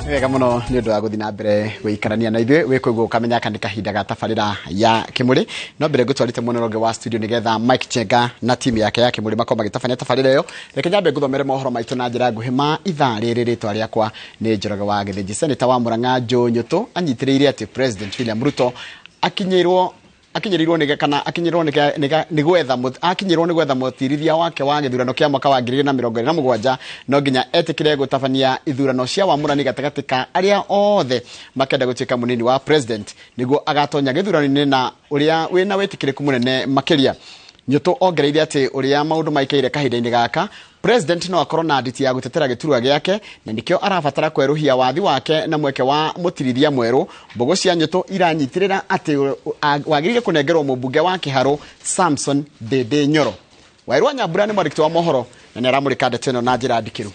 Nĩ wega mũno nĩ ũndũ wa gũthiĩ na mbere gũikarania na ithuĩ wĩ kũigua ũkamenya kana nĩ kahinda ga tabarĩra ya Kĩmũrĩ. No mbere ngũtwarĩte mwena ũrĩa ũngĩ wa studio nĩgetha Mike Chenga na timu yake ya Kĩmũrĩ makorwo magĩtabania tabarĩra ĩyo. Reke nyambe ngũthomere mohoro maitũ na njĩra nguhĩ ma ithaa rĩrĩ. Rĩtwa rĩakwa nĩ Njoroge wa Gĩthĩnji. Senator wa Murang'a Joe Nyũtũ anyitĩrĩire atĩ President William Ruto akinyĩirwo akinyĩrĩirwo nĩ kana akinyĩrwo nĩ gwetha akinyĩrwo nĩ gwetha mũtirithia wake wa gĩthurano kĩa mwaka wa 2027 no nginya etĩkĩre gũtabania ithurano cia wamũrani gatagatĩ ka arĩa othe makenda gũtuĩka mũnini wa president nĩguo agatonya gĩthurano-inĩ na ũrĩa wĩna wĩtĩkĩrĩku mũnene makĩria. Nyũtũ ongereire atĩ ũrĩa maũndũ maikaire kahinda-inĩ gaka, president no akorwo na nditi ya gũtetera gĩturwa gĩake na nĩkĩo arabatara kwerũhia wathi wake na mweke wa mũtirithia mwerũ. Mbũgũ cia Nyũtũ iranyitĩrĩra atĩ wagĩrĩire kũnengerwo mũmbunge wa Kĩharũ Samson Ndĩndĩ Nyoro. Wairwa Nyambura nĩ mwandĩki wa mohoro na nĩ aramũrĩka ndeto ĩno na njĩra ndikĩru.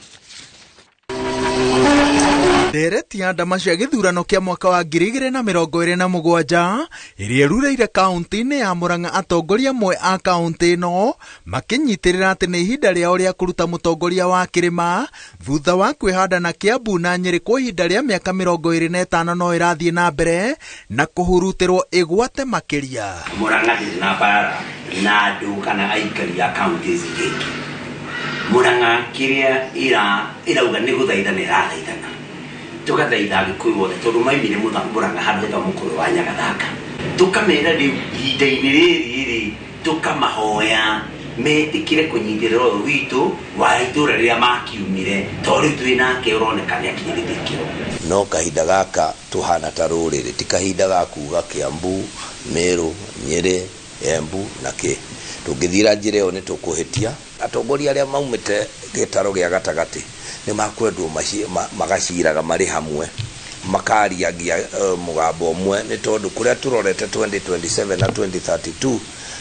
Ndereti ya ndama cia gĩthurano kĩa mwaka wa 2027 ĩrĩa ĩrurĩire kaunti-inĩ ya Murang'a, atongoria amwe a kaunti ĩno makĩnyitĩrĩra atĩ nĩ ihinda rĩao rĩa kũruta mũtongoria wa kĩrĩma thutha wa kwĩhanda na Kiambu na Nyĩrĩ kwa ihinda rĩa mĩaka 25 no ĩrathiĩ na mbere na kũhurutĩrwo ĩgwate makĩria. Murang'a ndĩrĩ na mbara na andũ kana aikari a kaunti ici ingĩ. Murang'a kĩrĩa ĩrauga nĩ gũthaithana ĩrathaithana, tũgathaitha Agĩkũyũ othe tondũ maimire Murang'a handũ hetagwo Mũkũrwe wa Nyagathaka, tũkamera rĩu ihinda-inĩ rĩrĩ rĩ tũkamahoya metĩkĩre kũnyitĩrĩra ũyũ witũ wa itũra rĩrĩa makiumire, tondũ rĩu twĩ nake ũroneka nĩ akinyĩrĩte ikĩro. No kahinda gaka tũhana ta rũrĩrĩ, ti kahinda ga kuga Kiambu, Meru, Nyĩrĩ, Embu na kĩ. Tũngĩthiĩra njĩra ĩyo nĩ tũkũhĩtia. Atongoria arĩa maumĩte gĩtaro gĩa gatagatĩ nĩ makwendwo magaciraga marĩ hamwe, makariagia mũgambo ũmwe, nĩ tondũ kũrĩa tũrorete 2027 na 2032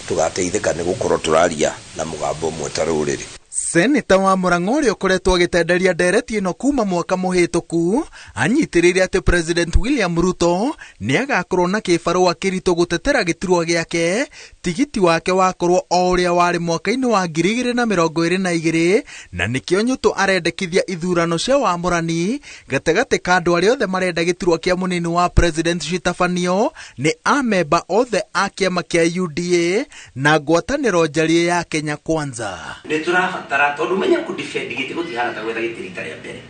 tũgateithĩka nĩ gũkorwo tũraria na mũgambo ũmwe ta rũrĩrĩ. Seneta wa Murang'a ũrĩa ũkoretwo agĩtenderia ndereti ĩno kuma mwaka mũhĩtũku anyitĩrĩire atĩ President William Ruto nĩ agakorwo na kĩbarũa kĩritũ gũtetera gĩturwa gĩake tigiti wake wakorwo o ũrĩa warĩ mwaka-inĩ wa 2022, na nĩkĩo Nyũtũ arendekithia ithurano cia wamũrani gatagatĩ ka andũ arĩa othe marenda gĩturwa kĩa mũnini wa president citabanio nĩ amemba othe a kĩama kĩa UDA na ngwatanĩro njariĩ ya Kenya Kwanza. Nĩ tũrabatara tondũ menya kũ defend gĩtĩ gũtihana ta gwetha gĩtĩ rita rĩa mbere,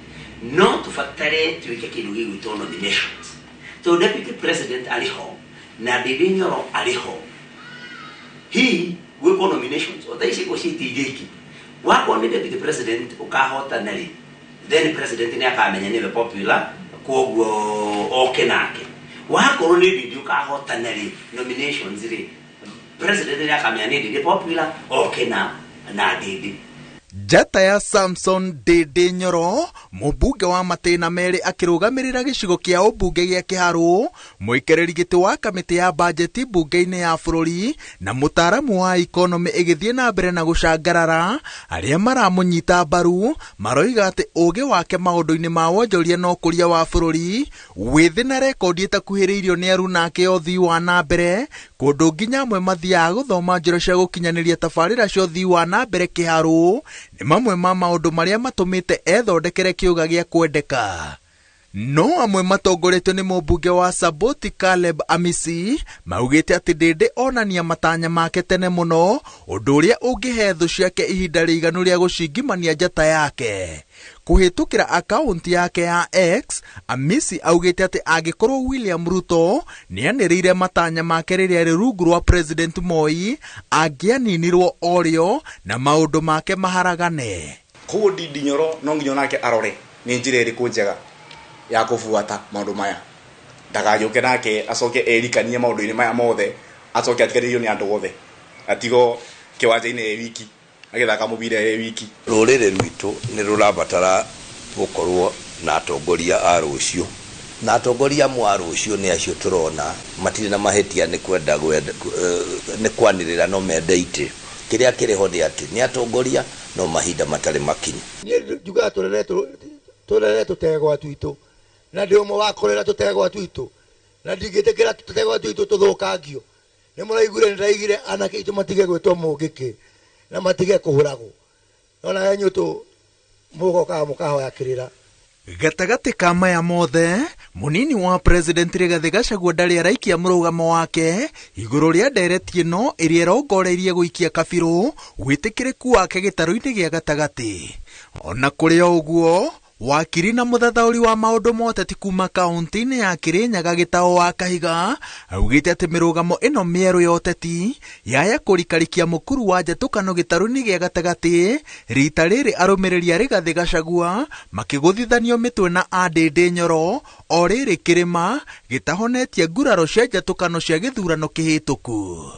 no tũbatare twĩke kĩndũ gĩgwĩtwo nominations, tondũ deputy president arĩ ho na Ndĩndĩ Nyoro arĩ ho, hihi gwĩkwo nominations o thaa ici ciĩte iria ingĩ. Wakorwo nĩ deputy president ũkahotana rĩ, then president nĩ akamenya nĩwe popular, koguo oke nake. Wakorwo nĩ Ndĩndĩ ũkahotana rĩ, nominations rĩ, president nĩ akamenya nĩ Ndĩndĩ popular, oke na Ndĩndĩ. Njata ya Samson Ndĩndĩ Nyoro, mũmbunge wa matĩna merĩ akĩrũgamĩrĩra gĩcigo kĩa ũmbunge gĩa Kĩharũ, mũikarĩri gĩtĩ wa kamĩtĩ ya bajeti mbunge-inĩ ya bũrũri na mũtaaramu wa ikonomĩ ĩgĩthiĩ na mbere na gũcangarara, arĩa maramũnyita mbaru maroiga atĩ ũgĩ wake maũndũ-inĩ ma wonjoria na ũkũria wa bũrũri wĩthĩ na rekondi ĩtakuhĩrĩirio nĩ aruna ake ũthii wa na mbere, kũndũ nginya amwe mathiaga gũthoma njĩra cia gũkinyanĩria tabarĩra cia ũthii wa na mbere Kĩharũ nĩ mamwe ma maũndũ marĩa matũmĩte ethondekere kĩũga gĩa kwendeka. No amwe matongoretio nĩ mũmbunge wa Saboti Caleb Amisi maugĩte atĩ Ndĩndĩ onania matanya make tene mũno, ũndũ ũrĩa ũngĩhe thũ ciake ihinda rĩiganu rĩa gũcingimania njata yake. Kũhĩtũkĩra akaunti yake ya X, Amisi augĩte atĩ angĩkorwo William Ruto nĩanĩrĩire matanya make rĩrĩa arĩ rungu rwa President Moi, angĩaninirwo orĩo na maũndũ make maharagane. Koguo Ndindi Nyoro no nginya onake arore nĩ njĩra ĩrĩkũ njega ya kũbuata maũndũ maya, ndagagĩũke nake acoke erikanie maũndũ-inĩ maya mothe, acoke atiganĩrio nĩ andũ othe, atigwo kĩwanja-inĩ e wiki agĩthaka mũbira e wiki. Rũrĩrĩ rwitũ nĩ rũrabatara gũkorwo na atongoria a rũciũ, na atongoria amwe a rũciũ nĩ acio tũrona matirĩ na mahĩtia nĩ kwenda nĩ kwanĩrĩra no mende itĩ. Kĩrĩa kĩrĩ ho nĩ atĩ nĩ atongoria no mahinda matarĩ makinyu. Niĩ njugaga tũrere tũtegwa twitũ, na ndĩ ũmwe wa kũrera tũtegwa twitũ, na ndingĩtĩkĩra tũtegwa twitũ tũthũkangio. Nĩ mũraiguire nĩ ndaigire anake aitũ matige gwĩtwo mũngĩkĩ na matige kũhũragwo. No nawe Nyũtũ mũgokaga mũkahoya kĩrĩra. Gatagatĩ ka maya mothe, munini wa President Rigathĩ Gachagua ndarĩ araikia mũrũgamo wake igũrũ rĩa ndereti ĩno ĩrĩa ĩrongoreirie gũikia kabirũ wĩtĩkĩrĩku wake gĩtarũ-inĩ gĩa gatagatĩ. Ona kũrĩ o ũguo, wakiri na mũthathaũri wa maũndũ ma ũteti kuma kaunti-inĩ ya Kĩrĩnyaga Gĩtaũ wa Kahiga augĩte atĩ mĩrũgamo ĩno mĩerũ ya ũteti yaya kũrikarikia mũkuru wa njatũkano gĩtarũ-inĩ gĩa gatagatĩ rita rĩrĩ arũmĩrĩri a Rigathĩ Gachagua makĩgũthithanio mĩtwe na a Ndĩndĩ Nyoro o rĩrĩ kĩrĩma gĩtahonetie nguraro cia njatũkano cia gĩthurano kĩhĩtũku.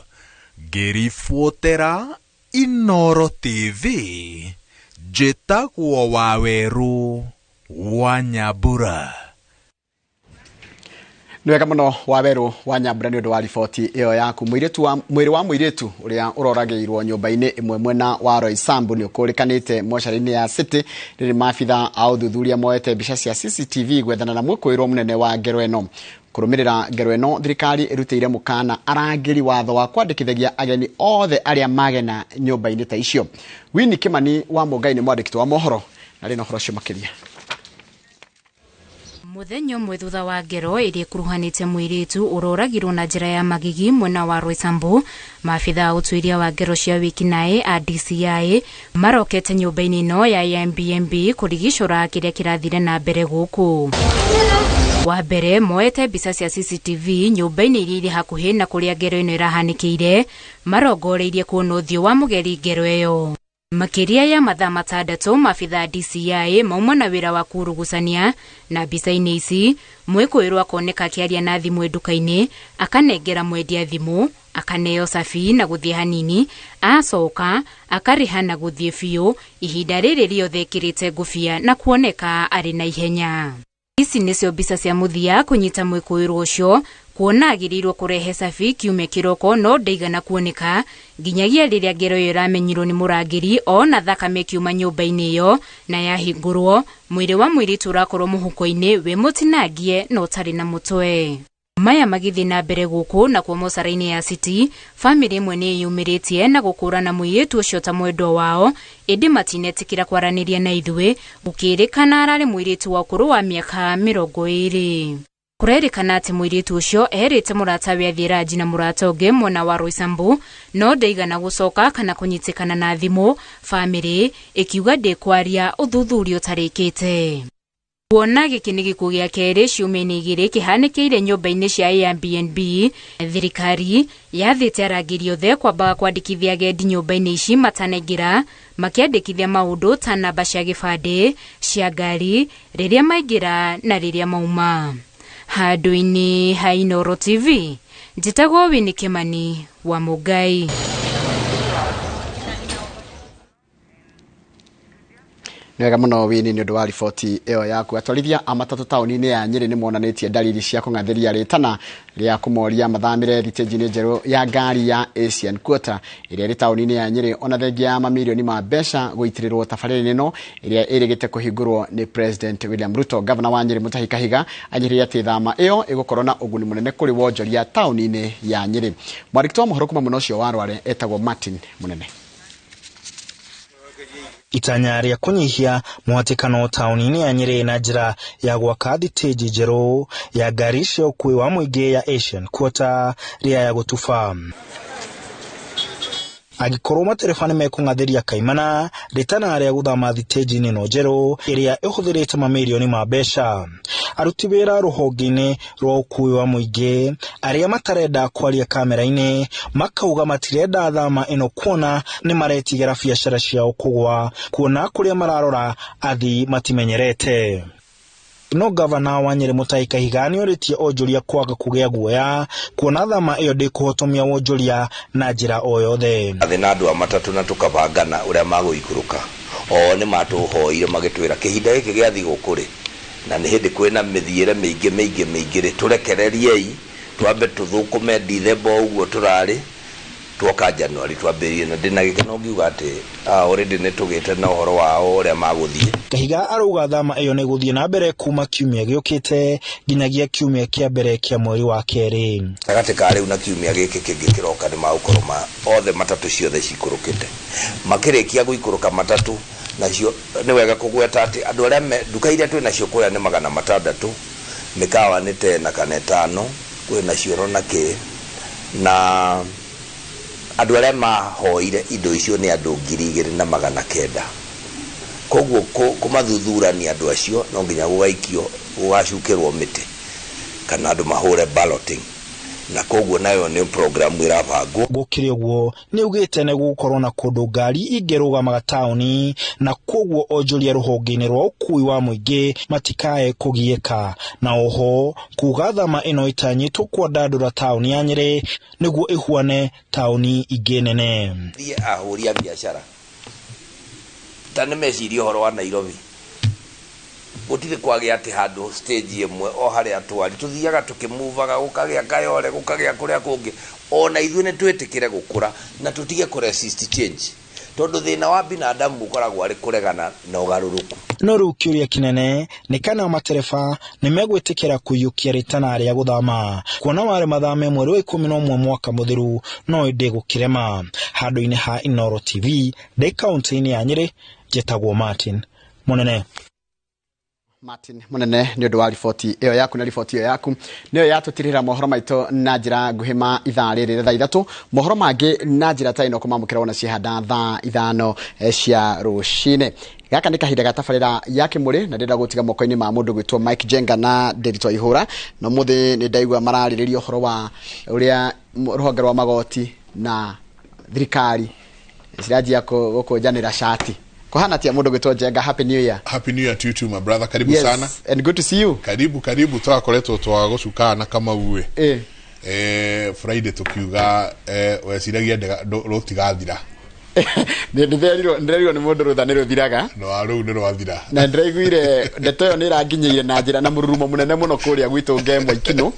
Ngĩribotera Inooro TV, njĩtagwo Wawerũ wa Nyambura. Nĩ wega mũno Wawerũ wa Nyambura nĩ ũndũ wa riboti ĩyo yaku. Mwĩrĩ wa mũirĩtu ũrĩa ũroragĩirwo nyũmba-inĩ ĩmwe mwena wa Roysambu nĩ ũkũrĩkanĩte mocarĩ-inĩ ya City rĩrĩ maabitha a ũthuthuria moete mbica cia CCTV gwethana na mwĩkũĩrwo mũnene wa ngero ĩno. Kũrũmĩrĩra ngero ĩno, thirikari ĩrutĩire mũkana arangĩri watho wa kwandĩkithagia ageni othe arĩa magena nyũmba-inĩ ta icio. Winnie Kimani wa Mũngai nĩ mwandĩki wa mohoro na rĩ na ũhoro ũcio makĩria. Mũthenya ũmwe thutha wa ngero ĩrĩa ĩkuruhanĩte mũirĩtu ũroragirwo na njĩra ya magigi mwena wa Roysambu, maabitha a ũtuĩria wa ngero cia wĩkinaĩ a DCI marokete nyũmba-inĩ ĩno ya Airbnb kũrigicũra kĩrĩa kĩrathire na mbere gũkũ. Wa mbere moete mbica cia CCTV nyũmba-inĩ iria irĩ hakuhĩ na kũrĩa ngero ĩno ĩrahanĩkĩire, marongoreirie kuona ũthiũ wa mũgeri ngero ĩyo. Makĩria ya mathaa matandatũ maabitha DCI mauma na wĩra wa kurugucania na mbica-inĩ ici mwĩkũĩrwo akoneka akĩaria na thimũ nduka-inĩ, akanengera mwendia thimũ, akaneo cabi na gũthiĩ hanini, acoka akarĩha na gũthiĩ biũ ihinda rĩrĩ rĩothe ekĩrĩte ngũbia na kuoneka arĩ na ihenya. Ici nĩcio mbica cia mũthia kũnyita mwĩkũĩrwo ũcio kuona agĩrĩirwo kũrehe cabi kiumia kĩroko no ndaigana kuoneka nginyagia rĩrĩa ngero ĩyo ĩramenyirwo nĩ mũrangĩri ona thakame ĩkiuma nyũmba-inĩ ĩyo na yahingũrwo mwĩrĩ wa mũirĩtu ũrakorwo mũhuko-inĩ wĩ mũtinangie na ũtarĩ na mũtwe. Maya magĩthiĩ na mbere gũkũ nakuo mocara-inĩ ya City, bamĩrĩ ĩmwe nĩ ĩyumĩrĩtie na gũkũrana mũirĩtu ũcio ta mwendwa wao, ĩndĩ matinetĩkĩra kwaranĩria na ithuĩ gũkĩrĩkana ararĩ mũirĩtu wa ũkũrũ wa mĩaka 20. Kũrerĩkana atĩ mũirĩtu ũcio erĩte mũratawe athiĩ ranji na mũrata ũngĩ mwena wa Roysambu no ndaigana gũcoka kana kũnyitĩkana na thimũ, bamĩrĩ ĩkiuga ndĩkwaria ũthuthuria ũtarĩkĩte. Kuona gĩkĩ nĩ gĩkuũ gĩa kerĩ ciumia-inĩ igĩrĩ kĩhanĩkĩire nyũmba-inĩ cia Airbnb, thirikari yathĩte arangĩri othe kwambaga kwandĩkithia agendi nyũmba-inĩ ici matanaingĩra, makĩandĩkithia maũndũ ta namba cia gĩbandĩ, cia ngari, rĩrĩa maingĩra na rĩrĩa mauma. Handũ-inĩ ha Inooro TV, njĩtagwo Winnie Kimani wa Mũngai. Nĩ wega mũno Winnie nĩ ũndũ wa riboti ĩyo yaku. Atwarithia a matatũ taũni-inĩ ya Nyĩrĩ nĩ monanĩtie dalili cia kũng'athĩria rĩtana rĩa kũmoria mathamĩre thitĩnji-inĩ njerũ ya ngari ya Asian Quarter ĩrĩa ĩrĩ taũni-inĩ ya Nyĩrĩ ona thengia ya mamirioni ma mbeca gũitĩrĩrwo tabarĩra-inĩ ĩno ĩrĩa ĩrĩgĩte kũhingũrwo nĩ President William Ruto. Gavana wa Nyĩrĩ Mutahi Kahiga anyĩrĩire atĩ thama ĩyo ĩgũkorwo na ũguni mũnene kũrĩ wonjoria taũni-inĩ ya Nyĩrĩ. Mwandĩki wa mohoro kuma mwena ũcio wa Rware etagwo Martin Mũnene. Itanya rĩa kũnyihia mũhatĩkano taũni-inĩ ya Nyĩrĩ na njĩra ya gwaka thitĩnji njerũ ya ngari cia ũkuui wa mũingĩ ya Asian Quarter rĩa ya gũtuba. Angĩkorwo matereba nĩ mekũng'athĩria kaimana rĩtana rĩa gũthama thitĩnji-inĩ ĩno njerũ ĩrĩa ĩhũthĩrĩte mamirioni ma mbeca. Aruti wĩra rũhonge-inĩ rwa ũkuui wa mũingĩ arĩa matarenda kwaria kamera-inĩ makauga matirenda thama ĩno kuona nĩ maretigĩra biacara ciao kũgwa, kuona kũrĩa mararora athii matimenyerete. No gavana wa Nyĩrĩ Mutahi Kahiga nĩorĩtie onjoria kwaga kũgĩa guoya kuona thama ĩyo ndĩkũhotomia wonjoria na njĩra o yothe. Athĩ na andũ a matatũ na tũkabangana ũrĩa magũikũrũka. O nĩ matũhoire magĩtwĩra kĩhinda gĩkĩ gĩa thigũkũ rĩ, na nĩ hĩndĩ kwĩna mĩthiĩre mĩingĩ mĩingĩ mĩingĩ rĩ, tũrekereriei twambe tũthũkũme Dithemba ũguo tũrarĩ, twoka January twambĩrĩrie, na ndĩna gĩkeno ngiuga atĩ already nĩ tũgĩte na ũhoro wao ũrĩa magũthiĩ. Kahiga arauga thama ĩyo nĩ gũthiĩ na mbere kuma kiumia gĩũkĩte nginyagia kiumia kĩa mbere kĩa mweri wa kerĩ. Gatagatĩ ka rĩu na kiumia gĩkĩ kĩngĩ kĩroka nĩ magũkorwo othe matatũ ciothe cikũrũkĩte. Makĩrĩkia gũikũrũka matatũ Nacio nĩ wega kũgweta atĩ andũ arĩa nduka iria twĩ nacio kũrĩa nĩ 600, mĩkawa nĩ 10 kana 5, kwĩ na cioro na kĩ, na andũ arĩa mahoire indo icio nĩ andũ 2,900. Koguo kũmathuthurania andũ acio no nginya gũgaikio, gũgacukĩrwo mĩtĩ kana andũ mahũre balloting, na koguo nayo nĩ program ĩrabangwo. Gũkĩrĩ ũguo nĩ augĩte nĩ gũgũkorwo na kũndũ ngari ingĩrũgamaga taũni, na koguo onjoria rũhonge-inĩ rwa ũkui wa mũingĩ matikae kũgiĩka. Na oho kuga thama ĩno ĩtanyĩtwo kwandandũra taũni ya Nyĩrĩ nĩguo ĩhuane taũni ingĩ nene. Thiĩ ahũri a biacara ta nĩ mecirie ũhoro wa Nairobi, gũtirĩ kwagĩa atĩ handũ stage ĩmwe o harĩa twari tũthiaga tũkĩmuvaga, gũkagĩa Kayole, gũkagĩa kũrĩa kũngĩ. Ona ithuĩ nĩ twĩtĩkĩre gũkũra na tũtige kũ resist change, tondũ thĩna wa binadamu ũkoragwo arĩ kũregana na ũgarũrũku. No rĩu kĩũria kĩnene nĩ kana matereba nĩ megwĩtĩkĩra kũiyũkia rĩtana rĩa gũthama, kuona warĩ mathame mweri wa 11 mwaka mũthiru, no ĩndĩ gũkĩrema. Handũ-inĩ ha Inooro TV ndĩ kaũntĩ-inĩ ya Nyĩrĩ, njĩtagwo Martin Mũnene. Martin Munene nĩ ũndũ wa riboti ĩyo yaku, na riboti ĩyo yaku nĩyo yatũtirĩra mohoro maitũ na njĩra nguhĩ ma ithaa rĩrĩ rĩa thaa 3. Mohoro mangĩ na njĩra ta ĩno kũmamũkĩra wona ciehanda thaa 5 cia rũcinĩ. Gaka nĩ kahinda ga tabarĩra ya Kĩmũrĩ, na ndĩrenda gũtiga moko-inĩ ma mũndũ gwĩtwo Mike Jenga na Ndĩritũ Ihũra. Na ũmũthĩ nĩ ndaigua mararĩrĩria ũhoro wa ũrĩa rũhonge rwa magoti na thirikari ciranjia gũkũnjanĩra cati. Kuhana tia mundu gwitwo Jenga, happy new year. Happy new year to you too, my brother. Karibu yes, sana. And good to see you. Karibu karibu, twakoretwo twagucukana na Kamau. Friday tukiuga weciragia rutigathira. Ndĩrerirwo nĩ mũndũ rũtha nĩ rũthiraga. No rĩu nĩ rwathira. Na ndĩraiguire ndeto ĩyo nĩ ĩranginyĩire na njĩra na mũrurumo mũnene mũno kũrĩa gwitũ Ngemwa Ikinũ.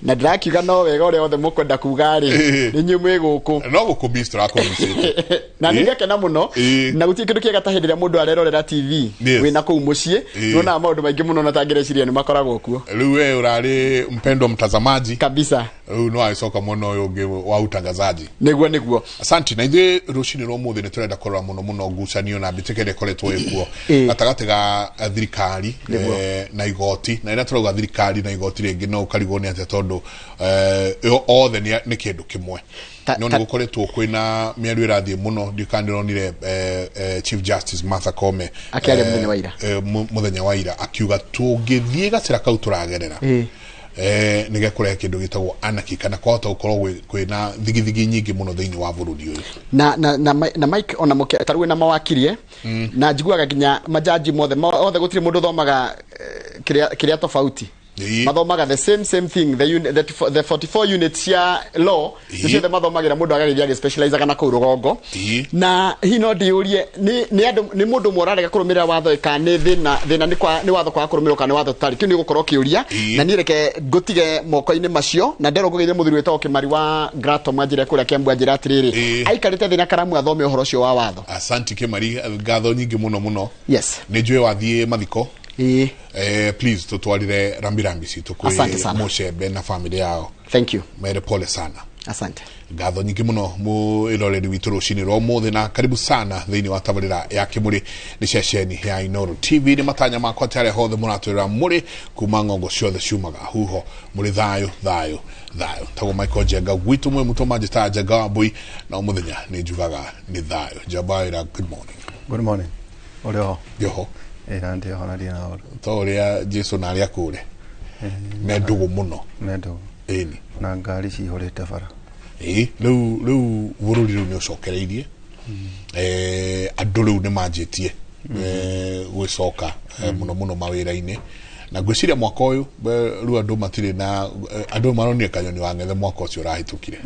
Na ndĩrakiuga no wega ũrĩa othe mũkwenda kuga rĩ, nĩ inyuĩ mwĩ gũkũ. No gũkũmiss tũrakũmissĩte. Na nĩ ngakena mũno. Na gũtirĩ kĩndũ kĩega ta hĩndĩ ĩrĩa mũndũ arerorera TV wĩna kũu mũciĩ, nĩwonaga maũndũ maingĩ mũno na tangĩreciria nĩ makoragwo kuo. Rĩu we ũrarĩ mpendwa mtazamaji. Kabisa. Rĩu no agĩcoka mwena ũyũ ũngĩ wa utangazaji. Nĩguo nĩguo. Asante. Na ithuĩ rũcinĩ rwa ũmũthĩ nĩ tũrenda kũrora mũno mũno ngucanio na mbĩtĩka ĩrĩa ĩkoretwo ĩkuo gatagatĩ ga thirikari na igoti. Na rĩrĩa tũrauga thirikari na igoti rĩngĩ no ũkarigwo nĩ atĩa, tondũ othe nĩ kĩndũ kĩmwe. No nĩ gũkoretwo kwĩna mĩario ĩrathiĩ mũno. Ndiũĩ kana ndĩronire Chief Justice Martha Koome akĩaria mũthenya wa ira, mũthenya wa ira akiuga tũngĩthiĩ gacĩra kau tũragerera nĩ gekũrehe kĩndũ gĩtagwo anarchy, kana kwahota gũkorwo kwĩna thigithigi nyingĩ mũno thĩinĩ wa bũrũri ũyũ. Na Mike ona mũke tarĩu na mawakirie na njiguaga nginya majaji mothe othe gũtirĩ mũndũ ũthomaga kĩrĩa tofauti. Mathomaga the same thing, the 44 units cia law nĩciothe mathomagira mũndũ agagĩthiĩ agĩspecializaga na kũu rũgongo. Na hihi no ndĩyũrie nĩ andũ nĩ mũndũ ũmwe ũrarega kũrũmĩrĩra watho kana nĩ thĩna nĩ watho kwaga kũrũmĩrĩrwo kana nĩ watho tũtarĩ. Kĩu nĩ gũkorwo kĩũria, na niĩ reke ngũtige moko-inĩ macio. Na nderwo ngũgeithie mũthuri wĩtagwo Kĩmari wa Grato Mwanjĩra kũrĩa Kĩambu anjĩra atĩrĩrĩ, aikarĩte thĩ na karamu athome ũhoro ũcio wa watho. Asante Kĩmari, ngatho nyingĩ mũno mũno. Yes. Nĩ njũĩ wathiĩ mathiko. Please tutwarire rambirambi citũ kwĩ Mũcembe na family yao. Thank you. Mere pole sana. Asante. Ngatho nyingĩ mũno mwĩroreri witũ rũcinĩ rwa ũmũthĩ, na karibu sana thĩinĩ wa tabarĩra ya Kĩmũrĩ nĩ ceceni ya Inooro TV. Nĩ matanya makwa atĩ arĩa hothe mũratwĩrĩra mũrĩ kuma ng'ongo ciothe ciumaga huho, mũrĩ thayũ thayũ thayũ. Tagwo Michael Njenga gwitũ mwĩ mũtũ manjĩtaga Njenga wa Mbũi, na ũmũthenya nĩ njugaga nĩ thayũ. Njamba good morning. Good morning. Ũrĩ ho? Ndĩ ho. Ĩra ndĩ ho na ndirĩ na ũru. To ũrĩa Jesu na arĩa akũre me ndũgũ mũno. Me ndũgũ. Ĩni. Na ngari cihũrĩte bara. Rĩu bũrũri rĩu nĩ ũcokereirie. Andũ rĩu nĩ manjĩtie gwĩcoka mũno mũno mawĩra-inĩ. Na ngwĩciria mwaka ũyũ rĩu andũ matirĩ na andũ maronire kanyoni wa ng'ethe mwaka ũcio ũrahĩtũkire.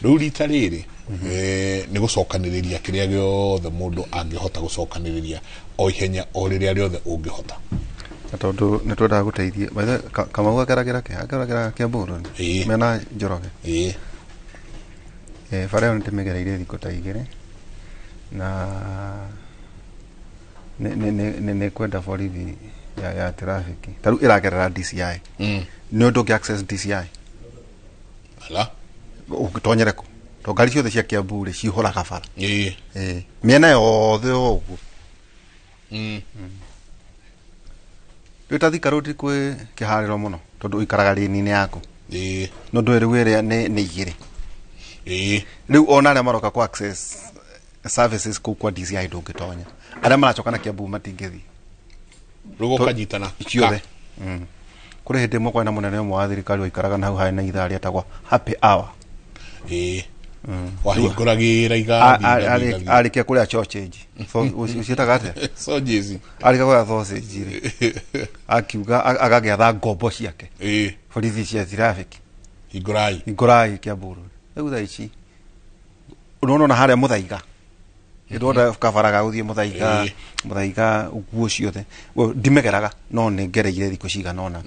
Rĩu rita rĩrĩ nĩ gũcokanĩrĩria kĩrĩa gĩothe mũndũ angĩhota gũcokanĩrĩria o ihenya o rĩrĩa rĩothe ũngĩhota. Na tondũ nĩ twendaga gũteithia by the way, Kamau ageragĩra kĩ? Ageragĩra Kiambu Road mena Njoroge. Bara ĩyo nĩ ndĩmĩgereire thikũ ta 2 na nĩ kwenda borithi ya traffic. Ta rĩu ĩragerera DCI. Nĩ ũndũ ũngĩ access DCI. Ala. Ũngĩtonyere kũ? To ngari ciothe cia Kiambu rĩ cihũraga bara. Mĩena yothe o ũguo. Rĩu ta Thika Road kwĩ kĩharĩro mũno tondũ ũikaraga rĩni-inĩ yaku. Ĩĩ. No ndũĩ rĩu ĩrĩa nĩ igĩrĩ. Ĩĩ. Rĩu ona arĩa maroka ku access services kũu kwa DCI ndũngĩtonya. Arĩa maracoka na Kiambu matingĩthiĩ. Rĩu ũkanyitana. Ciothe. Kũrĩ hĩndĩ ĩmwe kwarĩ na mũnene ũmwe wa thirikari waikaraga na hau harĩ na ithaa rĩetagwo happy hour. Ĩĩ. Wahingũragĩra igathiĩ. Arĩkia kũrĩa sausage. Ũciĩtaga atĩa? Sausage. Arĩkia kũrĩa sausage rĩ. Akiuga agagĩatha ngombo ciake. Ĩĩ. Borithi cia traffic. Hingũrai. Hingũrai Kiambu Road. Rĩu thaa ici ũrona ona harĩa Mũthaiga. Ndĩrona kabara ga gũthiĩ Mũthaiga, Mũthaiga nguo ciothe. Ndimegeraga no nĩ ngereire thikũ cigana ũna.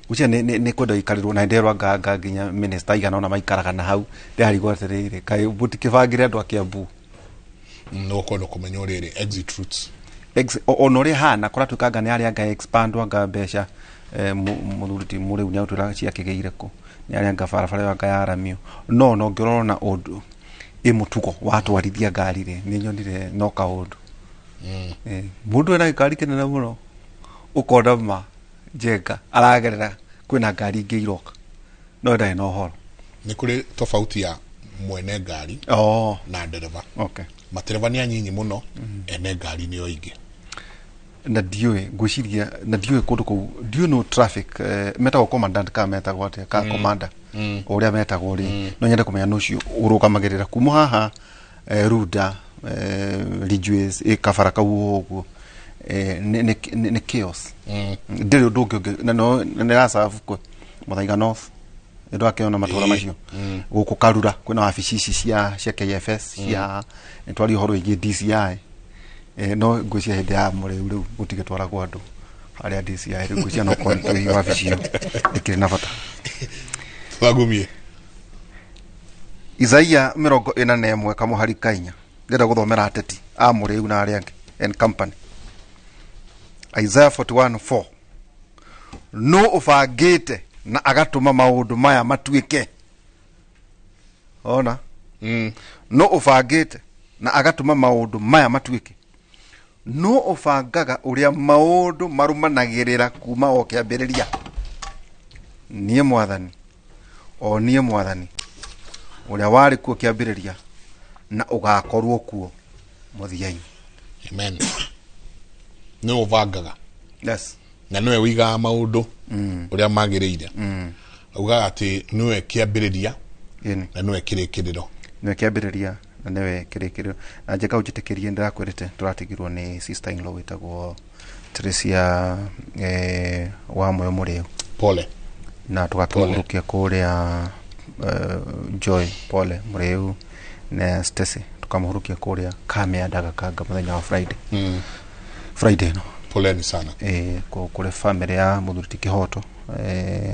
Gũcia nĩ kwenda gũikarĩrwo na nderwa nganga nginya minister igana ũna maikaraga na hau. Ndĩrarigwo atĩrĩrĩ, kaĩ mũtikĩbangĩre andũ a Kiambu. No kwenda kũmenya rĩrĩ exit routes. Ona ũrĩa hana kũratuĩka anga nĩ arĩa anga expand anga mbeca mũthuri ti mũrĩu nĩ atwĩra ciakĩgĩire kũ. Nĩ arĩa anga barabara ĩyo anga yaramio. No no ngĩrora na ũndũ ĩ mũtugo wa twarithia ngari rĩ, nĩ nyonire no kaũndũ. Mũndũ ena gĩkari kĩnene mũno ũkona ma Njenga aragerera kwĩna ngari ingĩ iroka no ndarĩ na ũhoro. Nĩ kũrĩ tofauti ya mwene ngari na ndereba. Okay. Matereba nĩ anyinyi mũno, ene ngari nĩo aingĩ. Na ndiũĩ ngwĩciria na ndiũĩ kũndũ kũu ndiũĩ no traffic metagwo commandant ka metagwo atĩa ka commander ũrĩa metagwo rĩ no nyende kũmenya nũ ũcio ũrũgamagĩrĩra kuma haha Runda Ridgeways kabara kau ũguo nĩ chaos. Ndĩrĩ ũndũ ũngĩ na no nĩ racabu kwe Mũthaiga North nĩndwakĩona matũra macio gũkũ Karura kwĩna wabici ici cia KFS cia nĩtwaria ũhoro wĩgiĩ DCI. No ngwĩciria hĩndĩ ya mũrĩu rĩu gũtigĩtwaragwo andũ harĩa DCI rĩu ngwĩciria no korwo wabici ĩyo ĩkĩrĩ na bata. Twagumie. Isaia 41 kamũhari ka 4 ndĩrenda gũthomera ateti a mũrĩu na arĩa angĩ and company. Isaiah 41:4 no ũbangĩte na agatũma maũndũ maya matuĩke. Ona no ũbangĩte na agatũma maũndũ maya matuĩke. No ũbangaga ũrĩa maũndũ marũmanagĩrĩra kuma o kĩambĩrĩria. Niĩ Mwathani, o niĩ Mwathani, ũrĩa warĩ kuo kĩambĩrĩria na ũgakorwo kuo mũthia-inĩ. Amen. Nĩ ũbangaga. Yes. Na nĩwe ũigaga maũndũ ũrĩa magĩrĩire. Augaga atĩ nĩwe kĩambĩrĩria na nĩwe kĩrĩkĩrĩro. Nĩwe kĩambĩrĩria na nĩwe kĩrĩkĩrĩro. Na Njenga ũnjĩtĩkĩrie ndĩrakwĩrĩte tũratigirwo nĩ sister in law wĩtagwo Teresia wa Moyo Mũrĩu. Pole. Na tũgakĩmũhurũkia kũrĩa Joy Pole Mũrĩu na Stacy tũkamũhurũkia kũrĩa Kamĩanda Gakanga mũthenya wa Friday. Friday no. Poleni sana. Kũrĩ family ya mũthuri ti Kĩhoto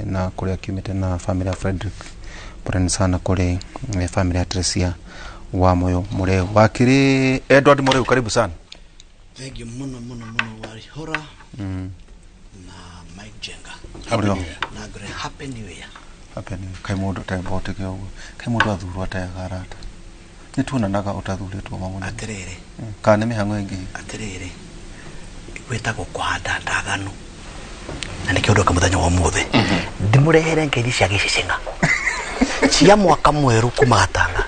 na kũrĩa kiumĩte na family ya Frederick. Poleni sana kũrĩ family ya Teresia wa Moyo Mũrĩu. Wakiri Edward Mũrĩu, karibu sana. Thank you muno muno muno Warihora na Mike Jenga. Happy New Year. Na ngore Happy New Year. Happy New Year. Kai mũndũ atemboteke ũguo. Kai mũndũ athurwo ateaga arata. Nĩ tuonanaga ũtathurĩtwo mamwe. Atĩrĩrĩ. Kana nĩ mĩhang'o ĩngĩ. Atĩrĩrĩ. Gwĩtagwo kũhanda ndaganu. Na nĩkĩo ndoka mũthenya wa ũmũthĩ. Ndĩmũrehere ngeithi cia gĩcicing'a. Cia mwaka mwerũ kuma Gatanga.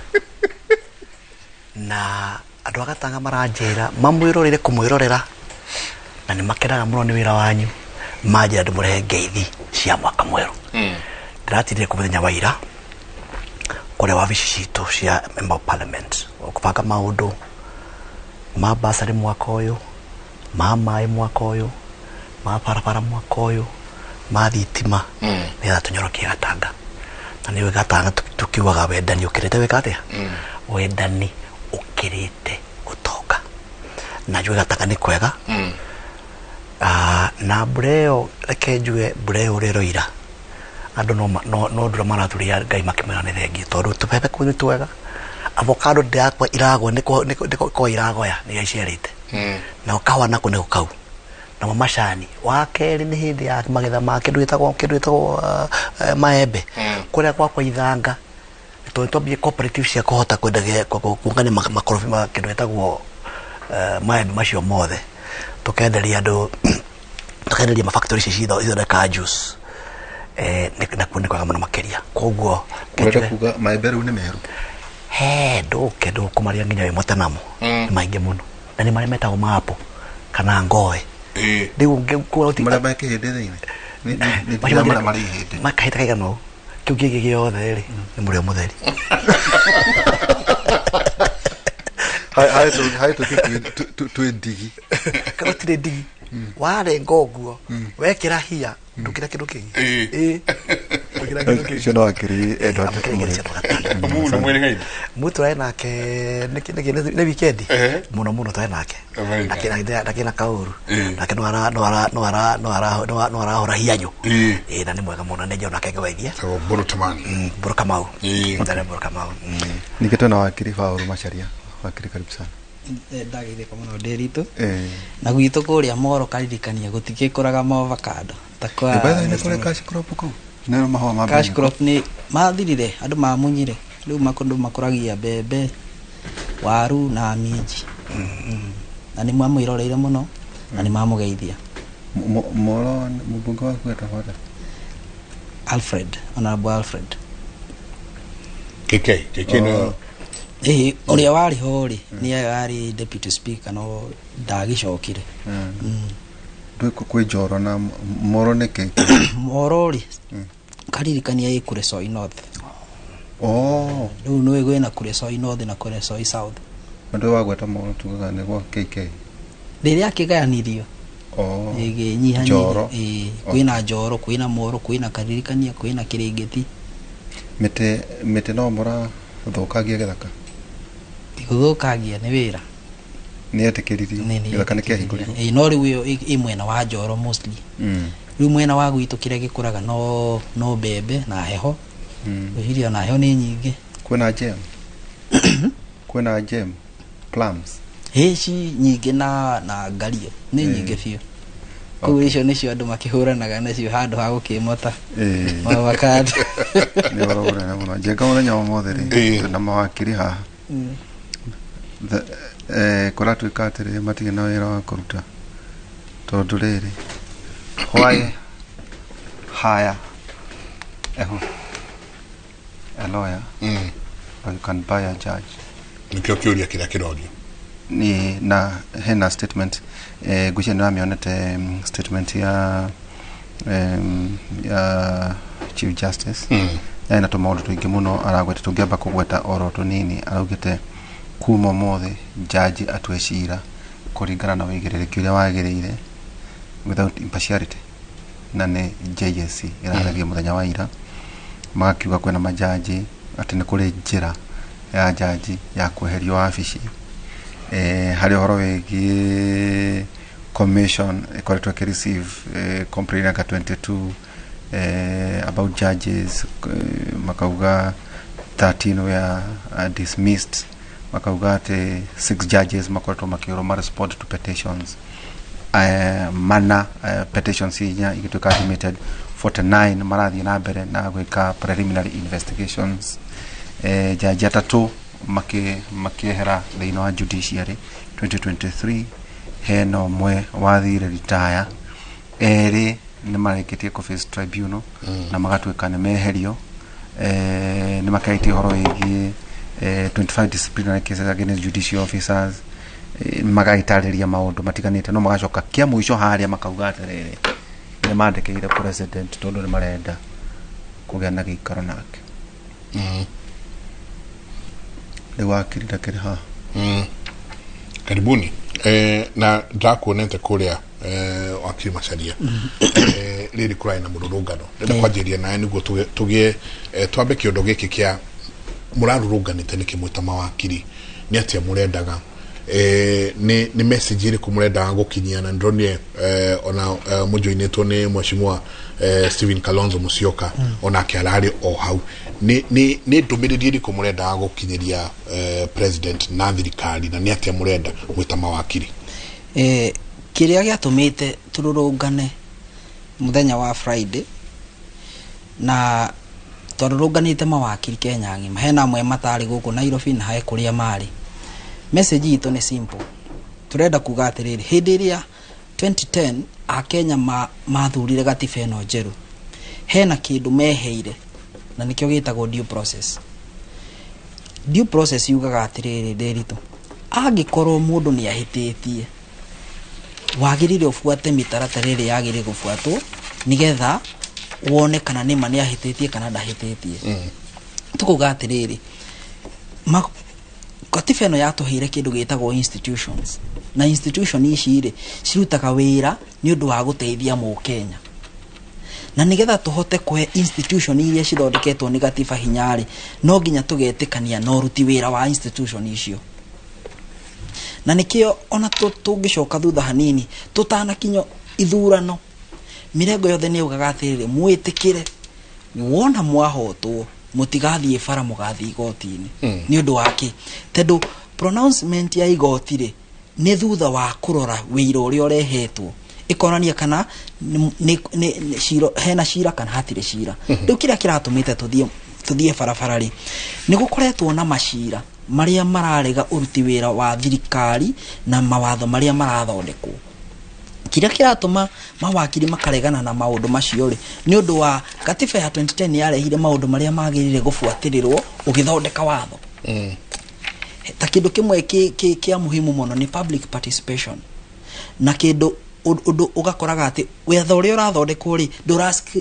Na andũ a Gatanga maranjĩra mamwĩrorere kũmwĩrorera na nĩ makenaga mũno nĩ wĩra wanyu manjĩra ndĩmũrehe ngeithi cia mwaka mwerũ. Ndĩratindire kũ mũthenya wa ira kũrĩa wabici citũ cia Member of Parliament kũbanga maũndũ ma basarĩ mwaka ũyũ, ma maĩ mwaka ũyũ, ma barabara mwaka ũyũ, ma thitima nĩgetha tũnyorokie Gatanga. Na nĩ Gatanga tukiugaga wendani ũkĩrĩte wĩka atĩa? Wendani ũkĩrĩte ũtonga. Na njũĩ Gatanga nĩ kwega. Na mbura ĩyo reke njuge mbura ĩyo ũrĩa ĩroira andũ no ndura marathuria Ngai makĩmwĩra nĩ thengiũ tondũ tũbebe kũu nĩ twega. Avocado ndĩrakwa iragwa nĩ kwa iragoya nĩ iciarĩte. Na kahũa nako nĩko kau. Namo macani wa kerĩ nĩ hĩndĩ ya magetha ma kĩndũ gĩtagwo maembe kũrĩa gwakwa ithanga tondũ twambie cooperative cia kũhota kwendagia kuungania makorobi ma kĩndũ gĩtagwo maembe macio mothe. Tũkenderia andũ, tũkenderia mafactory ici cithondekaga juice, nakuo nĩ kwega mũno makĩria. Koguo Ũrenda kuga maembe rĩu nĩ meru? He ndũke ndũkũmaria nginya wĩ mũtenamo. Nĩ maingĩ mũno na nĩ marĩa metagwo mapo kana ngoe. Rĩu ũngĩkũra Marĩa me kĩhĩndĩ thĩinĩ? Nĩ marĩa marĩ ihĩndĩ. Makahĩta kaigana ũũ, kĩu kĩngĩ gĩothe rĩ nĩ mũrĩo mũtheri. Harĩ tũkĩ twĩ ndigi. Kana gũtirĩ ndigi, warenga ũguo wekĩra hia, ndũkĩra kĩndũ kĩngĩ. Ĩĩ. Ndũkĩra kĩndũ kĩngĩ. Ũcio no akĩrĩ Edward. Mũndũ mwĩrĩgaine. Mũtu tũrarĩ nake nĩ weekend mũno mũno tũrarĩ nake. Very nice. Ndakĩna kaũru nake, no ara no ara no ara no ara no no arahũra hianyũ. Ĩĩ, na nĩ mwega mũno, nĩ nake ngewaithia. Tagwo Mbũrũ Tamani. Mbũrũ Kamau. Ndare Mbũrũ Kamau. Ningĩ twĩna wakiri Paul Macharia. Wakiri, karibu sana. Ndagĩthĩka mũno ndĩ ritũ na gwitũ kũrĩa Moro karirikania gũtigĩkũraga maovacado ta kwa By the way, nĩ kũrĩ cash crop kũu? Nĩ mahũa ma cash mbere. Crop nĩ mathirire, andũ mamunyire, rĩu makũndũ makũragia mbembe, waru na minji, na nĩ mamwĩroreire mũno na nĩ mamũgeithia. Moro mũmbunge waku etagwo atĩa? Alfred, Honorable Alfred. KK KK nĩ Ĩĩ, ũrĩa warĩ ho rĩ nĩ arĩ deputy speaker no ndagĩcokire. Ndũĩ kwĩ Njoro na Moro nĩ kĩ? Moro rĩ, karirikania ĩ Kuresoi North. Oh. Rĩu nĩ kwĩna Kuresoi North na Kuresoi South. Ndũĩ wagweta Moro tugaga nĩ gwa KK. Rĩrĩa akĩgayanirio Oh. ĩgĩnyihanyihia. Njoro. Ĩĩ, kwĩna Njoro, kwĩna Moro, kwĩna Karirikania, kwĩna Kĩrĩngĩti. Mĩtĩ no mũrathũkangia gĩthaka. Gũthũkangia nĩ wĩra. Nĩ etĩkĩririo. Gĩthaka nĩ kĩahingũrirwo. Ĩĩ, no rĩu ĩyo ĩ mwena wa Njoro mostly. Rĩu mwena wa gwitũ kĩrĩa gĩkũraga no mbembe na heho. Ngwĩciria ona heho nĩ nyingĩ. Kwĩna jam. Kwĩna jam. Plums. Hĩ, ci nyingĩ na ngario nĩ nyingĩ biũ kũu. Icio nĩcio andũ makĩhũranaga nacio handũ ha gũkĩmota maavocado. Nĩ ũhoro mũnene mũno. Njenga mũthenya wa ũmũthĩ rĩ, twĩna mawakiri haha. Kũratuĩka atĩrĩ, matirĩ na wĩra wa kũruta tondũ rĩrĩ, why hire a lawyer or you can buy a judge? Nĩkĩo kĩũria kĩrĩa kĩrorio. Ni na hena statement, ngwĩciria nĩramĩonete, statement ya Chief Justice. Yarĩ na tũmaũndũ tũingĩ mũno aragweta, tũngĩamba kũgweta oro tũnini. Araugĩte kuma ũmũthĩ jaji atue cira kũringana na wĩigĩrĩrĩki ũrĩa wagĩrĩire, without impartiality, na nĩ JSC ĩraragia mũthenya wa ira. Magakiuga kwĩna majaji, atĩ nĩ kũrĩ njĩra ya jaji ya kweherio wabici. Harĩ ũhoro wĩgiĩ commission ĩkoretwo ĩkĩreceive complaint anga 22 about judges, makauga 13 were dismissed, makauga atĩ 6 judges makoretwo makĩũrwo ma respond to petitions, mana petitions inya igĩtuĩka admitted, 49 marathiĩ na mbere na gwĩka preliminary investigations, jaji atatũ makĩehera thĩinĩ wa judiciary 2023, hena ũmwe wathire retire, erĩ nĩ marĩkĩtie kũ face tribunal na magatuĩka nĩ meherio, nĩ makeretie ũhoro wĩgiĩ 25 disciplinary cases against judicial officers, magagĩtarĩria maũndũ matiganĩte, no magacoka kĩa mũico harĩa makauga atĩrĩrĩ, nĩ mandĩkĩire president tondũ nĩ marenda kũgĩa na gĩikaro nake. Rĩu wakiri ndakĩrĩ haha. Karibuni. Na ndakuonete kũrĩa, wakiri Macharia, rĩrĩ kũrarĩ na mũrũrũngano. Ndĩrenda kwanjĩrĩria nawe nĩguo tũgĩe twambe kĩondo gĩkĩ kĩa mũrarũrũnganĩte nĩkĩ mwĩ ta mawakiri, nĩ atĩa mũrendaga, nĩ message ĩrĩkũ mũrendaga gũkinyia? Na ndĩronire ona mũjoinĩtwo nĩ mheshimiwa Stephen Kalonzo Musyoka, onake ararĩ o hau. Nĩ ndũmĩrĩri ĩrĩkũ mũrendaga gũkinyĩria president na thirikari, na nĩ atĩa mũrenda mwĩ ta mawakiri? Kĩrĩa gĩatũmĩte tũrũrũngane mũthenya wa Friday, na twarũrũnganĩte mawakiri Kenya ng'ima, hena amwe matarĩ gũkũ Nairobi na he kũrĩa marĩ. Message itũ nĩ simple. Turenda kuga atiriri, hindi iria 2010 akenya mathurire gatiba ĩno njerũ, hena kĩndũ meheire na nĩkĩo gĩtagwo due process. Due process yugaga atĩrĩrĩ, Nderitu, angĩkorwo mũndũ nĩ ahĩtĩtie, wagĩrĩire ũbuate mĩtaratara ĩrĩa yagĩrĩire gũbuatwo nĩgetha wone kana nĩma nĩ ahĩtĩtie kana ndahĩtĩtie. Tũkuga atĩrĩrĩ, katiba ĩno yatũheire kĩndũ gĩtagwo institutions, na institution ici rĩ cirutaga wĩra nĩ ũndũ wa gũteithia mũkenya, na nĩgetha tũhote kũhe institution iria cithondeketwo nĩ gatiba hinya rĩ, no nginya tũgetĩkania na ũruti wĩra wa institution icio. Na nĩkĩo ona tũngĩcoka thutha hanini tũtanakinya ithurano, mĩrengo yothe nĩ yaugaga atĩrĩrĩ, mwĩtĩkĩre wona mwahotwo mũtigathiĩ bara, mũgathiĩ igoti-inĩ. Nĩ ũndũ wa kĩ? Tondũ pronouncement ya igoti rĩ nĩ thutha wa kũrora wĩira ũrĩa ũrehetwo, ĩkonania kana hena cira kana hatirĩ cira. Rĩu kĩrĩa kĩratũmĩte tũthiĩ barabara rĩ, nĩ gũkoretwo na macira marĩa mararega ũruti wĩra wa thirikari na mawatho marĩa marathondekwo. Kĩrĩa kĩratũma mawakiri makaregana na maũndũ macio rĩ, nĩ ũndũ wa gatiba ya 2010 yarehire maũndũ marĩa magĩrĩire gũbuatĩrĩrwo ũgĩthondeka watho. Ta kĩndũ kĩmwe kĩa muhimu mũno nĩ public participation, na kĩndũ ũndũ ũgakoraga atĩ watho ũrĩa ũrathondekwo rĩ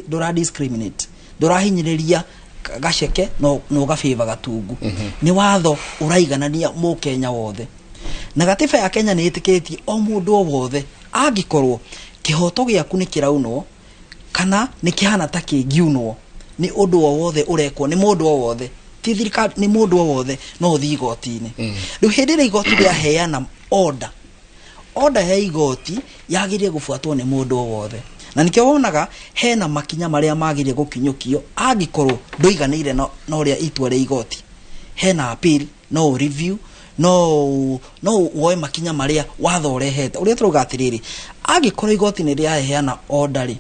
ndũra discriminate, ndũrahinyĩrĩria gaceke no ũgabĩva gatungu. Nĩ watho ũraiganania mũkenya wothe, na gatiba ya Kenya nĩ ĩtĩkĩrĩtie o mũndũ o wothe angĩkorwo kĩhoto gĩaku nĩ kĩraunwo kana nĩ kĩhana ta kĩngiunwo nĩ ũndũ o wothe ũrekwo nĩ mũndũ o wothe, ti thirikari, nĩ mũndũ o wothe, no ũthiĩ igoti-inĩ. Rĩu hĩndĩ ĩrĩa igoti rĩaheana order, order ya igoti yagĩrĩire gũbuatwo nĩ mũndũ o wothe, na nĩkĩo wonaga hena makinya marĩa magĩrĩire gũkinyũkio angĩkorwo ndũiganĩire na ũrĩa itua rĩa igoti. Hena appeal, no review, no woe makinya marĩa watho ũrehete. Ũrĩa tũrauga atĩrĩrĩ, angĩkorwo igoti nĩ rĩaheana order rĩ,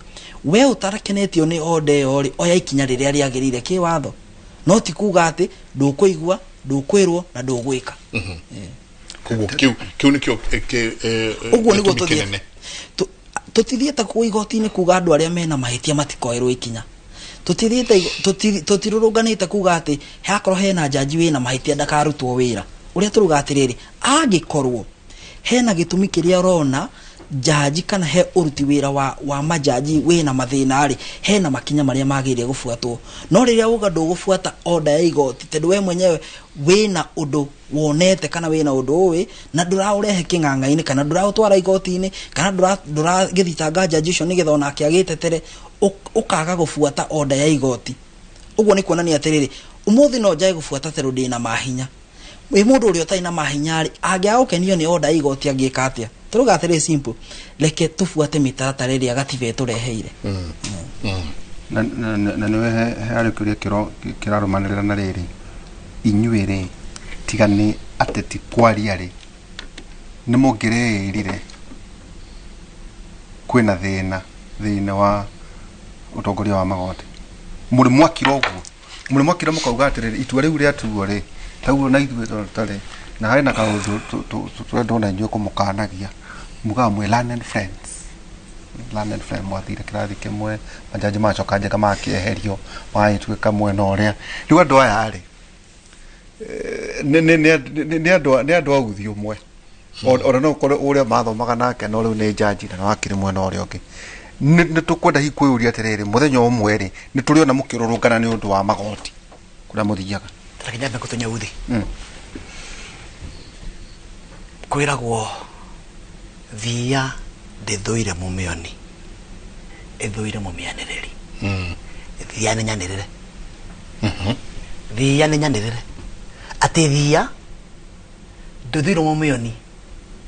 we ũtarakenetio nĩ order ĩyo rĩ, oya ikinya rĩrĩa rĩagĩrĩire kĩwatho, no ti kuga atĩ ndũkũigua, ndũkwĩrwo na ndũgwĩka. Koguo kĩu nĩkĩo ũguo nĩguo tũthiĩte. Tũtithiĩte kũu igoti-inĩ kuga andũ arĩa mena mahĩtia matikoerwo ikinya. Tũtirũrũnganĩte kuga atĩ hakorwo hena njanji wĩna mahĩtia ndakarutwo wĩra. Ũrĩa tũruga atĩrĩrĩ, angĩkorwo hena gĩtũmi kĩrĩa ũrona njanji kana he ũruti wĩra wa majanji wĩna mathĩna rĩ, hena makinya marĩa magĩrĩire gũbuatwo. No rĩrĩa uga ndũgũbuata order ya igoti tondũ we mwenyewe wĩna ũndũ wonete kana wĩna ũndũ ũĩ na ndũraũrehe kĩng'ang'a-inĩ kana ndũraũtwara igoti-inĩ kana ndũragĩthitanga njanji ũcio nĩgetha onake agĩtetere, ũkaga gũbuata order ya igoti, ũguo nĩ kuonania atĩrĩrĩ, ũmũthĩ no njage gũbuata tondũ ndĩna mahinya. Wĩ mũndũ ũrĩa ũtarĩ na mahinya rĩ, angĩaga gũkenio nĩ order ya igoti angĩka atĩa? Tũrauga atĩrĩrĩ, simple, reke tũbuate mĩtaratara ĩrĩa gatiba ĩtũreheire. Na nĩwe harĩ kĩũria kĩrarũmanĩrĩra na rĩrĩ, inyuĩ rĩ, tiga nĩ ateti kwaria rĩ, nĩ mũngĩreĩrire kwĩna thĩna thĩinĩ wa ũtongoria wa magoti? Mũrĩ mwakira ũguo, mũrĩ mwakira mũkauga atĩrĩrĩ, itua rĩu rĩatuo rĩ, taguo na ithuĩ tũtarĩ na harĩ na kaũndũ tũrenda ona inyuĩ kũmũkanagia, mugaga mwĩ learned friends. Learned friend mwathire kĩrathi kĩmwe, majaji macoka njega makĩeherio, magagĩtuĩka mwena ũrĩa. Rĩu andũ aya rĩ, nĩ andũ a uthi ũmwe, ona no ũkorwo ũrĩa mathomaga nake no rĩu nĩ njanji na wakĩrĩ mwena ũrĩa ũngĩ. Nĩ tũkwenda hihi kwĩyũria atĩrĩrĩ, mũthenya ũmwe rĩ, nĩ tũrĩona mũkĩrũrũngana nĩ ũndũ wa magoti kũrĩa mũthiaga? Reke nyambe ngũtũnye uthi. Kwĩragwo thia ndĩthũire mũmĩoni, ĩthũire mũmĩanĩrĩri. Thia nĩ nyanĩrĩre. Thia nĩ nyanĩrĩre. Atĩ thia ndĩthũire mũmĩoni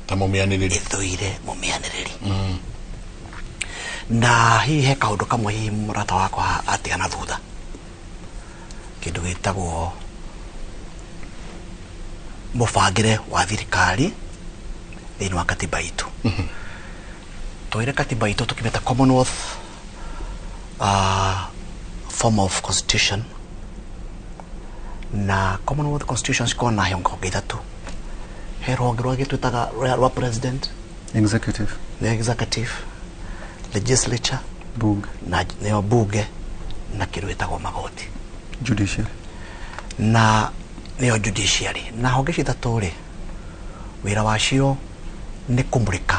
ta mũmĩanĩrĩri, ĩthũire mũmĩanĩrĩri. Na hihi he kaũndũ kamwe hihi mũrata wakwa atigana thutha, kĩndũ gĩtagwo mũbangĩre wa thirikari thĩinĩ wa katiba itũ. Twaire katiba itũ tũkĩmĩta Commonwealth form of constitution, na Commonwealth constitution cikoragwo na honge ithatũ. He rũhonge rwake twĩtaga rwa president, executive, the executive, legislature, bunge, na nĩyo bunge, na kĩndũ gĩtagwo magoti, judiciary, na nĩyo judiciary. Na honge ici ithatũ rĩ, wĩra wacio nĩ kũmũrĩka,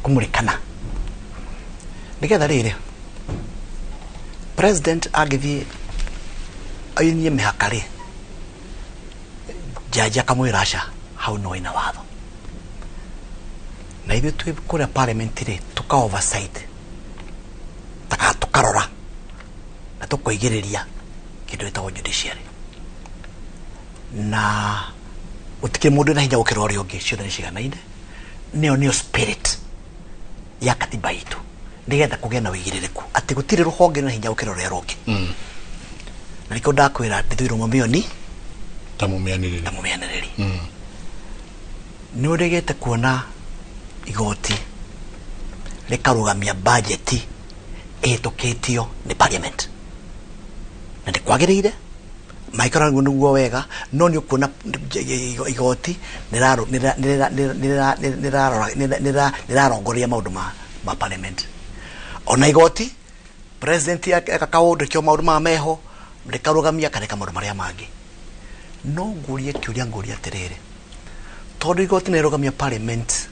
kũmũrĩkana, nĩgetha rĩrĩ president angĩthiĩ ainie mĩhaka rĩ, jaji akamwĩra aca, hau no ina watho. Na ithuĩ twĩ kũrĩa parliament rĩ, tũka oversight, taka tũkarora na tũkoigĩrĩria kĩndũ gĩtagwo judiciary. Na gũtikĩrĩ mũndũ wĩna hinya gũkĩra ũrĩa ũngĩ, ciothe nĩ ciganaine. Nĩyo spirit ya katiba itũ, nĩgetha kũgĩe na ũigĩrĩrĩku atĩ gũtirĩ rũhonge rwĩna hinya gũkĩra rũrĩa rũngĩ. Na nĩkĩo ndakwĩra ndĩthũirwo mũmĩoni ta mũmĩanĩrĩri, ta mũmĩanĩrĩri. Nĩ ũrĩgĩte kuona igoti rĩkarũgamia bajeti ĩhĩtũkĩtio nĩ parliament, na nĩ kwagĩrĩire mangĩkorwo nĩguo nĩguo wega, no nĩ ũkuona igoti nĩrarongoria maũndũ ma parliament. Ona igoti president eka kaũndũ kĩo maũndũ maya meho rĩkarũgamia kareka maũndũ marĩa mangĩ. No ngũrie kĩũria, ngũrie atĩrĩrĩ, tondũ igoti nĩrĩrũgamia parliament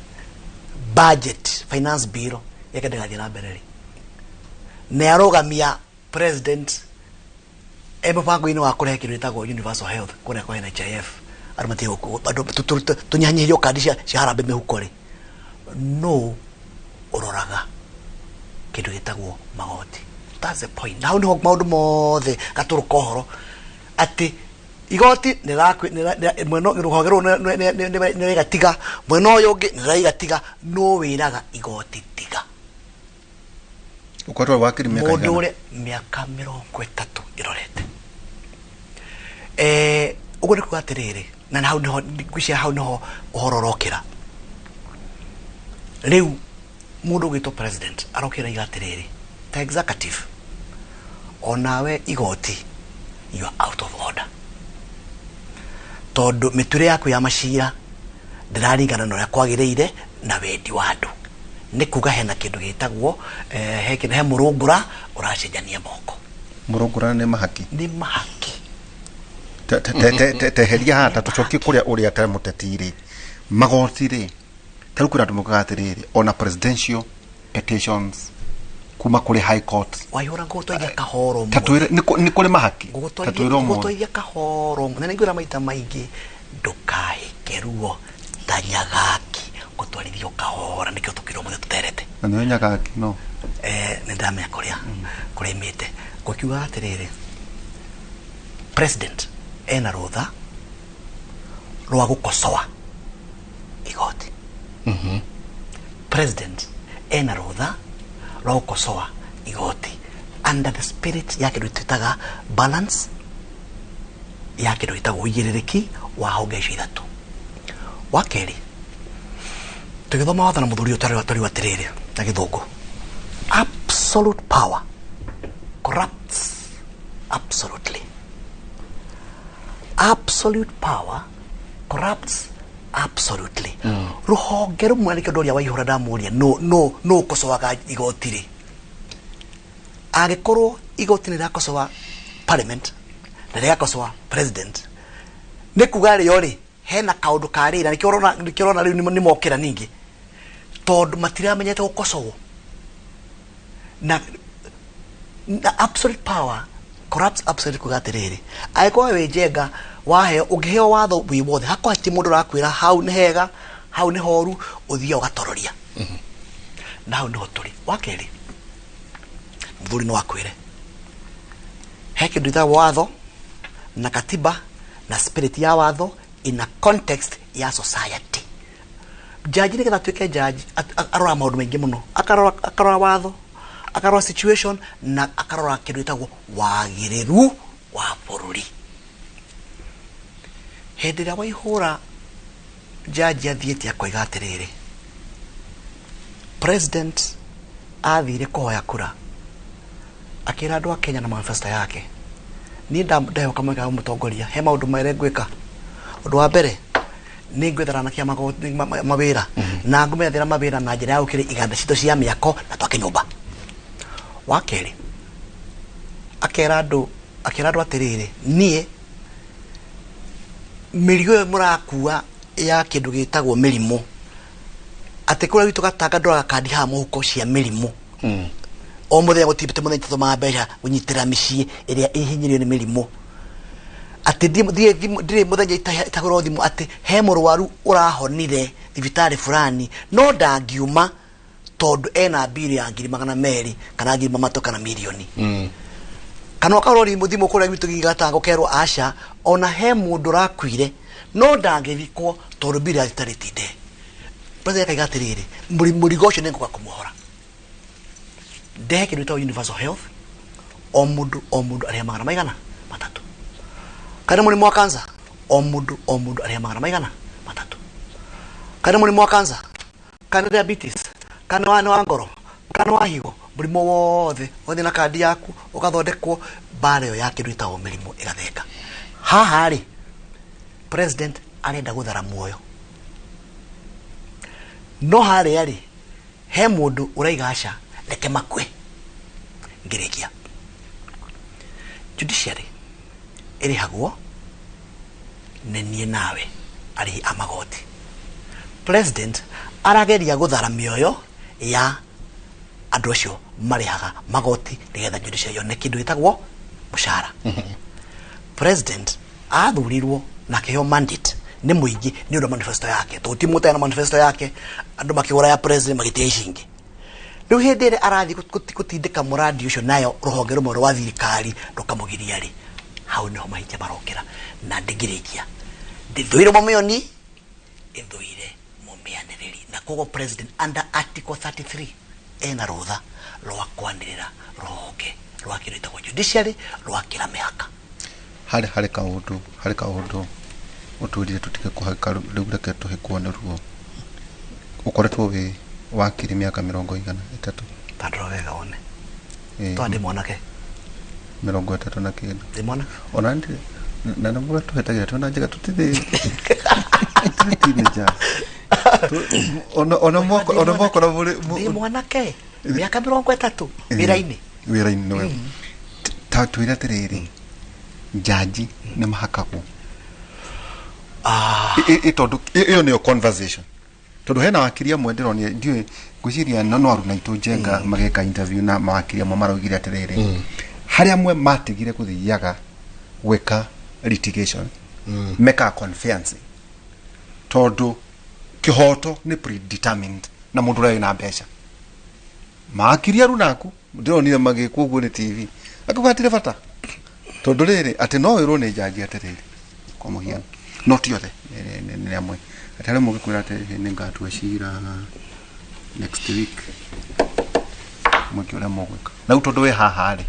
budget finance bill yake ndĩgathiĩ na mbere rĩ, nĩ arũgamia president e mũbango-inĩ wa kũrehe kĩndũ gĩtagwo universal health kũrĩa kwa NHIF, andũ matige andũ tũnyihanyihĩrio kandi cia harambee mĩhuko rĩ, no ũroraga kĩndũ gĩtagwo magoti. That's the point. Na hau nĩho maũndũ mothe gatũrũ ka ũhoro atĩ igoti mwena rũhonge rũrũ nĩrĩgatiga, mwena ũyũ ũngĩ nĩrĩgatiga, no wĩraga igoti tiga. Ũkoretwo wakiri mĩaka mũndũ ĩigana? Ũrĩa mĩaka 30 ĩrorete. Ũguo nĩ kuga atĩrĩrĩ, na hau nĩho ngwĩciria, hau nĩho ũhoro ũrokĩra rĩu. Mũndũ ũgwĩtwo president arokĩra iga atĩrĩrĩ, ta executive onawe igoti, you are out of order, tondũ mĩtuĩre yaku ya macira ndĩraringana na ũrĩa kwagĩrĩire na wendi wa andũ. Nĩ kuga hena kĩndũ gĩtagwo he kĩndũ, he mũrũngũra ũracenjania moko. Mũrũngũra nĩ mahaki? Nĩ mahaki. Teheria haha, ta tũcokie kũrĩa ũrĩa ta mũteti rĩ, magoti rĩ, ta rĩu kwĩna andũ mokaga atĩrĩrĩ, ona presidential petitions kuma kũrĩ high court. Waihũra, ngũgũtwarithia kahoro. Ta twĩre nĩ kũrĩ mahaki, ta twĩre ũmũthĩ. Ngũgũtwarithia kahoro, na nĩngwĩra maita maingĩ, ndũkahĩke ruo ta nyagaki, ngũtwarithio kahora, nĩkĩo tũkĩrwo mũthĩ tũterete. Na nĩwe nyagaki no Nĩ ndamenya kũrĩa kũrĩa imĩte. Ngũkiuga atĩrĩrĩ, president ena rũtha rwa gũkosoa igoti. President ena rũtha rwa gũkosoa igoti under the spirit ya kĩndũ twĩtaga balance, ya kĩndũ gĩtagwo ũigĩrĩrĩki wa honge icio ithatũ. Wa kerĩ, tũgĩthoma watho na mũthuri ũyũ twarĩrwo atĩrĩrĩ na gĩthũngũ, absolute power corrupts absolutely. Absolute power corrupts absolutely. Rũhonge rũmwe nĩkĩo ndoria Waihũra, ndamũria no ũkocoaga igoti rĩ, angĩkorwo igoti nĩ rĩrakocoa parliament na rĩgakocoa president, nĩ kuga rĩo rĩ hena kaũndũ ka rĩra. Nĩkĩo ũrona rĩu nĩmokĩra ningĩ, tondũ matiramenyete gũkocowo. Na absolute power corrupts absolutely kuga atĩrĩrĩ, angĩkorwo wĩ Njenga waheo, ũngĩheo watho wĩ wothe, hakorwo hatirĩ mũndũ ũrakwĩra hau nĩ hega, hau nĩ horu, ũthiaga ũgatororia. Na hau nĩho tũrĩ. Wa kerĩ, mũthuri no akwĩre he kĩndũ gĩtagwo watho na katiba na spirit ya watho in a context ya society. Jaji nĩgetha atuĩke jaji aroraga maũndũ maingĩ mũno, akarora watho, akarora situation, na akarora kĩndũ gĩtagwo wagĩrĩru wa bũrũri. Hĩndĩ ĩrĩa Waihũra jaji athiĩte akoiga atĩrĩrĩ, president athire kũhoya kura akĩra andũ a Kenya na manifesto yake, niĩ ndaheo kamweke ga mũtongoria, he maũndũ merĩ ngwĩka. Ũndũ wa mbere nĩ ngwethera anake a mawĩra na ngũmethera mawĩra na njĩra ya gũkĩria iganda citũ cia mĩako na twake nyũmba. Wa kerĩ akera andũ atĩrĩrĩ, niĩ mĩrigo ĩyo mũrakua ya kĩndũ gĩtagwo mĩrimũ, atĩ kũrĩa gwitũ Gatanga ndoraga kandi haha mũhuko cia mĩrimũ o mũthenya, gũtirĩ mũthenya tũtũmaga mbeca gũnyitĩrĩra mĩciĩ ĩrĩa ĩhinyĩrĩirio nĩ mĩrimũ, atĩ ndirĩ mũthenya itagũrwo thimũ atĩ he mũrwaru ũrahonire thibitarĩ fulani no ndangiuma tondũ ena mbiri ya 200,000 kana 300,000 kana mirioni. Kana ũkarwo thimũ kũrĩa gwitũ Gatanga ũkerwo aca, ona he mũndũ ũrakuire no ndangĩthikwo tondũ mbiri ya thibitarĩ ti nde. President akaiga atĩrĩrĩ, mũrigo ũcio nĩngũka kũmuohora, ndehe kĩndũ gĩtagwo universal health, o mũndũ arĩha 300. Kana mũrimũ wa cancer, o mũndũ arĩha 300. Kana mũrimũ wa cancer, kana diabetes, kana wa ngoro, kana wa higo, mũrimũ wothe ũgathiĩ na kandi yaku ũgathondekwo, mbara ĩyo ya kĩndũ gĩtagwo mĩrimũ ĩgathenga. Haha rĩ, president arenda gũthara muoyo, no harĩa rĩ he mũndũ ũraiga aca, reke makue. Ngĩrĩkia, judiciary ĩrĩhagwo nĩ niĩ nawe arĩhi a magoti. President arageria gũthara mĩoyo ya andũ acio marĩhaga magoti nĩgetha judiciary yone kĩndũ gĩtagwo mũcara. President athurirwo na akĩheo mandate nĩ mũingĩ nĩ ũndũ wa manifesto yake, tondũ ti mũtee na manifesto yake, andũ makĩgũra ya president magĩtiga ici ingĩ. Rĩu hĩndĩ ĩrĩa arathiĩ gũtindĩka mũrandi ũcio nayo rũhonge rũmwe rwa thirikari rũkamũgiria rĩ, hau nĩho mahĩtia marokĩra. Na ndingĩrĩkia, ndĩthũire mũmĩoni, ĩthũire mũmĩanĩrĩri, na koguo president under article 33 ena rũtha rwa kwanĩrĩra rũhonge rwa kĩndũ gĩtagwo judiciary rwakĩra mĩhaka. Harĩ kaũndũ ũtwĩrire tũtige kũhaka, rĩu reke tũhĩkwo nĩ ruo. Ũkoretwo wĩ wakiri mĩaka 30. Tandora wega wone. Twa ndĩ mwanake 30 na kĩndũ. Ndĩ mwanake ona ndĩ na nĩ mũrĩa tũhetagĩra twĩna njega tũtithĩ teenagers. Ona mwakora mũrĩ ndĩ mwanake mĩaka 30 wĩra-inĩ nĩwe. Ta twĩre atĩrĩrĩ, njanji nĩ mahakagwo tondũ ĩyo nĩyo conversation, tondũ hena wakiri amwe ndĩronire, ndiũĩ ngwĩciria no aruna aitũ Njenga mageka interview na mawakiri amwe maraugire atĩrĩrĩ, harĩa amwe matigire gũthiaga gwĩka litigation mekaga conference, tondũ kĩhoto nĩ predetermined na mũndũ ũrĩa wĩna mbeca. Mawakiri aruna aku ndĩronire magĩkwo ũguo nĩ TV akauga hatirĩ bata, tondũ rĩrĩ atĩ no wĩrwo nĩ njanji atĩrĩrĩ, kwa mũhiano, no ti othe, nĩ amwe, atĩ harĩa mũngĩkwĩra atĩ nĩ ngatua cira next week, mwĩke ũrĩa mũgwĩka. Na rĩu tondũ wĩ haha rĩ,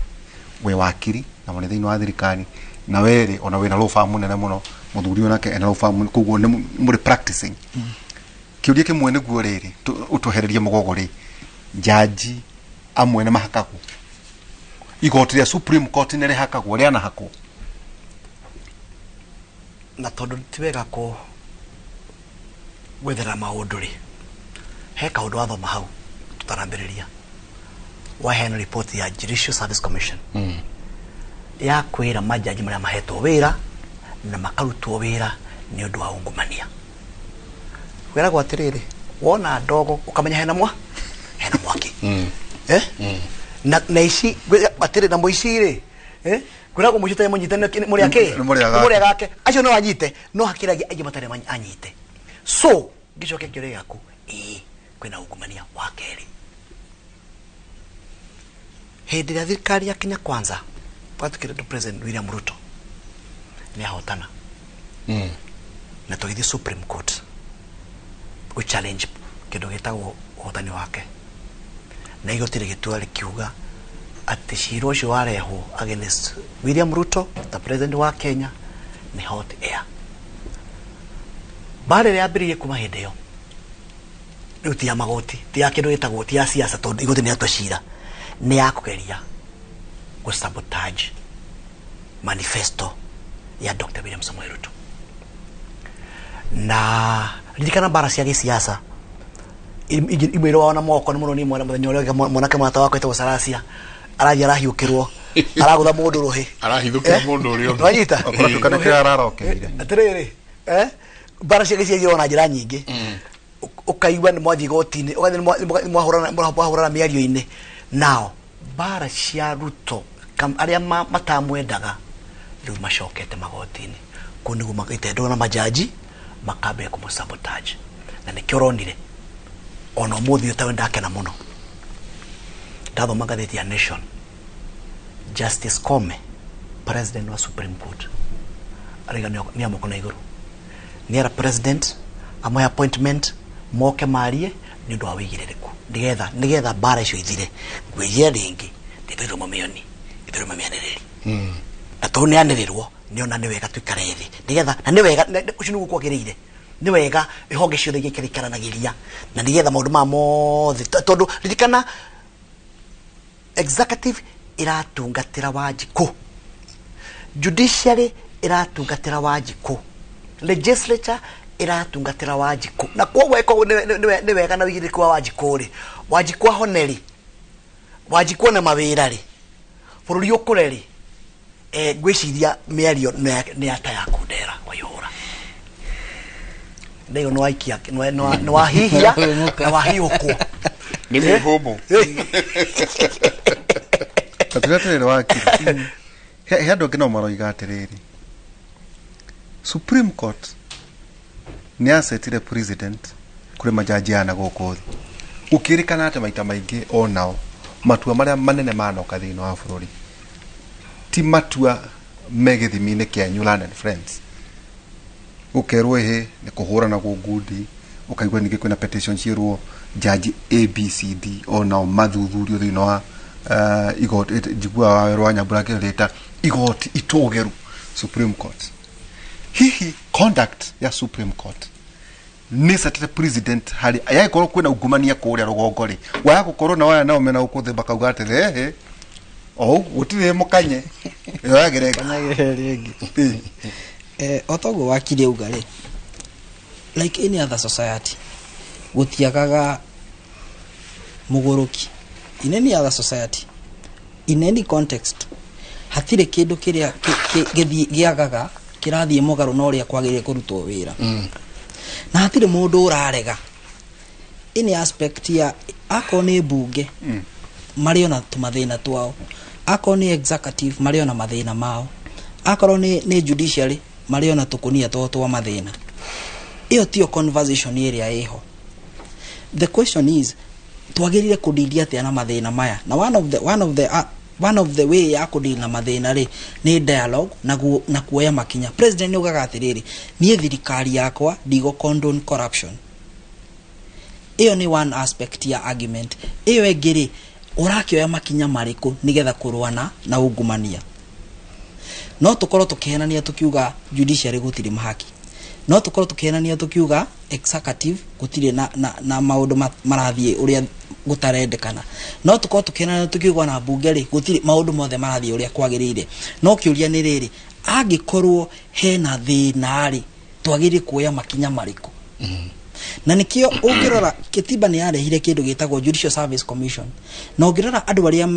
wĩ wakiri na mũrĩ thĩinĩ wa thirikari, na we rĩ ona wĩna law firm mũnene mũno, mũthuri ũyũ nake ena law firm, koguo nĩ mũrĩ practicing. Kĩũria kĩmwe nĩguo rĩrĩ, ũtwehererie mũgogo rĩ, njanji amwe nĩ mahakagwo, igoti rĩa Supreme Court nĩ rĩhakagwo, rĩanahakwo. Na tondũ ti wega gwethera maũndũ rĩ, he kaũndũ wathoma hau tũtarambĩrĩria, waheana report ya Judicial Service Commission ya kwĩra majaji marĩa mahetwo wĩra na makarutwo wĩra nĩ ũndũ wa ungumania. Wĩragwo atĩrĩrĩ, wona ndogo ũkamenya hena mwaki. Na ici atĩrĩ na mũici rĩ, kwĩragwo mũici ũtarĩ mũnyite nĩ mũrĩ ake, mũrĩ agake, acio no anyite, no hakĩragia aingĩ matarĩ anyite. So ngĩcokia kĩũria gĩaku, ĩĩ kwĩna ungumania wa kerĩ. Hĩndĩ ĩrĩa thirikari ya Kenya Kwanza gwatukĩrĩtwo President William Ruto nĩ ahotana, na tũgĩthiĩ Supreme Court gũ challenge kĩndũ gĩtagwo ũhotani wake, na igoti rĩgĩtua rĩkiuga atĩ cira ũcio warehwo against William Ruto ta president wa Kenya nĩ hot air. Mbara ĩrĩa yambĩrĩirie kuma hĩndĩ ĩyo rĩu ti ya magoti, ti ya kĩndũ gĩtagwo, ti ya siasa, tondũ igoti nĩ rĩatua cira, nĩ ya kũgeria gũ sabotage manifesto ya Dr. William Samoei Ruto. Na ririkana mbara cia gĩciaca imwe irũaga na moko nĩ mũno nĩ mwana mũthenya ũrĩa ũngĩ mwanake mũrata wakwa etagwo Saracia arathiĩ arahiũkĩrwo aragũtha mũndũ rũhĩ arahithũkĩra mũndũ ũrĩa ũngĩ. Wanyita? Okorwo nĩkĩo ararokeire. Atĩrĩrĩ, mbara cia gĩciaca irũaga na njĩra nyingĩ. Ũkaigua nĩ mwathiĩ igoti-inĩ, ũgathiĩ nĩ mwahũrana mĩario-inĩ. Nao mbara cia Ruto arĩa matamwendaga rĩu macokete magoti-inĩ. Kũu nĩguo magĩtendwo na majaji makambia kũmũ sabotage. Na nĩkĩo ũronire ona ũmũthĩ ũyũ tawe ndakena mũno ndathoma ngathĩti ya Nation, Justice Koome, president wa Supreme Court, arauga nĩ amoko na igũrũ nĩ ara president amũhe appointment moke marie nĩ ũndũ wa wĩigĩrĩrĩku nĩgetha mbara icio ithire. Ngwĩria rĩngĩ ndĩthĩrwo mamĩoni ithĩrwo mamĩanĩrĩri na tondũ nĩ anĩrĩrwo nĩona nĩ wega tuikare thĩ nĩgetha na nĩ wega ũcio nĩguo kwagĩrĩire nĩ wega ihonge ciothe iikaranagĩria na nĩgetha maũndũ maya mothe tondũ ririkana executive ĩratungatĩra Wanjikũ, judiciary ĩratungatĩra Wanjikũ, legislature ĩratungatĩra Wanjikũ, na koguo ĩkorwo nĩ wega na wĩigĩrĩrĩki wa Wanjikũ rĩ, Wanjikũ ahone rĩ, Wanjikũ one mawĩra rĩ, bũrũri ũkũre rĩ, ngwĩciria mĩario nĩ ya ta ya Kundera Waihũra ndaigo nĩ waikia nĩ wahihia na wahiũkwo. Nĩ mwĩhũmũ. Tatuga atĩrĩrĩ wakiri, he andũ angĩ no maroiga atĩrĩrĩ, Supreme Court nĩ acetire president kũrĩ majaji aya na gũkũ thĩ gũkĩrĩkana atĩ maita maingĩ onao matua marĩa manene manoka thĩinĩ wa bũrũri ti matua me gĩthimi-inĩ kĩa New and Friends, gũkerwo ĩhĩ nĩ kũhũranagwo ngundi, ũkaigua ningĩ kwĩna petition ciĩrwo jaji ABCD onao mathuthurio thĩinĩ wa igoti njiguaga wa rwa Nyambura akĩrĩta igoti itũgĩru Supreme Court. Hihi conduct ya Supreme Court nĩ setete president harĩ yagĩkorwo kwĩna ungumania kũrĩa rũgongo rĩ, waya gũkorwo na waya nao mena gũkũ thĩ makauga atĩrĩ ehe o gũtirĩ mũkanye yoyagĩre rĩngĩ. O toguo wakiri auga rĩ, like any other society gũtiagaga mũgũrũki. In any other society, in any context, hatirĩ kĩndũ kĩrĩa gĩagaga kĩrathiĩ mũgarũ na ũrĩa kwagĩrĩire kũrutwo wĩra, na hatirĩ mũndũ ũrarega any aspect ya akorwo nĩ mbunge marĩ ona tũmathĩna twao, akorwo nĩ executive marĩ ona mathĩna mao, akorwo nĩ judiciary marĩ ona tũkũnia twao twa mathĩna. Ĩyo tiyo conversation ĩrĩa ĩho. The question is twagĩrĩire kũdeal atĩa na mathĩna maya, na one of the way ya kũdeal na mathĩna rĩ nĩ dialogue na kuoya makinya. President nĩ augaga atĩrĩrĩ, niĩ thirikari yakwa ndigũ condone corruption. Ĩyo nĩ one aspect ya argument. Ĩyo ĩngĩ rĩ, ũrakĩoya makinya marĩkũ nĩgetha kũrũa na ungumania? No tũkorwo tũkĩhenania tũkiuga judiciary gũtirĩ mahaki, no tũkorwo tũkĩhenania tũkiuga executive gũtirĩ na maũndũ marathiĩ ũrĩa gũtarendekana, no tũkorwo tũkĩhenania tũkiuga na mbunge rĩ gũtirĩ maũndũ mothe marathiĩ ũrĩa kwagĩrĩire. No kĩũria nĩ rĩrĩ, angĩkorwo hena thĩna rĩ, twagĩrĩire kuoya makinya marĩkũ? Na nikio ũngĩrora kĩtiba nĩ yarehire kĩndũ gĩtagwo Judicial Service Commission, na ũngĩrora andũ arĩa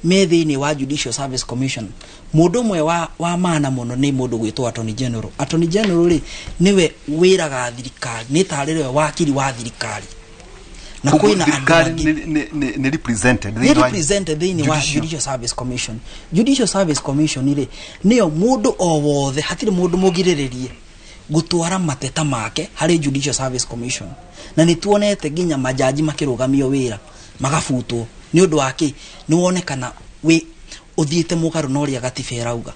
me thĩinĩ wa Judicial Service Commission, mũndũ ũmwe wa maana mũno nĩ mũndũ gwĩtwo Attorney General. Attorney General rĩ nĩwe wĩraga thirikari, nĩ tarĩ we wakiri wa thirikari, na kwĩna andũ angĩ nĩ represented nĩ represented thĩinĩ wa Judicial Service Commission. Judicial Service Commission rĩ nĩyo mũndũ o wothe, hatirĩ mũndũ mũgirĩrĩrie gũtwara mateta make harĩ Judicial Service Commission, na nĩ tuonete nginya majaji makĩrũgamio wĩra magabutwo nĩ ũndũ wa kĩ, nĩ wonekana wĩ ũthiĩte mũgarũ na ũrĩa gatiba ĩrauga.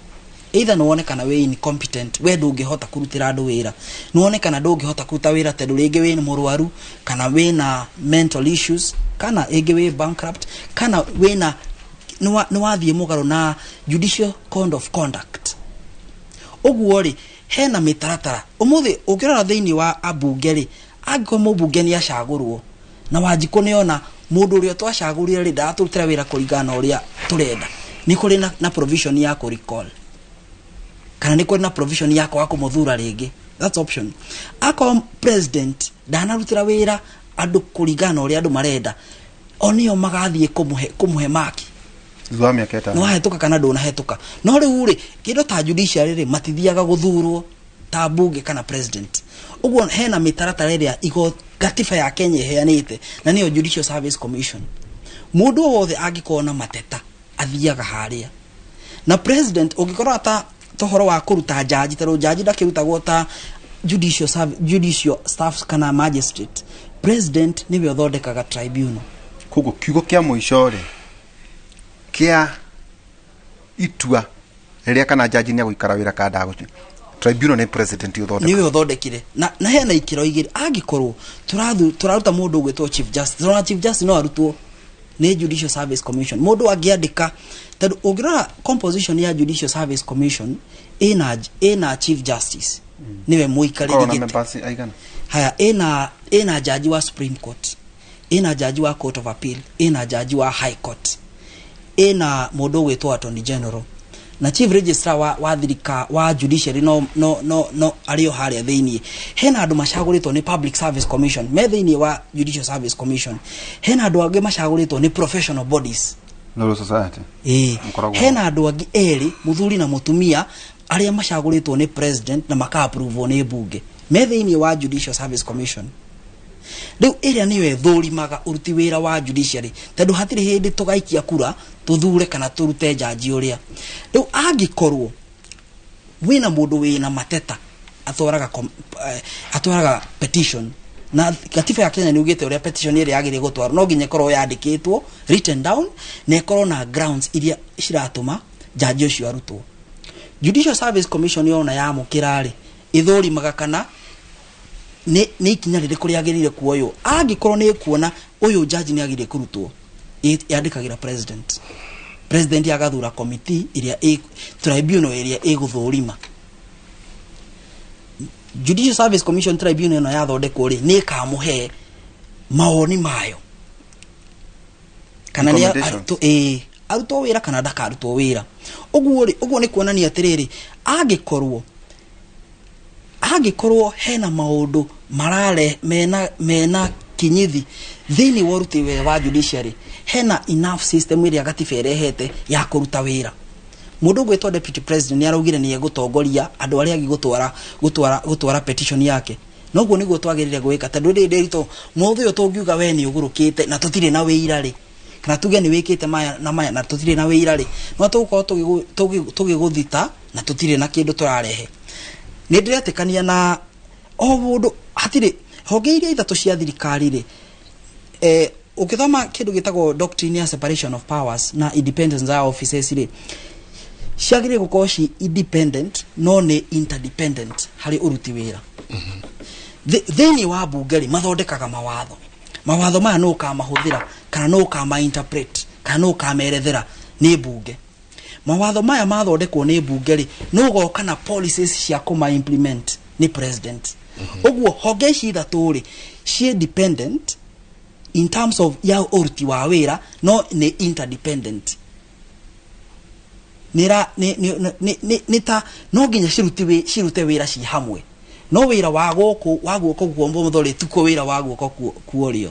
Either nĩ wonekana wĩ incompetent, we ndũngĩhota kũrutĩra andũ wĩra, nĩ wonekana ndũngĩhota kũruta wĩra tondũ rĩngĩ wĩ mũrwaru, kana wĩna mental issues, kana rĩngĩ wĩ bankrupt, kana wĩna nĩ wathiĩ mũgarũ na judicial code of conduct. Ũguo rĩ hena mĩtaratara. Ũmũthĩ ũngĩrora thĩinĩ wa ambunge rĩ, angĩkorwo mũmbunge nĩ acagũrwo na Wanjikũ nĩona mũndũ ũrĩa twacagũrire rĩ ndaratũrutĩra wĩra kũringana na ũrĩa tũrenda, nĩ kũrĩ na provision ya kũ recall, kana nĩ kũrĩ na provision ya kwaga kũmũthura rĩngĩ. That's option. Akorwo president ndanarutĩra wĩra andũ kũringana na ũrĩa andũ marenda, o nĩo magathiĩ kũmũhe maki thutha wa mĩaka 5. Nĩ wahĩtũka kana ndũnahĩtũka. No rĩu rĩ, kĩndũ ta judiciary rĩ, matithiaga gũthurwo ta bunge kana president. Ũguo hena mĩtaratara ĩrĩa gatiba ya Kenya ĩheanĩte, na nĩyo Judicial Service Commission. Mũndũ o wothe angĩkorwo na mateta athiaga harĩa. Na president ũngĩkorwo ta ũhoro wa kũruta jaji, tondũ jaji ndakĩrutagwo ta judicial staff kana magistrate, president nĩwe ũthondekaga tribunal. Koguo kiugo kĩa mũico rĩ, kĩa itua rĩrĩa kana jaji nĩ agũikara wĩra kana ndagũtua, tribunal nĩ president ũthondeka. Nĩwe ũthondekire. Na hena ikĩro igĩrĩ. Angĩkorwo tũraruta mũndũ ũgwĩtwo chief justice, tũrona chief justice no arutwo nĩ Judicial Service Commission. Mũndũ angĩandĩka, tondũ ũngĩrora composition ya Judicial Service Commission, ĩna chief justice nĩwe mũikarĩri gĩtĩ. Haya, ĩna jaji wa Supreme Court, ĩna jaji wa Court of Appeal, ĩna jaji wa High Court, ĩna mũndũ ũgwĩtwo Attorney General, na chief registrar wa thirika wa judiciary no arĩ o harĩa thĩiniĩ. Hena andũ macagũrĩtwo nĩ Public Service Commission me thĩiniĩ wa Judicial Service Commission. Hena andũ angĩ macagũrĩtwo nĩ professional bodies, Law Society. Hena andũ angĩ erĩ, mũthuri na mũtumia, arĩa macagũrĩtwo nĩ president na maka-approve nĩ bunge me thĩiniĩ wa Judicial Service Commission. Rĩu ĩrĩa nĩyo ĩthũrimaga ũruti wĩra wa judiciary, tondũ hatirĩ hĩndĩ tũgaikia kura tũthure kana tũrute jaji ũrĩa. Rĩu angĩkorwo wĩna mũndũ wĩna mateta, atwaraga petition, na gatiba ya Kenya nĩ ugĩte ũrĩa petition ĩrĩa yagĩrĩire gũtwarwo, no nginya ĩkorwo yandĩkĩtwo written down, na ĩkorwo na grounds iria ciratũma jaji ũcio arutwo. Judicial Service Commission yona yamũkĩra rĩ, ĩthũrimaga kana nĩ ikinya rĩrĩkũ rĩagĩrĩire kuoywo. Angĩkorwo nĩ ĩkuona ũyũ jaji nĩ agĩrĩire kũrutwo, yandĩkagĩra president. President agathura committee ĩrĩa tribunal ĩrĩa ĩgũthũrima. Judicial Service Commission tribunal ĩno yathondekwo rĩ, nĩ ĩkamũhe mawoni mayo kana nĩ arutwo wĩra kana ndakarutwo wĩra. Ũguo rĩ, ũguo nĩ kuonania atĩrĩrĩ, angĩkorwo hena maũndũ marare mena kinyithi thĩinĩ wa ũruti wĩra wa judiciary, hena enough system ĩrĩa gatiba ĩrehete ya kũruta wĩra. Mũndũ ũgwĩtwo deputy president nĩ araugire nĩ egũtongoria andũ arĩa angĩ gũtwara petition yake. Noguo nĩguo twagĩrĩire gwĩka, tondũ rĩrĩ ndĩritũ mũthĩ ũyũ tũngiuga we nĩ ũgũrũkĩte na tũtirĩ na wĩira rĩ, kana tuge nĩ wĩkĩte maya na maya na tũtirĩ na wĩira rĩ, no tũgũkorwo tũgĩgũthita na tũtirĩ na kĩndũ tũrarehe. Nĩ ndĩretĩkania na o mũndũ, hatirĩ honge iria ithatũ cia thirikari rĩ, ũngĩthoma kĩndũ gĩtagwo doctrine ya separation of powers na independence ya offices rĩ, ciagĩrĩire gũkorwo ci independent no nĩ interdependent harĩ ũruti wĩra. Thĩinĩ wa bunge rĩ, mathondekaga mawatho. Mawatho maya no ũkamahũthĩra kana no ũkama interpret kana no ũkamerethera nĩ bunge. Mawatho maya mathondekwo nĩ bunge rĩ, no ũgoka na policies cia kũma implement nĩ president. Ũguo honge ici ithatũ rĩ, ci dependent in terms of ya ũruti wa wĩra, no nĩ interdependent. Nĩ ta no nginya cirute wĩra ci hamwe. No wĩra wa gũkũ wa guoko kwa ũmotho rĩ, tikuo wĩra wa guoko kwa ũrĩo.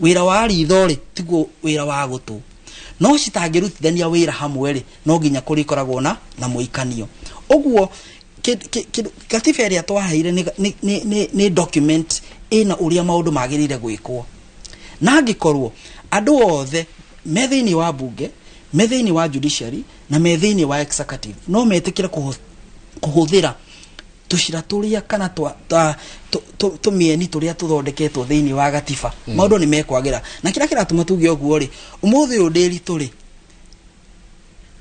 Wĩra wa ritho rĩ, tikuo wĩra wa gũtũ. No citangĩrutithania wĩra hamwe rĩ, no nginya kũrĩkoragwo na mũikanio. Ũguo gatiba ĩrĩa twaheire nĩ document ĩna ũrĩa maũndũ magĩrĩire gwĩkwo. Na angĩkorwo andũ othe me thĩinĩ wa bunge, me thĩinĩ wa judiciary na me thĩinĩ wa executive no metĩkĩre kũhũthĩra tũcira tũrĩa kana tũmĩeni tũrĩa tũthondeketwo thĩinĩ wa gatiba, maũndũ nĩ mekwagĩra. Na kĩrĩa kĩratũma tuge ũguo rĩ, ũmũthĩ ũyũ Ndĩritũ rĩ,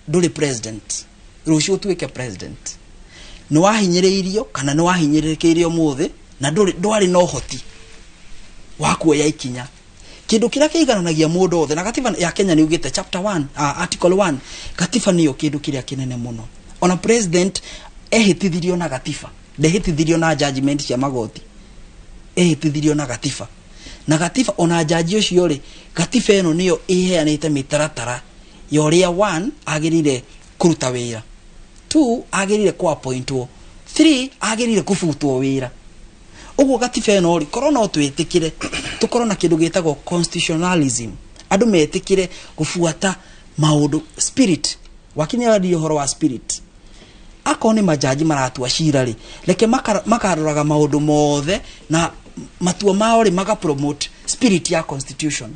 ndũrĩ president, rũciũ ũtuĩke president, nĩ wahinyĩrĩirio kana nĩ wahinyĩrĩrĩkĩire ũmũthĩ na ndwarĩ na ũhoti wa kuoya ikinya. Kĩndũ kĩrĩa kĩigananagia mũndũ othe, na gatiba ya Kenya nĩ ugĩte chapter 1, article 1, gatiba nĩyo kĩndũ kĩrĩa kĩnene mũno. Ona president ehĩtithirio na gatiba, ndehĩtithirio na judgment cia magoti, ehĩtithirio na gatiba. Na gatiba ona jaji ũcio rĩ, gatiba ĩno nĩyo ĩheanĩte mĩtaratara ya ũrĩa 1 agĩrĩire kũruta wĩra, 2 agĩrĩire kũ appointwo, 3 agĩrĩire kũbutwo wĩra. Ũguo gatiba ĩno rĩ, korwo no twĩtĩkĩre tũkorwo na kĩndũ gĩtagwo constitutionalism, andũ metĩkĩre gũbuata maũndũ spirit. Wakinya aririe ũhoro wa spirit, akorwo nĩ majaji maratua cira rĩ, reke makaroraga maũndũ mothe na matua mao rĩ maka promote spirit ya constitution.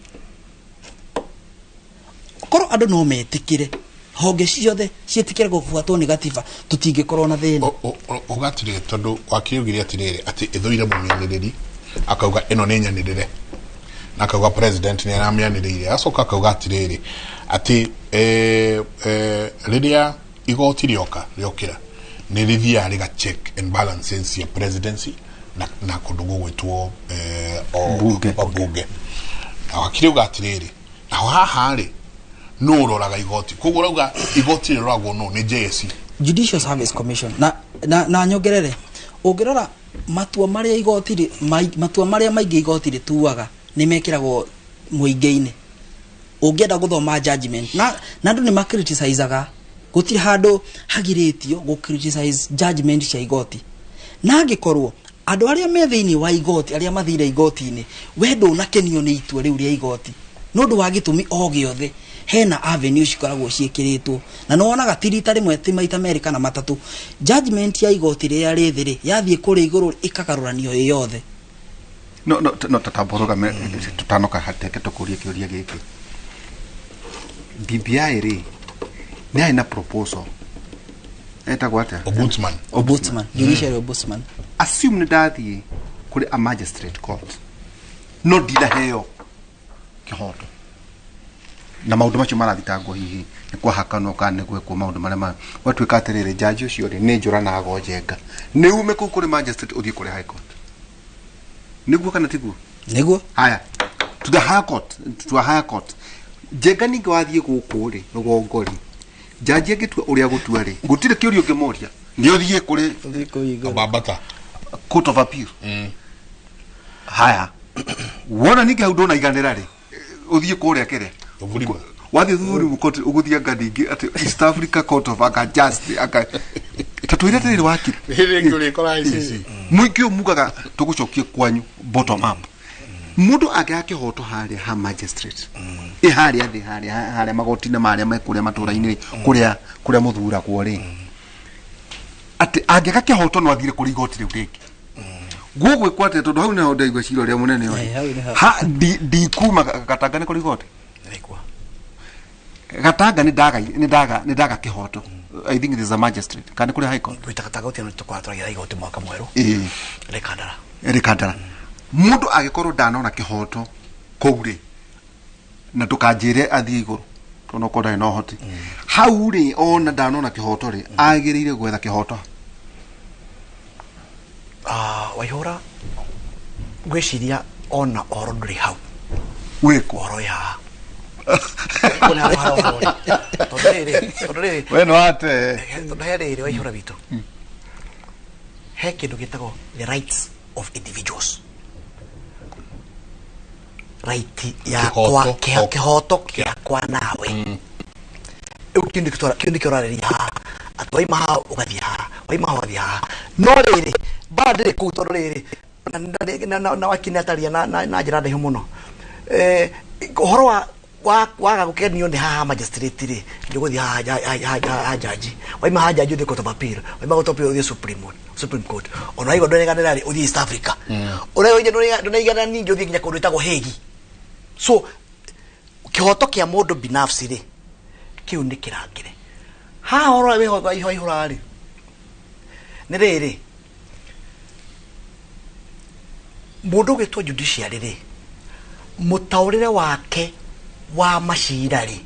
Korwo andũ no metĩkĩre honge ciothe ciĩtĩkĩre gũbuatwo nĩ gatiba, tũtingĩkorwo na thĩna. Ugatirĩ tondũ wakiugire atirĩrĩ atĩ ĩthũire mũmĩanĩrĩri, akauga ĩno nĩ nyanĩrĩre, na akauga president nĩ aramĩanĩrĩire, acoka akauga atirĩrĩ atĩ rĩrĩa igoti rĩoka rĩokĩra nĩ rĩthiaga rĩga check and balances cia presidency na kũndũ gũgwĩtwo bunge. Na wakiri uga atirĩrĩ naho haha rĩ no ũroraga igoti, koguo ũrauga igoti rĩroragwo no nĩ JSC, Judicial Service Commission. Na nyongerere, ũngĩrora matua marĩa igoti matua marĩa maingĩ igoti rĩtuaga nĩ mekĩragwo mũingĩ-inĩ. Ũngĩenda gũthoma judgment na andũ nĩ macriticizaga, gũtirĩ handũ hagirĩtio gũ criticize judgment cia igoti. Na angĩkorwo andũ arĩa me thĩinĩ wa igoti, arĩa mathire igoti-inĩ, we ndũnakenio nĩ itua rĩu rĩa igoti nĩ ũndũ wa gĩtũmi o gĩothe, hena avenue cikoragwo ciĩkĩrĩtwo na nĩwonaga ti rita rĩmwe ti maita merĩ kana matatũ, judgment ya igoti rĩrĩa rĩ thĩ rĩ yathiĩ kũrĩa igũrũ ĩkagarũranio ĩ yothe. No tatambũrũga tũtanoka hateke tũkũrie kĩũria gĩkĩ. BBI rĩ nĩ yarĩ na proposal etagwo atĩa? Ombudsman. Ombudsman, judiciary ombudsman. Assume nĩ ndathiĩ kũrĩ a magistrate court no ndinaheo kĩhoto na maũndũ macio marathitangwo hihi nĩ kwahakanwo kana nĩ gwĩkwo maũndũ marĩa ma gwatuĩka atĩrĩrĩ, jaji ũcio rĩ nĩ njũra na agonjenga, nĩ ume kũu kũrĩ magistrate ũthiĩ kũrĩ high court, nĩguo kana tiguo? Nĩguo. Haya, to the higher court, to a higher court. Njenga ningĩ wathiĩ gũkũ rĩ rũgongo rĩ, jaji angĩtua ũrĩa gũtua rĩ, gũtirĩ kĩũria ũngĩmoria, nĩ ũthiĩ kũrĩ Bambata court of appeal. Haya, wona ningĩ hau ndũnaiganĩra rĩ, ũthiĩ kũrĩa kĩrĩa wathiĩ Supreme Court ũgũthiĩ anga ningĩ atĩ East Africa Court of anga just anga tatwĩre atĩrĩrĩ wakiri mũingĩ ũyũ mugaga tũgũcokie kwanyu bottom up. Mũndũ angĩaga kĩhoto harĩa ha magistrate ĩ harĩa thĩ harĩa magoti-inĩ marĩa me kũrĩa matũra-inĩ kũrĩa kũrĩa mũthuragwo rĩ, atĩ angĩaga kĩhoto no athire kũrĩ igoti rĩu rĩngĩ. Gũgwĩkwo atĩa? Tondũ hau nĩho ndaigua cira ũrĩa mũnene ũrĩ ha ndikuma Gatanga nĩ kũrĩ igoti Gatanga nĩ ndaga kĩhoto. I think it is a magistrate kana kũrĩ high court. Gatanga gũtirĩ tũkwatwaragia igoti mwaka mwerũ. Rĩkandara. Rĩkandara. Mũndũ angĩkorwo ndanona kĩhoto kũu rĩ, na ndũkanjĩre athiĩ igũrũ tondũ okorwo ndarĩ na ũhoti hau rĩ, ona ndanona kĩhoto rĩ, agĩrĩire gwetha kĩhoto. Waihũra ngwĩciria ona ũhoro ndũrĩ hau wĩkũ ũhoro wĩ haha. We no ate tondũ he rĩrĩ Waihũra witũ, he kĩndũ gĩtagwo the rights of individuals, right yakwa kĩhoto kĩakwa nawe. Rĩu kĩu nĩkĩo ũrarĩria haha, atĩ waima haha ũgathiĩ haha, waima haha ũgathiĩ haha. No rĩrĩ mbara ndĩrĩ kũu tondũ rĩrĩ na wakiri nĩataria na njĩra ndaihu mũno. Ũhoro wa waga gũkenio nĩ haha magistrate rĩ, nĩ ũgũthiĩ haha jaji, waima haha jaji ũthiĩ court of appeal, waima court of appeal ũthiĩ Supreme Court, ona waigua ndũnaiganĩra rĩ ũthiĩ East Africa, ũraigua ndũnaiganĩra ningĩ ũthiĩ nginya kũndũ gwĩtagwo Hague. So kĩhoto kĩa mũndũ binafsi rĩ kĩu nĩ kĩrangĩre. Haha ũhoro wĩho Waihũra rĩ nĩ rĩrĩ, mũndũ ũgwĩtwo judiciary rĩ, mũtaũrĩre wake wa macira rĩ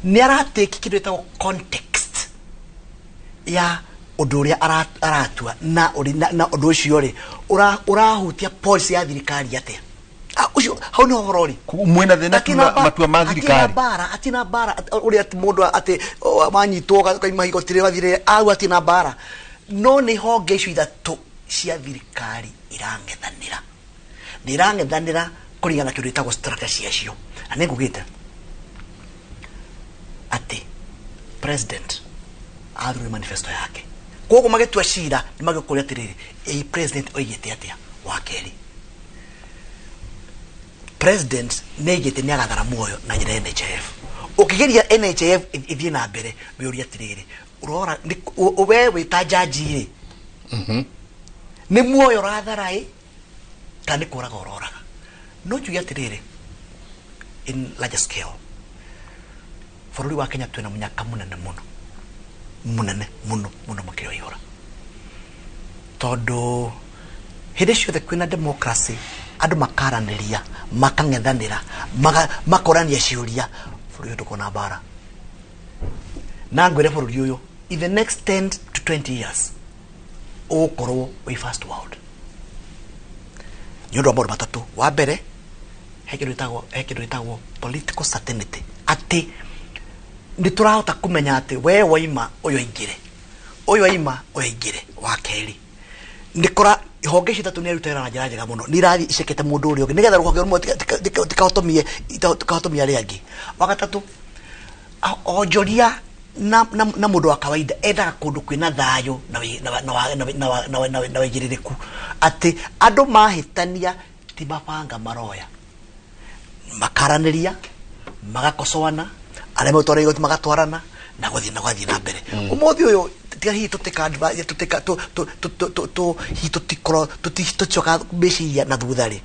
nĩ aratĩki kĩndũ gĩtagwo context ya ũndũ ũrĩa aratua na ũndũ ũcio rĩ ũrahutia policy ya thirikari atĩa. Ũcio hau nĩho ũhoro ũrĩ. Mwĩna thĩna matua ma thirikari atina mbara ũrĩa mũndũ atĩ wanyitwo ũkaima igoti rĩrĩ wathire au atina mbara, no nĩ honge icio ithatũ cia thirikari irang'ethanĩra, nĩ irang'ethanĩra kũringana na kĩndũ gĩtagwo structure ciacio. Na nĩ ngugĩte atĩ president athurire manifesto yake, Koguo magĩtua cira nĩ magĩkũria atĩrĩrĩ, ĩ president oigĩte atĩa? Wa kerĩ, president nĩ aigĩte nĩ agathara muoyo na njĩra ya NHIF. Ũkĩgeria NHIF ĩthiĩ na mbere, wĩũrie atĩrĩrĩ, ũrora we wĩ ta jaji rĩ, nĩ muoyo ũrathara ĩ kana nĩ kũraga ũroraga? No njuge atĩrĩrĩ, in larger scale, bũrũri wa Kenya twĩna mũnyaka mũnene mũno, mũnene mũno mũno makĩria wa ihũra, tondũ hĩndĩ ciothe kwĩna democracy andũ makaranĩria, makang'ethanĩra, makorania ciũria, bũrũri ũyũ ndũkorwo na mbara. Na ngwĩre bũrũri ũyũ in the next 10 to 20 years ũgũkorwo wĩ first world nĩ ũndũ wa maũndũ matatũ. Wa mbere, he kĩndũ gĩtagwo political certainty, atĩ nĩ tũrahota kũmenya atĩ we waima ũyũ aingĩre, ũyũ aima ũyũ aingĩre. Wa kerĩ, nĩ kũra honge ici ithatũ nĩ aruta wĩra na njĩra njega mũno, nĩ irathiĩ icekete mũndũ ũrĩa ũngĩ nĩgetha rũhonge rũmwe tikahotomie arĩa angĩ. Wa gatatũ, onjoria na mũndũ wa kawaida endaga kũndũ kwĩna thayũ na wĩigĩrĩrĩku, atĩ andũ mahĩtania ti mabanga maroya, makaranĩria, magakocoana, arĩa megũtwara igoti magatwarana na gũthiĩ na gũthiĩ na mbere. Ũmũthĩ ũyũ tiga hihi hihi tũtikorwo tũticoka meciria na thutha rĩ,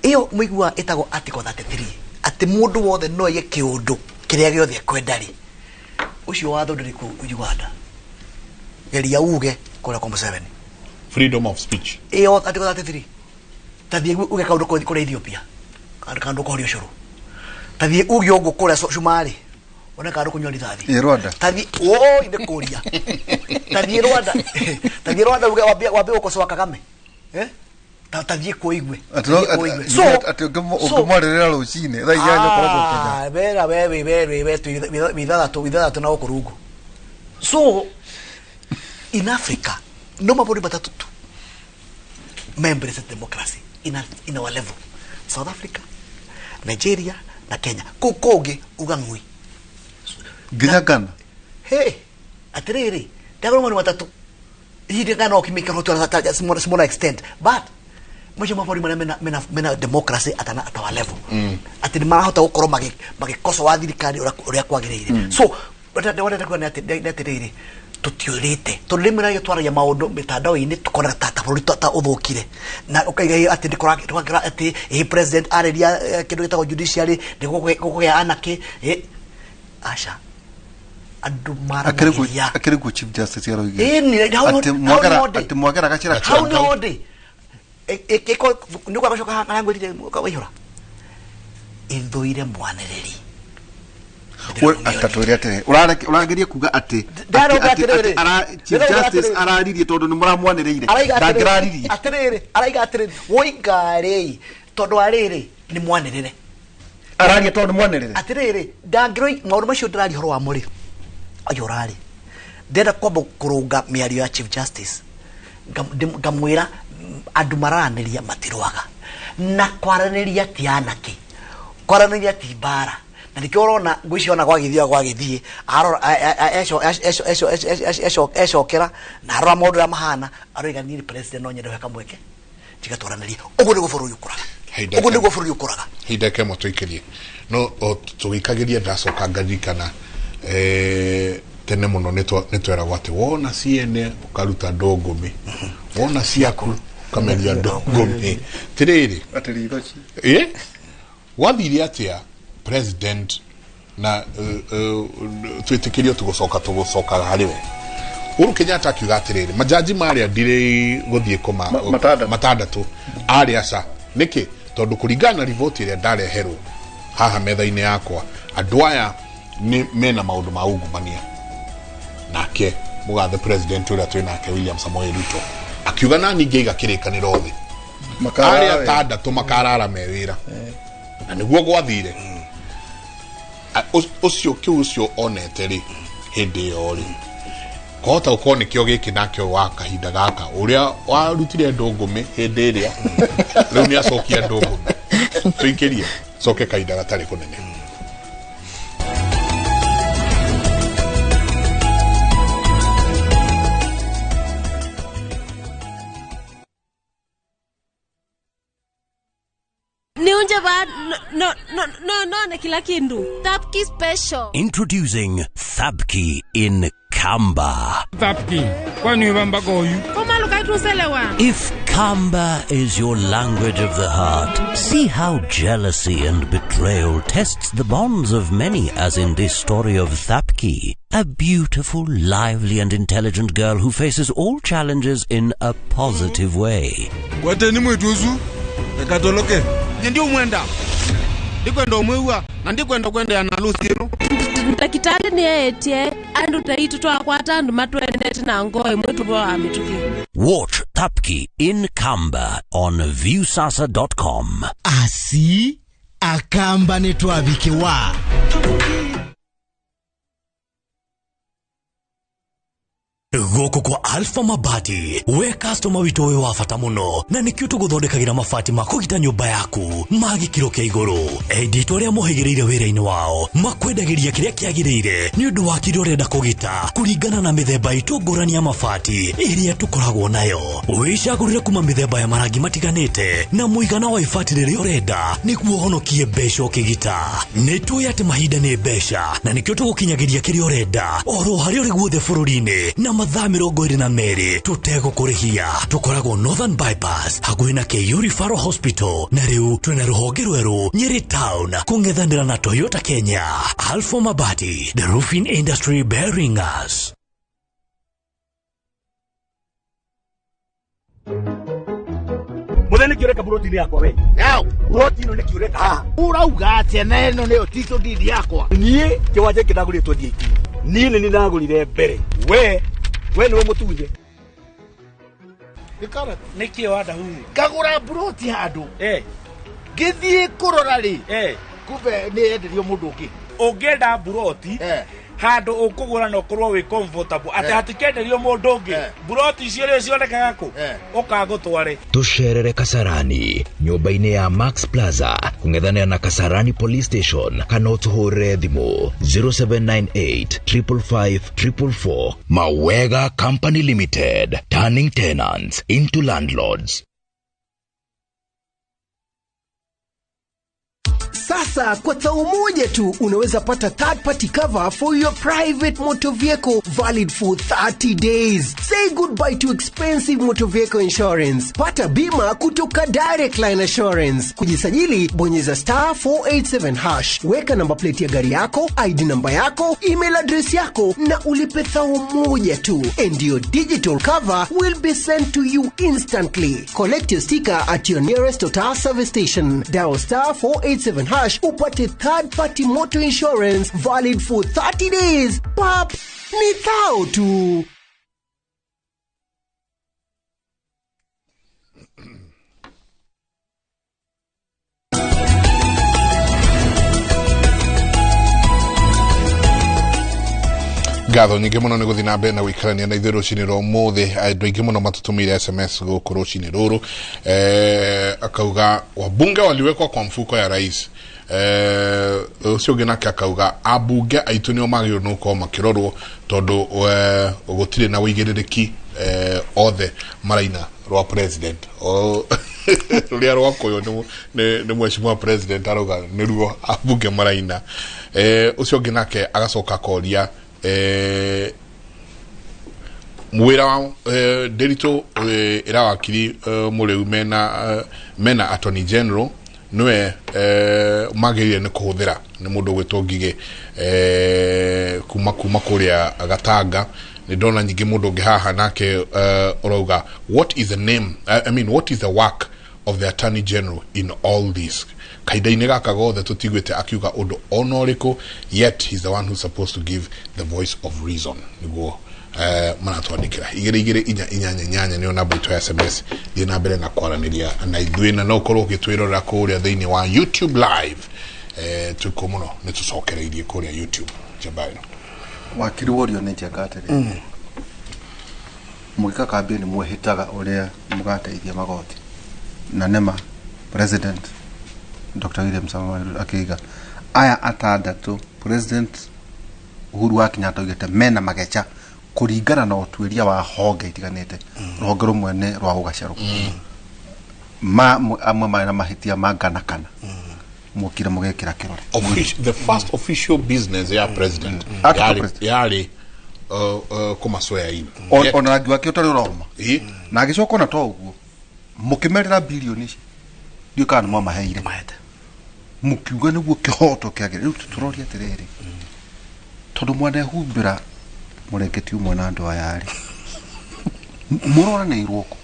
ĩyo mũiguaga ĩtagwo article 33, atĩ mũndũ wothe no aige kĩũndũ kĩrĩa gĩothe ekwenda rĩ, ũcio watho ndũrĩ kũu Uganda. Geria uge kũrĩa kwa Museveni. Freedom of speech. Ĩyo article 33, tathiĩ uge kaũndũ kũrĩa Ethiopia, kaũndũ kohoria ũcũrũ, tathiĩ uge ũguo kũrĩa Cumarĩ, one kaũndũ kũnyua rithathi. Ĩ Rwanda. Tathiĩ woi nĩ kũria, tathiĩ Rwanda, tathiĩ Rwanda uge wambie gũkocoa Kagame, tathiĩ kuo igue. Atĩ ũngĩmwarĩrĩra rũcinĩ thaa 8 ũkoragwo Kenya. Wera we we we we withathatũ na gũkũ rungu. So in Africa no mabũrũri matatũ tu ma embrace democracy in our level, South Africa, Nigeria na Kenya. Kũu kũngĩ uga ng'ui nginya Ghana. Hey, atĩrĩrĩ, ndagũrũ mabũrũri matatũ hihi Ghana ũkĩmĩkĩra to a smaller extent, but macio mabũrũri marĩa mena democracy at our level, atĩ nĩ marahota gũkorwo magĩkocoa thirikari ũrĩa kwagĩrĩire. So ũrĩa kuga nĩ atĩrĩrĩ, tũtiũrĩte, tondũ rĩmwe na twaragia maũndũ mĩtandao-inĩ tũkonaga ta bũrũri ta ũthũkire, na ũkaiga atĩ nĩ kũrakĩra atĩ ĩ president arĩria kĩndũ gĩtagwo judiciary nĩ gũkũgĩa anarchy. Aca, andũ maranagĩria. Akĩrĩ kuo Chief Justice aroigire atĩ Mwagera gacĩra hau nĩho ndĩ nĩ gwagacoka harĩa ngwĩrire waihũra ithũire mwanĩrĩri. Atatwĩre atĩrĩ, ũrageria kuga atĩ Chief Justice araririe tondũ nĩ mũramwanĩrĩire, ndangĩraririe. Atĩrĩrĩ, araiga atĩrĩrĩ, woigarĩ tondũ arĩrĩ nĩ mwanĩrĩre, araria tondũ nĩ mwanĩrĩre. Atĩrĩrĩ, ndangĩroi maũndũ macio ndĩraria ũhoro wamo rĩ, ũyũ ũrarĩ ndĩrenda kwamba kũrũnga mĩario ya Chief Justice, ngamwĩra andũ mararanĩria matirwaga, na kwaranĩria ti anarchy, kwaranĩria ti mbara. Na nĩkĩo ũrona ngwĩciria ona gwagĩthiĩ gwagĩthiĩ arora ecokera na arora maũndũ ũrĩa mahana, aroiga niĩ president no nyende gwĩka mweke njiga twaranĩrie. Ũguo nĩguo bũrũri ũkũraga, ũguo nĩguo bũrũri ũkũraga. Ihinda kĩmwe tũikĩrie no tũgĩikagĩria, ndacoka ngaririkana tene mũno nĩ tweragwo atĩ wona ciene ũkaruta ndũngũmĩ, wona ciaku ũkameria ndũngũmĩ. Tirĩrĩ, gwathire atĩa president na twĩtĩkĩrio tũgũcoka harĩ we Uhuru Kenyatta akiuga atĩrĩrĩ, majaji marĩa ndirĩ gũthiĩ kũma matandatũ arĩ aca. Nĩkĩ? Tondũ kũringana na riboti ĩrĩa ndareherwo haha metha-inĩ yakwa, andũ aya nĩ mena maũndũ ma ungumania. Nake mũgathe president ũrĩa twĩ nake William Samoei Ruto akiuga nani ngĩiga kĩrĩkanĩro thĩ, arĩa atandatũ makarara me wĩra, na nĩguo gwathire. Ũcio kĩu ũcio onete rĩ hĩndĩ ĩyo rĩ, kũhota gũkorwo nĩkĩo gĩkĩ nakĩo wa kahinda gaka ũrĩa warutire ndũngũmĩ hĩndĩ ĩrĩa rĩu nĩ acokia ndũngũmĩ. Tũikĩrie coke kahinda gatarĩ kũnene. Niunje ba no no no no na kila kindu. Thapki special. Introducing Thapki in Kamba. Thapki, kwani ubamba goyu? If Kamba is your language of the heart, see how jealousy and betrayal tests the bonds of many, as in this story of Thapki, a beautiful, lively and intelligent girl who faces all challenges in a positive way. Kwateni mwituzu, ekatoloke. Ndio mwenda. Ndikwenda omwewa na ndikwenda kwenda na Lucy ino. Ndakitali ni etie andu taitu twakwata andu matwendete na ngoe mwetu bwa amituki. Watch Thapki in Kamba on viewsasa.com. Asi akamba netwabikiwa. Gũkũ kwa Alpha Mabati we customer witũ wĩ wa bata mũno na nĩkĩo tũgũthondekagĩra mabati ma kũgita nyũmba yaku ma gĩkĩro kĩa igũrũ. Enditũ arĩa mohĩgĩrĩire wĩra-inĩ wao makwendagĩria kĩrĩa kĩagĩrĩire nĩ ũndũ wa kĩrĩa ũrenda kũgita kũringana na mĩthemba itũ ngũrani ya mabati ĩrĩa tũkoragwo nayo. Wĩcagũrĩre kuma mĩthemba ya marangi matiganĩte na mũigana wa ibati rĩrĩa ũrenda nĩguo ũhonokie mbeca ũkĩgita. Nĩ tũĩ atĩ mahinda nĩ mbeca na nĩkĩo tũgũkinyagĩria kĩrĩa ũrenda oro harĩa ũrĩ guothe bũrũri-inĩ na mathaa 22 tũtegũkũrĩhia. Tũkoragwo Northern Bypass hakuhĩ na KU Referral Hospital na rĩu twĩna rũhonge rwerũ Nyeri Town kũng'ethanĩra na Toyota Kenya. Alpha Mabati, the roofing industry bearing us. Mutheni kiureka buroti yakwa we. Yao, buroti ino ni kiureka haha. Urauga atia na ino niyo title deed yakwa. Nie kiwanja kindagũrĩtwo 2018. Niĩ nĩ ndagũrire mbere. We niwe mũtunye. Nĩkĩ wanda huhu? Ngagũra buroti handũ. Ngĩthiĩ kũrora rĩ. Kumbe nĩ yenderio mũndũ ũngĩ. Ũngĩenda buroti handũ ũkũgũra na ũkorwo wĩ comfortable atĩ hatikenderio mũndũ ũngĩ. Buroti icio rĩ cionekaga kũ? Ũkagũtware. Tũcerere Kasarani nyũmba-inĩ ya Max Plaza kũng'ethanĩra na Kasarani Police Station kana ũtũhũrĩre thimũ 0798 555 444. Mawega Company Limited, turning tenants into landlords. Sasa kwa tao moja tu unaweza pata third party cover for your private motor vehicle valid for 30 days. Say goodbye to expensive motor vehicle insurance. Pata bima kutoka Direct Line Assurance. Kujisajili bonyeza star 487 hash. Weka namba plate ya gari yako, ID namba yako, email address yako na ulipe thao moja tu. And your digital cover will be sent to you instantly. Collect your sticker at your nearest Total service station. Dial star 487 hash upate third party motor insurance valid for 30 days. Pap, ni thao tu. Ngatho nyingĩ mũno nĩ gũthiĩ na mbere na gũikarania na ithuĩ rũcinĩ rwa ũmũthĩ. Andũ aingĩ mũno matũtũmĩire SMS gũkũ rũcinĩ rũrũ. Akauga wabunge waliwekwa kwa mfuko ya rais. Ũcio ũngĩ nake akauga ambunge aitũ nĩo magĩrĩirwo nĩ gũkorwo makĩrorwo tondũ gũtirĩ na ũigĩrĩrĩki, othe maraina rwa president. Rũrĩa rwakũywo nĩ mheshimiwa president arauga nĩruo ambunge maraina. Ũcio ũngĩ nake agacoka akoria mwira wa Ndiritu ira wakiri Muriu mena Attorney General niwe magĩrĩire nĩ kũhũthĩra nĩ mũndũ ũgwĩtwo Ngigĩ kuma kũrĩa Gatanga. Nĩ ndona nyingĩ mũndũ ũngĩ haha nake ũrauga what is the name, I mean what is the work of the Attorney General in all this? Kahinda-inĩ gaka gothe tũtiguĩte akiuga ũndũ ona ũrĩkũ, yet he's the one who's supposed to give the voice of reason. Nĩguo maratwandĩkĩra 2 2 4 8 8 nĩyo namba itũ ya SMS. Thiĩ na mbere na kwaranĩria na ithuĩ na no ũkorwo ũgĩtwĩrorera kũrĩa thĩinĩ wa YouTube live. Tuko mũno nĩ tũcokereirie kũrĩa YouTube. Njamba ĩno wakiri worio nĩ Njenga atĩrĩ, mũgĩka kambĩni mwĩhĩtaga ũrĩa mũgateithia magoti na nema President Dr. William Samoei Ruto akiuga aya atandatũ President Uhuru wa Kenyatta augĩte mena mageca kũringana na ũtuĩria wa honge itiganĩte. Rũhonge rũmwe nĩ rwa ũgacerũ. Ma amwe marĩ na mahĩtia mangana kana mokire mũgekĩra kĩrore. The first official business ya president yarĩ kũmaswear in. Ona rangi wake ũtarĩ ũroma na agĩcoka ona to ũguo mũkĩmerĩra bilioni ici ndiũĩ kana nĩ mwamaheire mũkiuga nĩguo kĩhoto kĩagĩrĩire. Rĩu tũroria atĩrĩrĩ, tondũ mwanehumbĩra mũrengeti ũmwe na andũ aya rĩ, mũroranĩirwo kũ?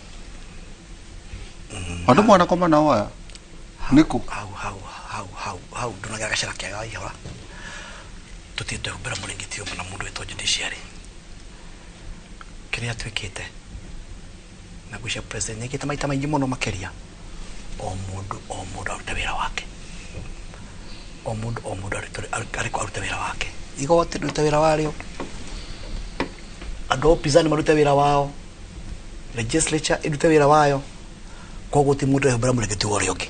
Andũ mwanakoma nao aya nĩkũ? Hau hau hau hau hau ndũnagĩa gacĩra kega waihũra. Tũtirĩ twehumbĩra mũrengeti ũmwe na mũndũ wĩtwo judiciary. Kĩrĩa twĩkĩte na ngwĩciria president nĩekĩte maita maingĩ mũno makĩria, o mũndũ arute wĩra wake, o mũndũ arĩkwo arute wĩra wake. Igoti rĩrute wĩra warĩo, andũ a upinzani marute wĩra wao, legislature ĩrute wĩra wayo. Koguo ti mũndũ ehumbĩra mũrengeti wa ũrĩa ũngĩ.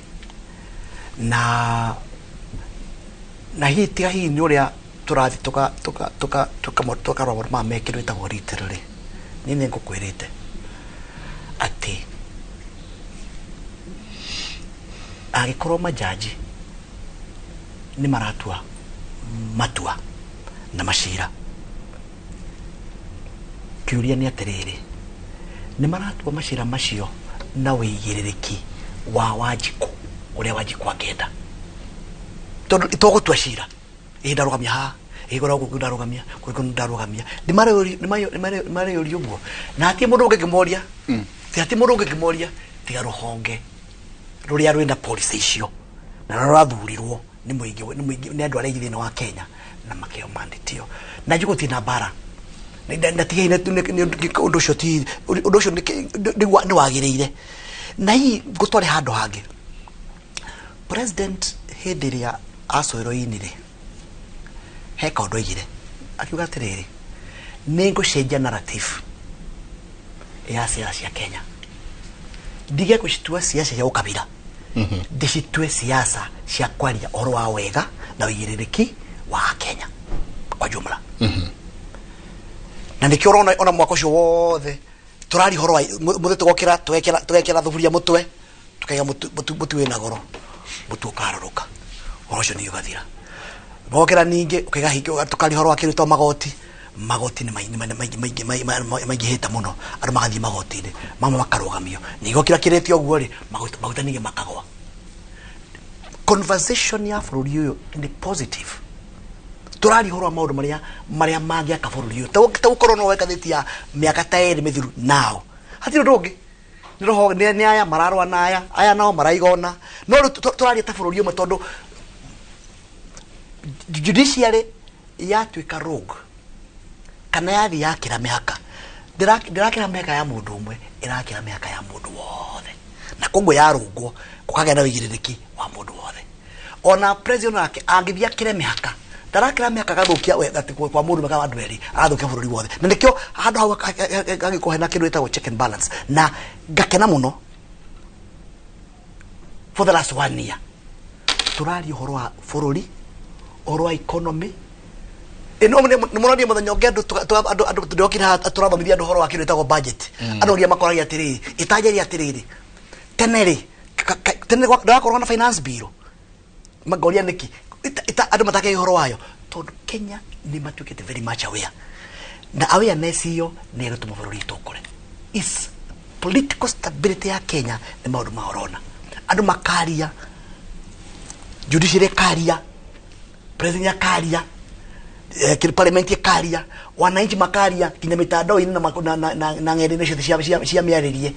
Na hihi tiga hihi nĩ ũrĩa tũrathiĩ tũkarora maũndũ maya me kĩndũ gĩtagwo retail rĩ, niĩ nĩ ngũkwĩrĩte atĩ angĩkorwo majaji nĩ maratua matua na macira, kĩũria nĩ atĩrĩrĩ, nĩ maratua macira macio na wĩigĩrĩrĩki wa Wanjikũ ũrĩa Wanjikũ angĩenda? Tondũ tũgũtua cira, ĩ ndarũgamia haha, ĩ gũkũ gũkũ ndarũgamia, gũkũ ndarũgamia, nĩ mareyũria ũguo. Na hatirĩ mũndũ ũngĩkĩmoria, hatirĩ mũndũ ũngĩkĩmoria tiga rũhonge rũrĩa rwĩna policy icio na rũrathurirwo nĩ mũingĩ, nĩ andũ arĩa aingĩ thĩinĩ wa Kenya na makĩheo mandate ĩyo. Na njũĩ gũtirĩ na mbara na tiga ũndũ ũcio ti ũndũ ũcio nĩ wagĩrĩire. Na hihi ngũtware handũ hangĩ, president hĩndĩ ĩrĩa acoirwo ini-rĩ, he kaũndũ oigire, akiuga atĩrĩrĩ, nĩ ngũcenjia narrative ya siasa cia Kenya, ndige gũcitua siasa cia ũkabira, ndĩcitue siasa cia kwaria ũhoro wa wega na ũigĩrĩrĩki wa Kenya kwa jumla. Na nĩkĩo ũrona ona mwaka ũcio wothe tũraria ũhoro wa mũthĩ, tũgokĩra tũgekĩra thuburia mũtwe, tũkaiga mũtu wĩna goro, mũtu ũkarũrũka, ũhoro ũcio nĩ ũgathira. Gokĩra ningĩ ũkaiga hingo tũkaria ũhoro wa kĩndũ gĩtagwo magoti, magoti nĩ maingĩhĩte mũno, andũ magathiĩ magoti-inĩ, mamwe makarũgamio. Ningĩ gokĩra kĩrĩte ũguo rĩ, maguta ningĩ makagwa. Conversation ya bũrũri ũyũ nĩ positive. Tũraria ũhoro wa maũndũ marĩa mangĩaka bũrũri ũyũ. Ta gũkorwo no ngathĩti ya mĩaka ta 2 mĩthiru nao hatirĩ ũndũ ũngĩ, nĩ roho nĩ aya mararũa na aya, aya nao maraigona. No rĩu tũraria ta bũrũri ũmwe, tondũ judiciary yatuĩka rogue kana yathiĩ yakĩra mĩhaka, ndĩrakĩra mĩhaka ya mũndũ ũmwe, ĩrakĩra mĩhaka ya mũndũ wothe, na koguo yarũngwo gũkagĩa na ũigĩrĩrĩki wa mũndũ wothe. Ona president nake angĩthiĩ akĩre mĩhaka, ndarakĩra mĩhaka agathũkia kwa mũndũ ũmwe kana andũ erĩ, agathũkia bũrũri wothe. Na nĩkĩo handũ hau hagĩkorwo hena kĩndũ gĩtagwo check and balance. Na ngakena mũno for the last 1 year tũraria ũhoro wa bũrũri, ũhoro wa economy. Ĩno nĩ mũroria mũthenya ũngĩ andũ ndĩrokire haha tũrathomithia andũ ũhoro wa kĩndũ gĩtagwo budget. Andũ nginya makoragia atĩrĩrĩ, ĩtanjaria atĩrĩrĩ, tene rĩ, tene ndĩrakorwo na finance bill, magoria nĩkĩ andũ matakĩagia ũhoro wayo, tondũ Kenya nĩ matuĩkĩte very much aware, na awareness ĩyo nĩ ĩgũtũma bũrũri witũ ũkũre. Is political stability ya Kenya nĩ maũndũ ma ũrona andũ makaria, judiciary ĩkaria, president akaria, parliament ĩkaria, wananchi makaria, nginya mitandao-inĩ na ng'enda-inĩ ciothe cia mĩarĩrie.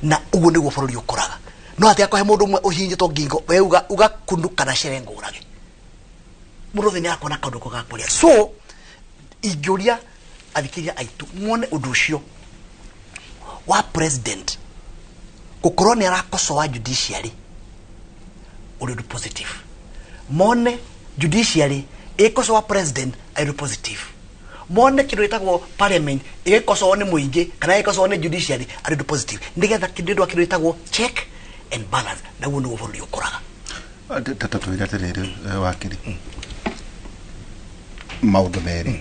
Na ũguo nĩguo bũrũri ũkũraga. No atĩ akũhe mũndũ ũmwe ũhihinyĩtwo ngingo, we uga kunduka na cere ngũrage, mũndũ othe nĩakuona kaũndũ kau ga kũrĩa. So ingĩũria athikĩrĩria aitũ mone ũndũ ũcio wa president gũkorwo nĩ arakosoa judiciary ũrĩ ũndũ positive, mone judiciary ĩkosoa president arĩ ũndũ positive, mone kĩndũ gĩtagwo parliament ĩgĩkosoa nĩ mũingĩ kana ĩgĩkosoa nĩ judiciary arĩ ũndũ positive, nĩgetha kĩndũ kĩndũ gĩtagwo check and balance, naguo nĩguo bũrũri ũkũraga. Tata twĩre atĩrĩrĩ, wakiri, maũndũ merĩ,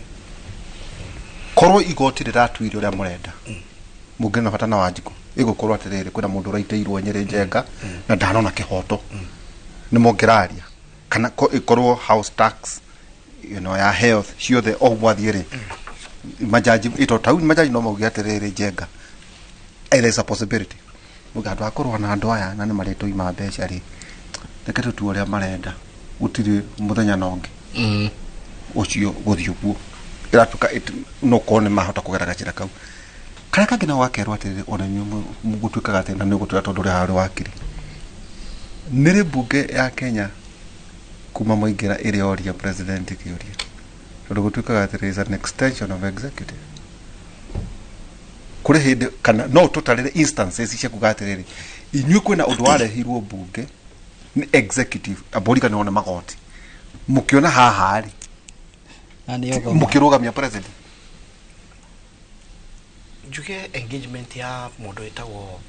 korwo igoti rĩratuire ũrĩa mũrenda, mũngĩrĩ na bata na Wanjikũ? Ĩgũkorwo atĩrĩrĩ kwĩna mũndũ ũraitĩirwo Nyĩrĩ Njenga na ndanona kĩhoto nĩ mũngĩraria kana ĩkorwo house tax ya health ciothe o gwathiĩ rĩ majaji ito tau majaji no mauge atĩrĩrĩ Njenga, there is a possibility muga andũ akũrũa na andũ aya na nĩ marĩtũima mbeca rĩ, reke tũtue ũrĩa marenda gũtirĩ mũthenya na ũngĩ ũcio gũthiĩ ũguo ĩratuĩka no korwo nĩ mahota kũgera gacĩra kau karĩa kangĩ nao gakerwo atĩrĩrĩ ona inyuĩ gũtuĩkaga atĩ na nĩ ũgũtwĩra tondũ ũrĩa harĩ wakiri nĩ rĩ mbunge ya Kenya kuma mwaingĩra ĩrĩ oria president kĩũria tondũ gũtuĩkaga atĩrĩ is an extension of executive kũrĩ hĩndĩ kana no tũtarĩre instances cia kuga atĩrĩrĩ inyuĩ kwĩna ũndũ warehirwo mbunge nĩ executive amborika nĩ magoti mũkĩona haha rĩ mũkĩrũgamia president. Njuge engagement ya mũndũ wĩtagwo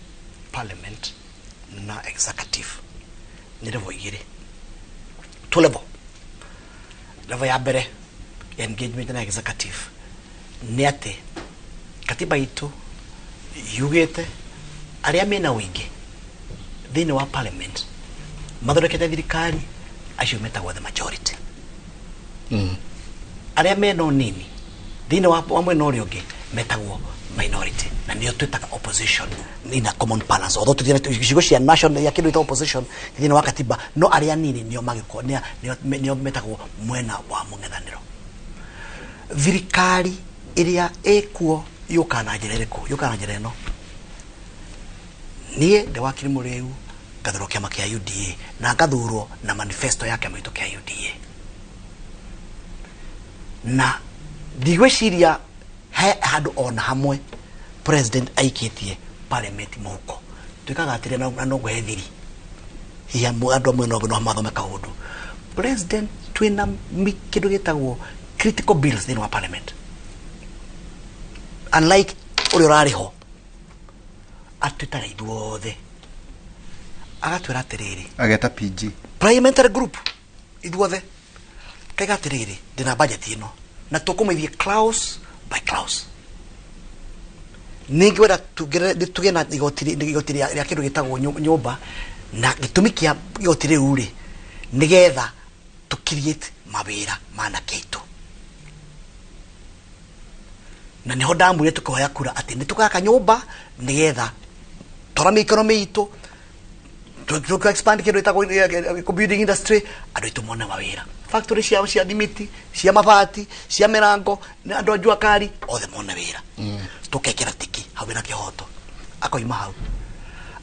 parliament na executive nĩ level igĩrĩ, two level. Level ya mbere ya engagement na executive nĩ atĩ katiba itũ yugĩte arĩa mena ũingĩ thĩinĩ wa parliament mathondekete thirikari acio metagwo the majority. Arĩa mena ũnini thĩinĩ wa mwena ũrĩa ũngĩ metagwo minority na nĩo twĩtaga opposition in a common balance, although tũtirĩ icigo cia national ya kĩndũ gĩtagwo opposition thĩinĩ wa katiba, no arĩa anini nĩo magĩkorwo nĩo metagwo mwena wa mũng'ethanĩro. Thirikari ĩrĩa ĩkuo yũkaga na njĩra ĩrĩkũ? Yũkaga na njĩra ĩno, niĩ ndĩ wakiri Mũrĩu ngathurwo kĩama kĩa UDA na ngathurwo na manifesto ya kĩama gitũ kĩa UDA, na ndigwĩciria he handũ ona hamwe president aikĩtie parliament mũhuko. Twĩkaga atĩrĩ na no ngũhe thiri hihi andũ amwe no mathome kaũndũ. President twĩna kĩndũ gĩtagwo critical bills thĩinĩ wa parliament, unlike ũrĩa ũrarĩ ho atwĩtaga ithuothe agatwĩra atĩrĩrĩ ageta PG parliamentary group ithuothe kaiga atĩrĩrĩ ndĩna budget ĩno na tũkũmĩthiĩ clause by clause, nĩngwenda tũgĩe na igoti rĩa kĩndũ gĩtagwo nyũmba na gĩtũmi kĩa igoti rĩu rĩ nĩgetha tũ create mawĩra ma anake aitũ, na nĩho ndamwĩrire tũkĩhoya kura atĩ nĩ tũgaka nyũmba nĩgetha twaramie economy itũ tũ expand kĩndũ gĩtagwo building industry andũ aitũ mone mawĩra, factory cia thimiti cia mabati cia mĩrango andũ a jua kali othe mone wĩra. Tũkekĩra tiki hau wĩna kĩhoto. Akoima hau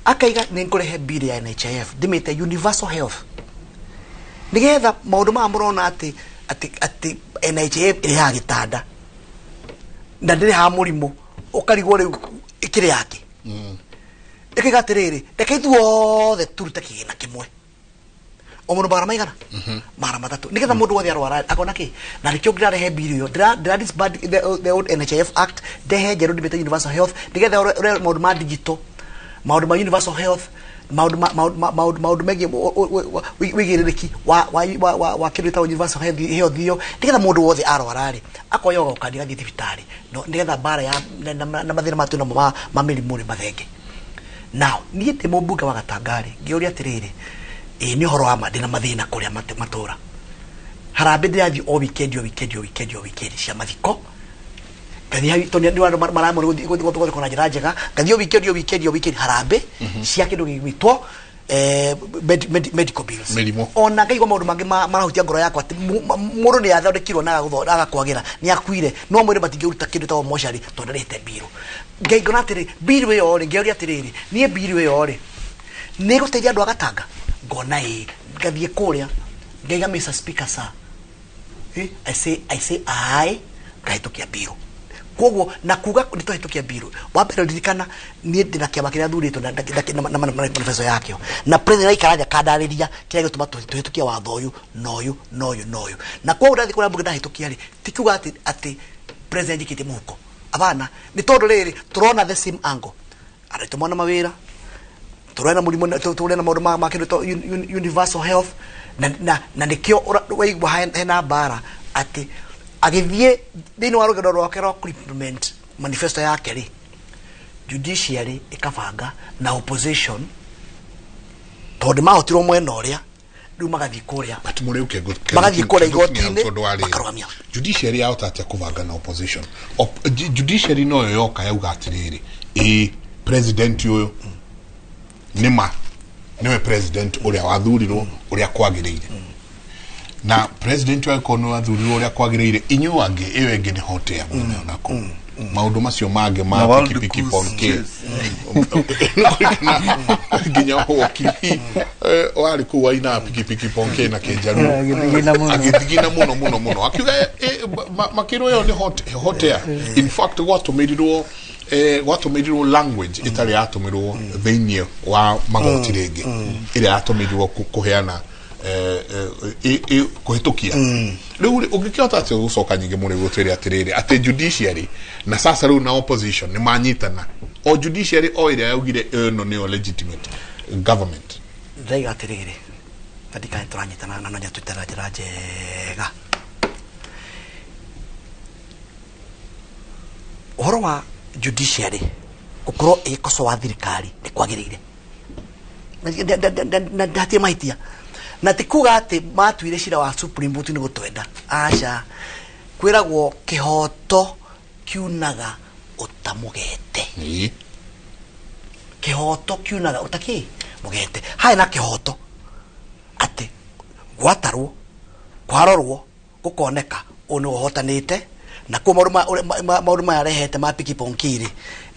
akaiga nĩ ngũrehe bill ya NHIF ndĩmĩte universal health nĩgetha maũndũ maya mũrona atĩ atĩ NHIF ĩrĩhaga gĩtanda na ndĩrĩhaga mũrimũ ũkarigwo rĩu ĩkĩrĩ yake. Ĩkaiga atĩrĩrĩ reke ithuothe tũrute kĩgĩna kĩmwe o mũndũ magana maigana 300 nĩgetha mũndũ wothe arwara akona kĩ na nĩkĩo ndĩrarehe bill ĩyo ndĩra disband the old NHIF act ndehe njerũ ndĩmĩte universal health nĩgetha ũrĩa maũndũ ma digital maũndũ ma universal health maũndũ megiĩ wĩigĩrĩrĩki wa kĩndũ gĩtagwo universal health ĩyo nĩgetha mũndũ wothe arwara rĩ akoya ogoka agathiĩ thibitarĩ nĩgetha mbara ya na mathĩna maya twĩnamo ma mĩrimũ rĩ mathenge. Now niĩ ndĩ mũmbunge wa Gatanga rĩ ngĩũria atĩrĩrĩ ĩĩ nĩ ũhoro wa ma ndĩna mathĩna kũrĩa matũra harambĩ ndĩrathiĩ o weekend o weekend o weekend o weekend cia mathiko ngathiĩ tondũ nĩ andũ maramũra gũthondekwo na njĩra njega ngathiĩ o weekend o weekend o weekend harambĩ cia kĩndũ gĩgwĩtwo medical bills ona ngaigua maũndũ mangĩ marahutia ngoro yakwa atĩ mũndũ nĩ athondekirwo na agakwagĩra nĩ akuire no mwĩrĩ matingĩruta kĩndũ gĩtagwo mocarĩ tondũ ndarĩhĩte mbirũ. Ngona atĩrĩ mbirũ ĩyo rĩ ngĩũria atĩrĩrĩ niĩ mbirũ ĩyo rĩ nĩ ĩgũteithia andũ a Gatanga ngona ĩĩ ngathiĩ kũrĩa ngaiga Mr. Speaker sir, I say aye ngahĩtũkia mbirũ. Koguo na kuga nĩ twahĩtũkia mbirũ wa mbere ririkana niĩ ndĩna kĩama kĩrĩa thurĩtwo na manifesto yakĩo na president aikara thĩ akandarĩria kĩrĩa gĩtũma tũhĩtũkie watho ũyũ na ũyũ na ũyũ na ũyũ na koguo ndathiĩ kũrĩa mbunge ndahĩtũkia rĩ ti kuga atĩ president njikĩtie mũhuko abana nĩ tondũ rĩrĩ tũrona the same angle andũ aitũ mona mawĩra tũrona mũrimũ tũrona maũndũ ma kĩndũ universal health na nĩkĩo waigua hena mbara atĩ agĩthiĩ thĩinĩ wa rũgendo rwake rwa implement manifesto yake rĩ Judiciary ĩkabanga na opposition tondũ mahotirwo mwena ũrĩa rĩu magathiĩ kũrĩa But mũrĩ ũke magathiĩ kũrĩa igoti-inĩ makarũgamia. Judiciary yahota atĩa kũbanga na opposition? Judiciary noyo yoka yauga atĩrĩrĩ, ĩ president ũyũ nĩma nĩwe president ũrĩa wathurirwo ũrĩa kwagĩrĩire, na president ũyũ angĩkorwo nĩ wathurirwo ũrĩa kwagĩrĩire, inyuĩ angĩ ĩyo ĩngĩ nĩ hote ya mwena onako maũndũ macio mangĩ Na ma world pikipiki goose ponke chase. Nginya wokiri warĩ kũu wainaga pikipiki ponke na kĩnjaruo. Agĩthigina mũno. Agĩthigina mũno mũno mũno, akiuga makĩrwo ĩyo nĩ hot air. In fact gwatũmĩrirwo language ĩtarĩ yatũmĩrwo thĩinĩ wa magoti rĩngĩ, ĩrĩa yatũmĩrirwo kũheana kũhĩtũkia rĩu rĩ, ũngĩkĩhota atĩa gũcoka nyingĩ mũrĩ gũtwĩre atĩrĩrĩ atĩ judiciary na sasa rĩu na opposition nĩ manyitana, o judiciary o ĩrĩa yaugire ĩno nĩyo legitimate government? Ndaiga atĩrĩrĩ, na ndikane tũranyitana na no nyatwĩte na njĩra njega ũhoro wa judiciary gũkorwo ĩgĩkocoa thirikari nĩ kwagĩrĩire. Na hatirĩ mahĩtia, na ti kuga atĩ matuire cira wa Supreme Court nĩ gũtwenda, aca. Kwĩragwo kĩhoto kiunaga ũtamũgete. Kĩhoto kiunaga ũtakĩ mũgete. Harĩ na kĩhoto atĩ gwatarwo, kwarorwo, gũkoneka ũyũ nĩwe ũhotanĩte, na kuo maũndũ maya arehete ma piki ponkiri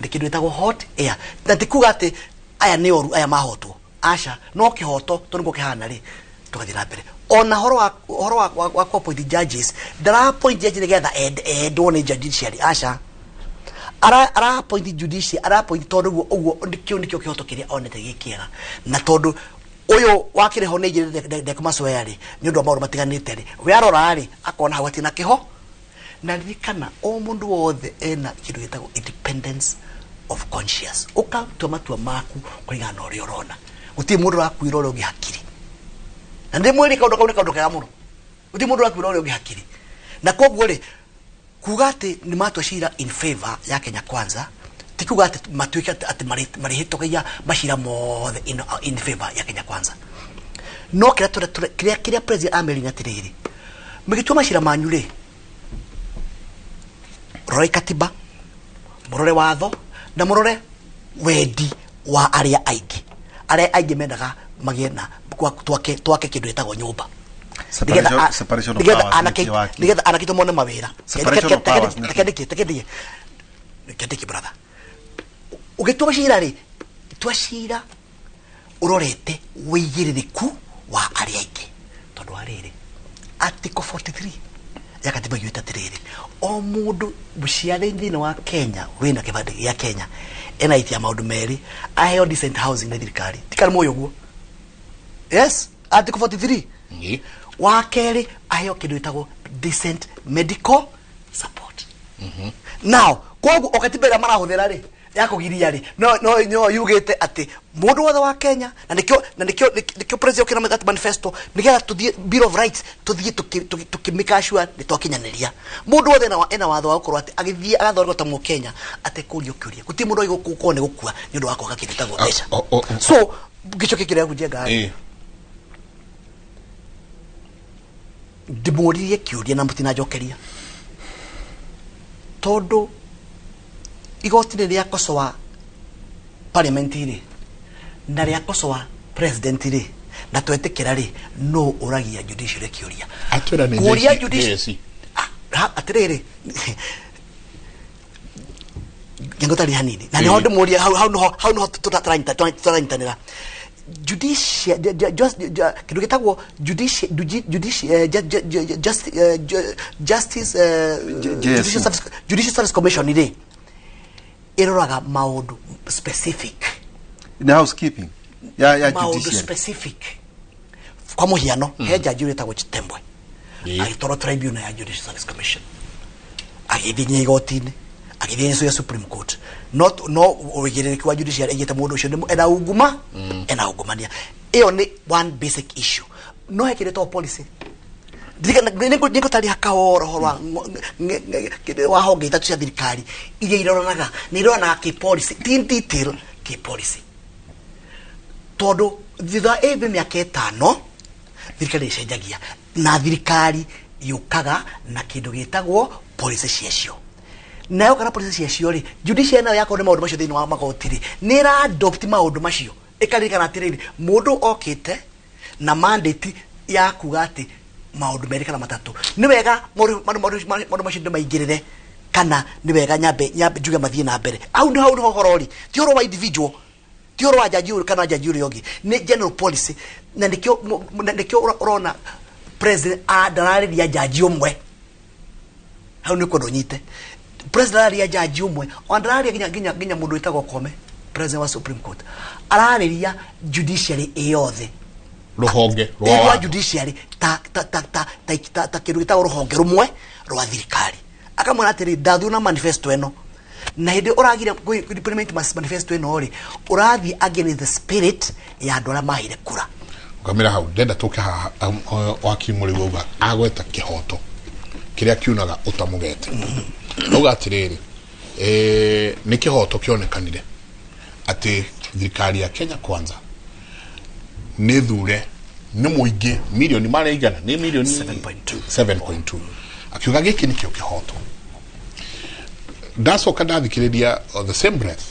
nĩ kĩndũ gĩtagwo hot air. Na ti kuga atĩ aya nĩ oru, aya mahotwo, aca. No kĩhoto tondũ nĩguo kĩhana rĩ, tũgathiĩ na mbere. Ona horo wa ku appoint judges, ndara appoint judge nĩgetha endwo nĩ judiciary, aca. Ara appoint judiciary, ara appoint tondũ ũguo kĩu nĩkĩo kĩhoto kĩrĩa onete gĩ kĩega, na tondũ ũyũ wakĩrĩ ho nĩ njĩrĩ ndekũmacoya rĩ, nĩ ũndũ wa maũndũ matiganĩte rĩ, we arora rĩ, akona hau hatirĩ na kĩho. Na ririkana, o mũndũ wothe ena kĩndũ gĩtagwo independence of conscience, ũkatua matua maku kũringana na ũrĩa ũrona. Gũtirĩ mũndũ ũrakuĩra ũrĩa ũngĩ hakiri, na ndĩ mwĩrĩ kaũndũ kau nĩ kaũndũ kega mũno. Gũtirĩ mũndũ ũrakuĩra ũrĩa ũngĩ hakiri, na koguo rĩ, kuga atĩ nĩ matua cira in favor ya Kenya Kwanza ti kuga atĩ matuĩke atĩ marĩhĩtũkagia macira mothe in favor ya Kenya Kwanza. No kĩrĩa kĩrĩa president amerine atĩrĩrĩ, mũgĩtua macira manyu rĩ, rorai katiba, mũrore watho, na mũrore wendi wa arĩa aingĩ. Arĩa aingĩ mendaga magĩe na twake kĩndũ gĩtagwo nyũmba. Separation of Nĩgetha powers anake nĩkĩo waki. Nĩgetha anake mone mawĩra. Separation of powers nĩkĩo. Tekendĩkie brother, ũgĩtua cira rĩ, tua cira ũrorete wĩigĩrĩrĩku wa arĩa aingĩ, tondũ wa rĩrĩ, article 43 ya katiba yugĩte atĩrĩrĩ, o mũndũ mũciare thĩinĩ wa Kenya wĩna kĩbandĩ gĩa Kenya ena itia maũndũ merĩ: aheo decent housing nĩ thirikari. Tikana mũĩ ũguo? Yes, article 43. Wa kerĩ, aheo kĩndũ gĩtagwo decent medical support. Now koguo o katiba ĩrĩa marahũthĩra rĩ, ya kũgiria rĩ, no yugĩte atĩ mũndũ wothe wa Kenya, na nĩkĩo president okĩra that manifesto nĩgetha tũthiĩ bill of rights, tũthiĩ tũkĩmĩka sure nĩ twakinyanĩria mũndũ wothe ena watho wa gũkorwo atĩ agĩthiĩ agathondekwo ta mũkenya atekũrio kĩũria. Gũtirĩ mũndũ agĩgũkorwo nĩ gũkua nĩ ũndũ wa kwaga kĩndũ gĩtagwo mbeca. So gĩcoke kĩrĩa kunjenga, ndĩmũririe kĩũria na mũtinanjokeria, tondũ igoti nĩ rĩakocoa parliament rĩ, na rĩakocoa president rĩ, na twetĩkĩra rĩ, no ũragia judiciary kĩũria? Atwĩra nĩ Kũria JSC. Atĩrĩrĩ, ngĩngũtarĩ hanini na nĩho ndĩmũria hau nĩho tũranyitanĩra. Judicial kĩndũ gĩtagwo judicial justice JSC. Judicial Service Commission rĩ, ĩroraga maũndũ specific. Nĩ housekeeping ya Maũndũ judiciary. specific. Kwa mũhiano, he jaji ũrĩa wĩtagwo Chitembwe agĩtwarwo tribunal ya Judicial Service Commission, agĩthiĩ nginya igoti-inĩ, agĩthiĩ nginya Supreme Court. No ũigĩrĩrĩki wa judiciary ĩgĩte mũndũ ũcio ena unguma, ena ungumania. Ĩyo nĩ one basic issue. No he kĩndũ gĩtagwo policy. Nĩngũtaria kahoro ũhoro wa honge ithatũ cia thirikari iria iroranaga nĩ iroranaga kĩ policy ti in detail kĩ policy tondũ thutha wa every mĩaka 5 thirikari ĩcenjagia na thirikari yũkaga na kĩndũ gĩtagwo policy ciacio na yoka na policy ciacio rĩ judiciary nayo yakorwo nĩ maũndũ macio thĩinĩ wa magoti rĩ nĩ ĩra adopt maũndũ macio ĩkaririkana atĩrĩrĩ mũndũ okĩte na mandate ya kuga atĩ maũndũ merĩ kana matatũ nĩ wega maũndũ macio ndĩmaingĩrĩre kana nĩ wega nyambe njuge mathiĩ na mbere hau nĩ hau nĩho ũhoro rĩ ti ũhoro wa individual ti ũhoro wa jaji ũyũ kana jaji ũrĩa ũngĩ nĩ general policy na nĩkĩo ũrona president ndararĩria jaji ũmwe hau nĩ kwenda ũnyite president ararĩria jaji ũmwe ona ndararĩria nginya mũndũ wĩtagwo Koome president wa Supreme Court ararĩria judiciary ĩyothe ruhonge rwa judiciary ta kindu gitagwo ruhonge rumwe rwa thirikari akamwira atiri ndathuu na manifesto eno na hindi uragire implement manifesto eno ri urathi against the spirit ya andu aria maheire kura ukamira hau ndenda tuke haha wakiri Mũrĩu auga agweta kihoto kiria kiunaga utamugete auga atiriri ni kihoto kionekanire ati thirikari ya Kenya Kwanza nĩ thure nĩ mũingĩ milioni mara igana nĩ milioni 7.2 akiuga gĩkĩ nĩkĩo kĩhoto ndacoka ndathikĩrĩria on the same breath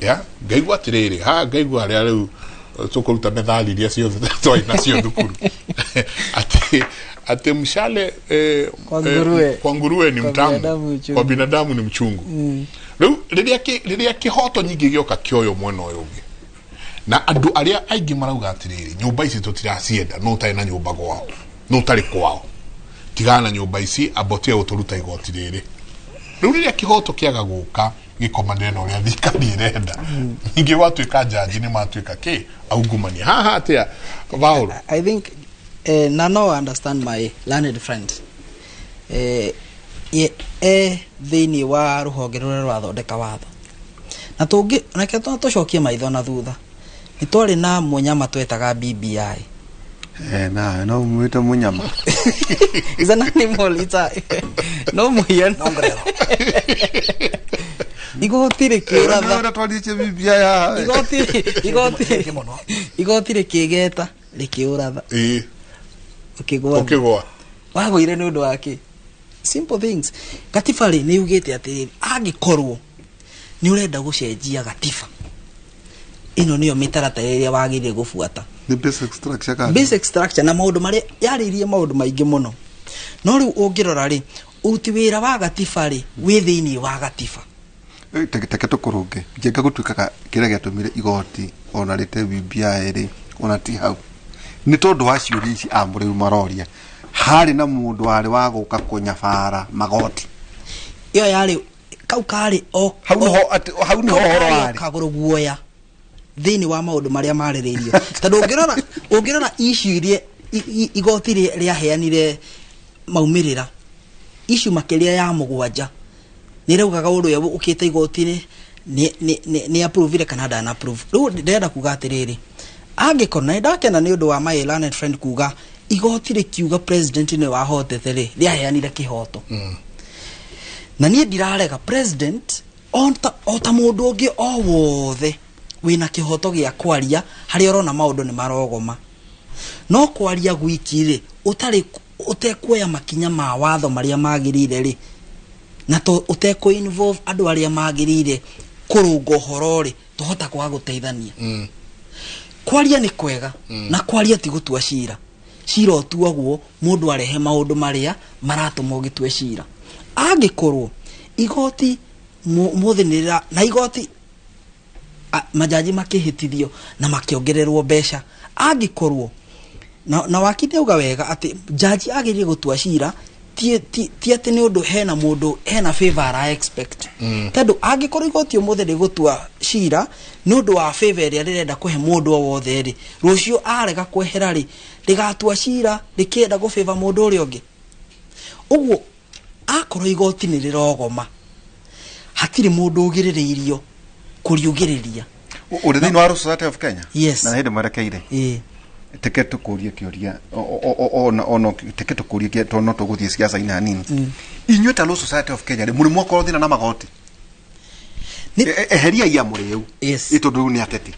ya ngaigua atĩrĩrĩ ha ngaigua harĩa rĩu tũkũruta methali iria ciothe twarĩ nacio thukuru ati mshale kwa nguruwe ni mtamu kwa binadamu ni mchungu. Rĩu rĩrĩa kĩhoto nyingĩ gĩoka kĩoyo mwena ũyũ ũngĩ na andu aria aingi marauga atiriri nyumba ici tutiracienda no utari na nyumba gwao no utari kwao tigana na nyumba ici ambotie guturuta igoti riri riu riria kihoto kiaga guka gikomanire na uria thirikari irenda ningi gwatuika jaji ni matuika ki aungumania haha atia Paul. I think na no understand my learned friend thiini wa ruhonge ruria rwathondeka watho na tungi nake tucokie maitho na thutha nĩ twarĩ na mũnyama twetaga BBI. Na no mwite mũnyama. Is an animal, it's a no mũhiano. Igoti rĩkĩũratha. BBI haha. Igoti rĩkĩgeta rĩkĩũratha. Ũkĩgwa. Ũkĩgwa. Wagũire nĩ ũndũ wa kĩ? Simple things. Gatiba rĩ nĩ yugĩte atĩrĩrĩ angĩkorwo nĩ ũrenda gũcenjia gatiba ino niyo mitaratara ĩrĩa wagĩrĩire gũbuata. Nĩ basic structure kana? Basic structure na maũndũ marĩa yarĩirie maũndũ maingĩ mũno. No rĩu ũngĩrora rĩ ũruti wĩra wa gatiba rĩ wĩ thĩinĩ wa gatiba. Teke tũkũrũnge njenga gũtuĩkaga kĩrĩa gĩatũmire igoti ona rĩte BBI rĩ ona ti hau nĩ tondũ wa ciũria ici amũrĩu maroria harĩ na mũndũ warĩ wa gũka kũnyabara magoti ĩyo yarĩ kau karĩ o hau nĩho ũhoro warĩ kagũrũ guoya thĩinĩ wa maũndũ marĩa marĩrĩirio tondũ ũngĩrora issue iria igoti rĩaheanire maumĩrĩra issue makĩria ya 7 nĩ raugaga ũrĩa ũkĩte igoti-inĩ nĩ approve kana ndana approve. Rĩu ndĩrenda kuga atĩrĩrĩ angĩkorwo na ndakena nĩ ũndũ wa my learned friend kuga igoti rĩkiuga president nĩ wahotete rĩ rĩaheanire kĩhoto. Na niĩ ndirarega president o ta mũndũ ũngĩ o wothe wĩna kĩhoto gĩa kwaria harĩa ũrona maũndũ nĩ marogoma no kwaria gwiki rĩ ũtarĩ ũtekuoya makinya ma watho marĩa magĩrĩire rĩ na ũtekũ involve andũ arĩa magĩrĩire kũrũnga ũhoro rĩ tũhota kwaga gũteithania. Kwaria nĩ kwega na kwaria ti gũtua cira. Cira ũtuagwo mũndũ arehe maũndũ marĩa maratũma ũgĩtue cira. Angĩkorwo igoti mũthĩ nĩ na igoti majaji makĩhĩtithio na makĩongererwo mbeca angĩkorwo na wakiri auga wega atĩ jaji agĩrĩire gũtua cira ti atĩ nĩ ũndũ hena mũndũ hena favor ara expect tondũ angĩkorwo igoti ũmũthĩ rĩgũtua cira nĩ ũndũ wa favor ĩrĩa rĩrenda kũhe mũndũ o wothe rĩ rũciũ arega kwehera rĩ rĩgatua cira rĩkĩenda gũ favor mũndũ ũrĩa ũngĩ. Ũguo akorwo igoti nĩ rĩrogoma hatirĩ mũndũ ũgirĩrĩirio kũriugĩrĩria. Ũrĩ thĩinĩ wa Society of Kenya? Yes. Na hĩndĩ mwerekeire. Teke tukurie kiuria ono teke tukurie kia to no tuguthie ciaca-inĩ hanini. Inyuĩ ta Law Society of Kenya rĩ mũrĩ mwakorwo thĩna na magoti? Eheria ia mũrĩu ĩ tondũ rĩu nĩ ateti.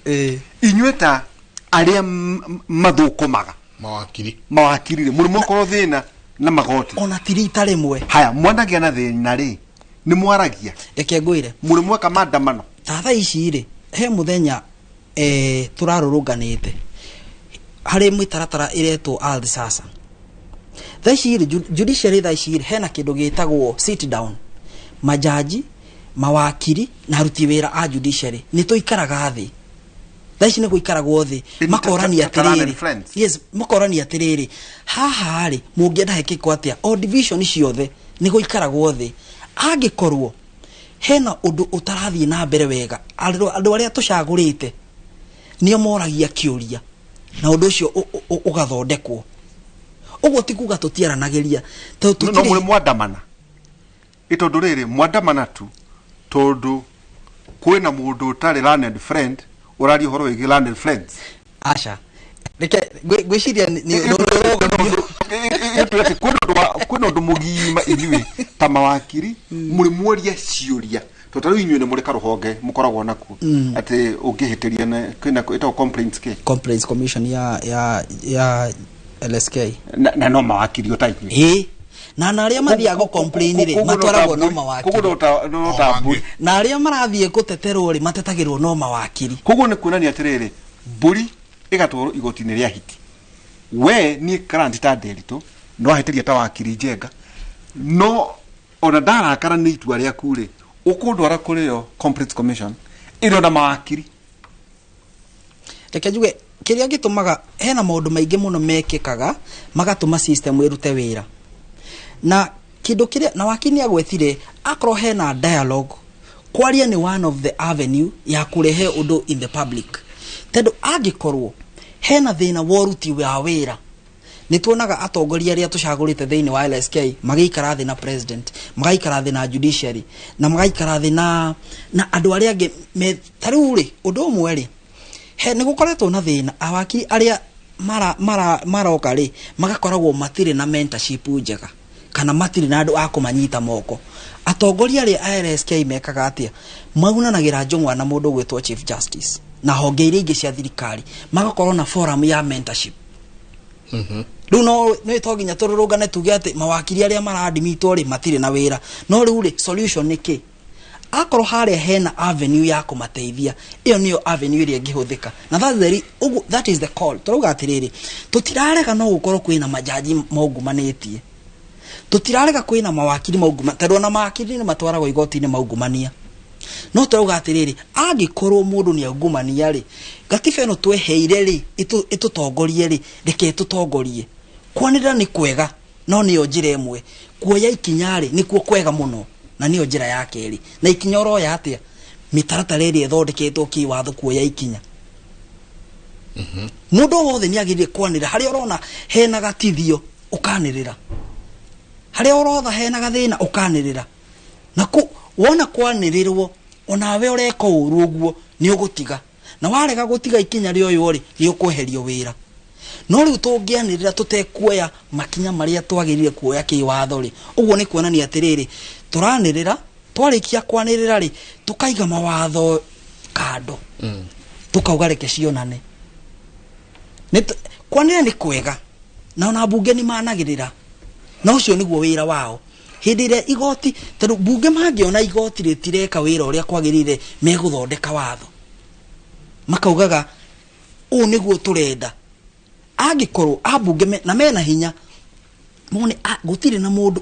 Inyuĩ ta arĩa mathũkũmaga mawakiri rĩ mũrĩ mwakorwo thĩna na magoti? Ona ti rita rĩmwe. Haya, mwanagĩa na thĩna rĩ nĩ mwaragia? Reke ngwĩre, mũrĩ mweka maandamano? Ta thaa ici rĩ, he mũthenya tũrarũrũnganĩte harĩ mĩtaratara ĩretwo ardhi sasa. Thaa ici rĩ, judiciary thaa ici rĩ, hena kĩndũ gĩtagwo sit down. Majaji, mawakiri na aruti wĩra a judiciary nĩ tũikaraga thĩ. Thaa ici nĩ gũikaragwo thĩ, makorania atĩrĩrĩ, yes, makorania atĩrĩrĩ, haha rĩ mũngĩenda hekĩkwo atĩa? O division ciothe nĩ gũikaragwo thĩ. Angĩkorwo hena ũndũ ũtarathiĩ na mbere wega, andũ arĩa tũcagũrĩte nĩo moragia kĩũria na ũndũ ũcio ũgathondekwo. Ũguo ti kuga tũtiaranagĩria. No mũrĩ mwandamana? Ĩ tondũ rĩrĩ mwandamana tu tondũ kwĩna mũndũ ũtarĩ learned friend ũraria ũhoro wĩgiĩ learned friends? Aca, reke ngwĩciria kwĩna ũndũ mũgima inyuĩ ta mawakiri mũrĩ mworia ciũria, tondũ ta rĩu inyuĩ nĩ mũrĩ karũhonge mũkoragwo nakuo atĩ ũngĩhĩtĩria kwĩna ĩtagwo complaints kĩ? Complaints Commission ya LSK. Na no mawakiri o ta inyuĩ? Ĩĩ, na arĩa mathiaga gũ-complain rĩ matwaragwo no mawakiri, na arĩa marathiĩ gũteterwo rĩ matetagĩrwo no mawakiri. Koguo nĩ kuonania atĩrĩrĩ, mbũri ĩgatwarwo igoti-inĩ rĩa hiti, we niĩ client ta Nderitu no ahĩtĩria ta wakiri Njenga, no ona ndarakara nĩ itua rĩaku rĩ ũkũndwara kũrĩ yo Complaints Commission ĩrĩ ona mawakiri. Reke njuge kĩrĩa gĩtũmaga hena maũndũ maingĩ mũno mekĩkaga magatũma system ĩrute wĩra, na kĩndũ kĩrĩa na wakiri nĩ agwetire, akorwo hena dialogue, kwaria nĩ one of the avenue ya kũrehe ũndũ in the public, tondũ angĩkorwo hena thĩna wa ũruti wa wĩra, nĩ tuonaga atongoria arĩa tũcagũrĩte thĩinĩ wa LSK magĩikara thĩ na president, magaikara thĩ na judiciary, na magaikara thĩ na andũ arĩa angĩ. Ta rĩu rĩ, ũndũ ũmwe rĩ, he nĩ gũkoretwo na thĩna awakiri arĩa maroka rĩ magakoragwo matirĩ na mentorship njega kana matirĩ na andũ a kũmanyita moko. Atongoria arĩa a LSK mekaga atĩa? Maunanagĩra njũng'wa na mũndũ ũgwĩtwo Chief Justice na honge iria ingĩ cia thirikari, magakorwo na forum ya mentorship. Rĩu no nĩ to nginya tũrũrũngane tuge atĩ mawakiri arĩa maradimitwo rĩ matirĩ na wĩra, no rĩu rĩ solution nĩ kĩ? Akorwo harĩa hena avenue ya kũmateithia, ĩyo nĩyo avenue ĩrĩa ĩngĩhũthĩka, na that is the call. Tũrauga atĩrĩrĩ, tũtirarega no gũkorwo kwĩna majaji maungumanĩtie, tũtirarega kwĩna mawakiri maunguma, tondũ ona mawakiri nĩ matwaragwo igoti-inĩ maungumania, no tũrauga atĩrĩrĩ, angĩkorwo mũndũ nĩ aungumania rĩ, gatiba ĩno tweheire rĩ ĩtũtongorie rĩ, reke ĩtũtongorie. Kwanĩrĩra nĩ kwega, no nĩyo njĩra ĩmwe. Kuoya ikinya rĩ nĩkuo kwega mũno, na nĩyo njĩra ya kerĩ. Na ikinya ũroya atĩa? Mĩtaratara ĩrĩa ĩthondeketwo kĩwatho kuoya ikinya. Mũndũ o wothe nĩ agĩrĩire kwanĩrĩra harĩa ũrona hena gatithio ũkanĩrĩra, harĩa ũrotha hena gathĩna ũkanĩrĩra, na wona kwanĩrĩrwo onawe ũreka ũru ũguo nĩ ũgũtiga, na warega gũtiga ikinya rĩoywo rĩ nĩ ũkweherio wĩra. No rĩu tũngĩanĩrĩra tũtekuoya makinya marĩa twagĩrĩire kuoya kĩwatho rĩ, ũguo nĩ kuonania atĩrĩrĩ, tũranĩrĩra, twarĩkia kwanĩrĩra rĩ tũkaiga mawatho kando, tũkauga reke cionane. Kwanĩrĩra nĩ kwega, na ona mbunge nĩ managĩrĩra, na ũcio nĩguo wĩra wao. Hĩndĩ ĩrĩa igoti, tondũ mbunge mangĩona igoti rĩtireka wĩra ũrĩa kwagĩrĩire, megũthondeka watho makaugaga ũũ nĩguo tũrenda. Angĩkorwo ambunge na mena hinya mone gũtirĩ na mũndũ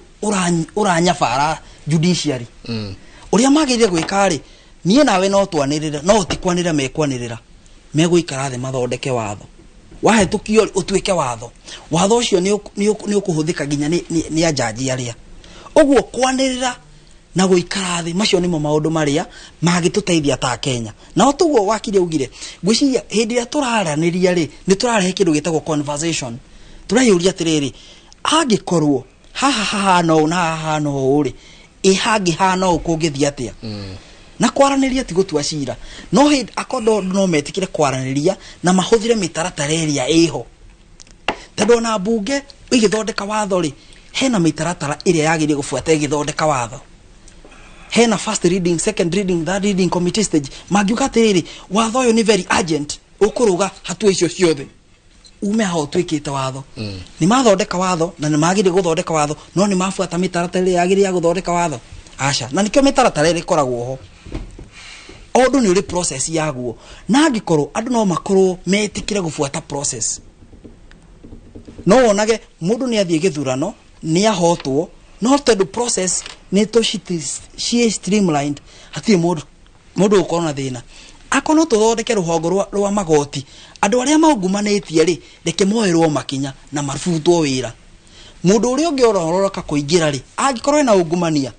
ũranyabara judiciary ũrĩa magĩrĩire gwĩka rĩ, niĩ nawe no twanĩrĩre, no ti kwanĩrĩra mekwanĩrĩra, megũikara thĩ mathondeke watho, wahĩtũkio ũtuĩke watho, watho ũcio nĩ ũkũhũthĩka nginya nĩ ajaji arĩa. Ũguo kwanĩrĩra na gũikara thĩ, macio nĩmo maũndũ marĩa mangĩtũteithia ta Kenya. Na o toguo wakiri augire, ngwĩciria hĩndĩ ĩrĩa tũraranĩria rĩ, nĩ tũrarehe kĩndũ gĩtagwo conversation. Tũreyũria atĩrĩrĩ, angĩkorwo haha hahana ũũ na haha hahana ũũ rĩ, ĩ hangĩ hana ũũ kũngĩthiĩ atĩa? Na kwaranĩria ti gũtua cira, no hĩndĩ akorwo no metĩkĩre kwaranĩria na mahũthĩre mĩtaratara ĩrĩa ĩho. Tondũ ona mbunge ĩgĩthondeka watho rĩ, hena mĩtaratara ĩrĩa yagĩrĩire gũbuata ĩgĩthondeka watho. Hena first reading, second reading, third reading, committee stage. Mangiuga atĩrĩrĩ, watho ũyũ nĩ very urgent, ũkũrũga hatua icio ciothe ume haha ũtuĩkĩte watho. Nĩ mathondeka watho na nĩ magĩrĩire gũthondeka watho, no nĩ mabuata mĩtaratara ĩrĩa yagĩrĩire ya gũthondeka watho? Aca. Na nĩkĩo mĩtaratara ĩrĩa ĩkoragwo ho, o ũndũ nĩ ũrĩ process yaguo, na angĩkorwo andũ no makorwo metĩkĩre gũbuata process, no wonage mũndũ nĩ athiĩ gĩthurano nĩ ahotwo, no tondũ process nĩ tũ ciĩ streamlined, hatirĩ mũndũ ũgũkorwo na thĩna. Akorwo no tũthondeke rũhongo rwa magoti, andũ arĩa maungumanĩtie rĩ, reke moerwo makinya na mabutwo wĩra. Mũndũ ũrĩa ũngĩ ororoka kũingĩra rĩ, angĩkorwo ena ungumania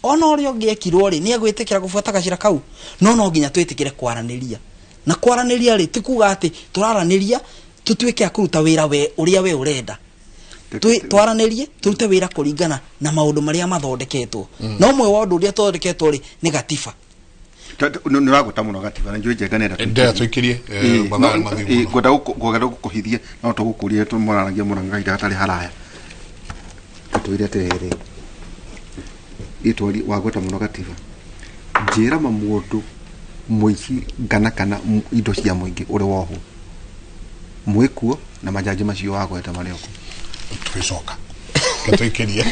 ona ũrĩa ũngĩ ekirwo rĩ, nĩ egwĩtĩkĩra gũbuata gacĩra kau. No nginya twĩtĩkĩre kwaranĩria, na kwaranĩria rĩ, ti kuga atĩ tũraranĩria tũtuĩke a kũruta wĩra we ũrĩa we ũrenda. Twaranĩrie tũrute wĩra kũringana na maũndũ marĩa mathondeketwo. Na ũmwe wa ũndũ ũrĩa tũthondeketwo rĩ, nĩ gatiba. Nĩ ũragweta mũno gatiba na njũĩ Njenga nĩenda Ndĩrenda tũikĩrie, mathaa nĩ mathiu mũno. Ngwenda gũkũhithia no tũgũkũrie tũmwaranagia mũno kahinda gatarĩ haraya. Tũtwĩre atĩrĩrĩ, itwari wagweta mũno gatiba, njĩra ma mũndũ mũici ngana kana indo cia mũingĩ ũrĩ wohwo mwĩkuo na majaji macio wagweta marĩ okuo. Tũgĩcoka ketũikĩrie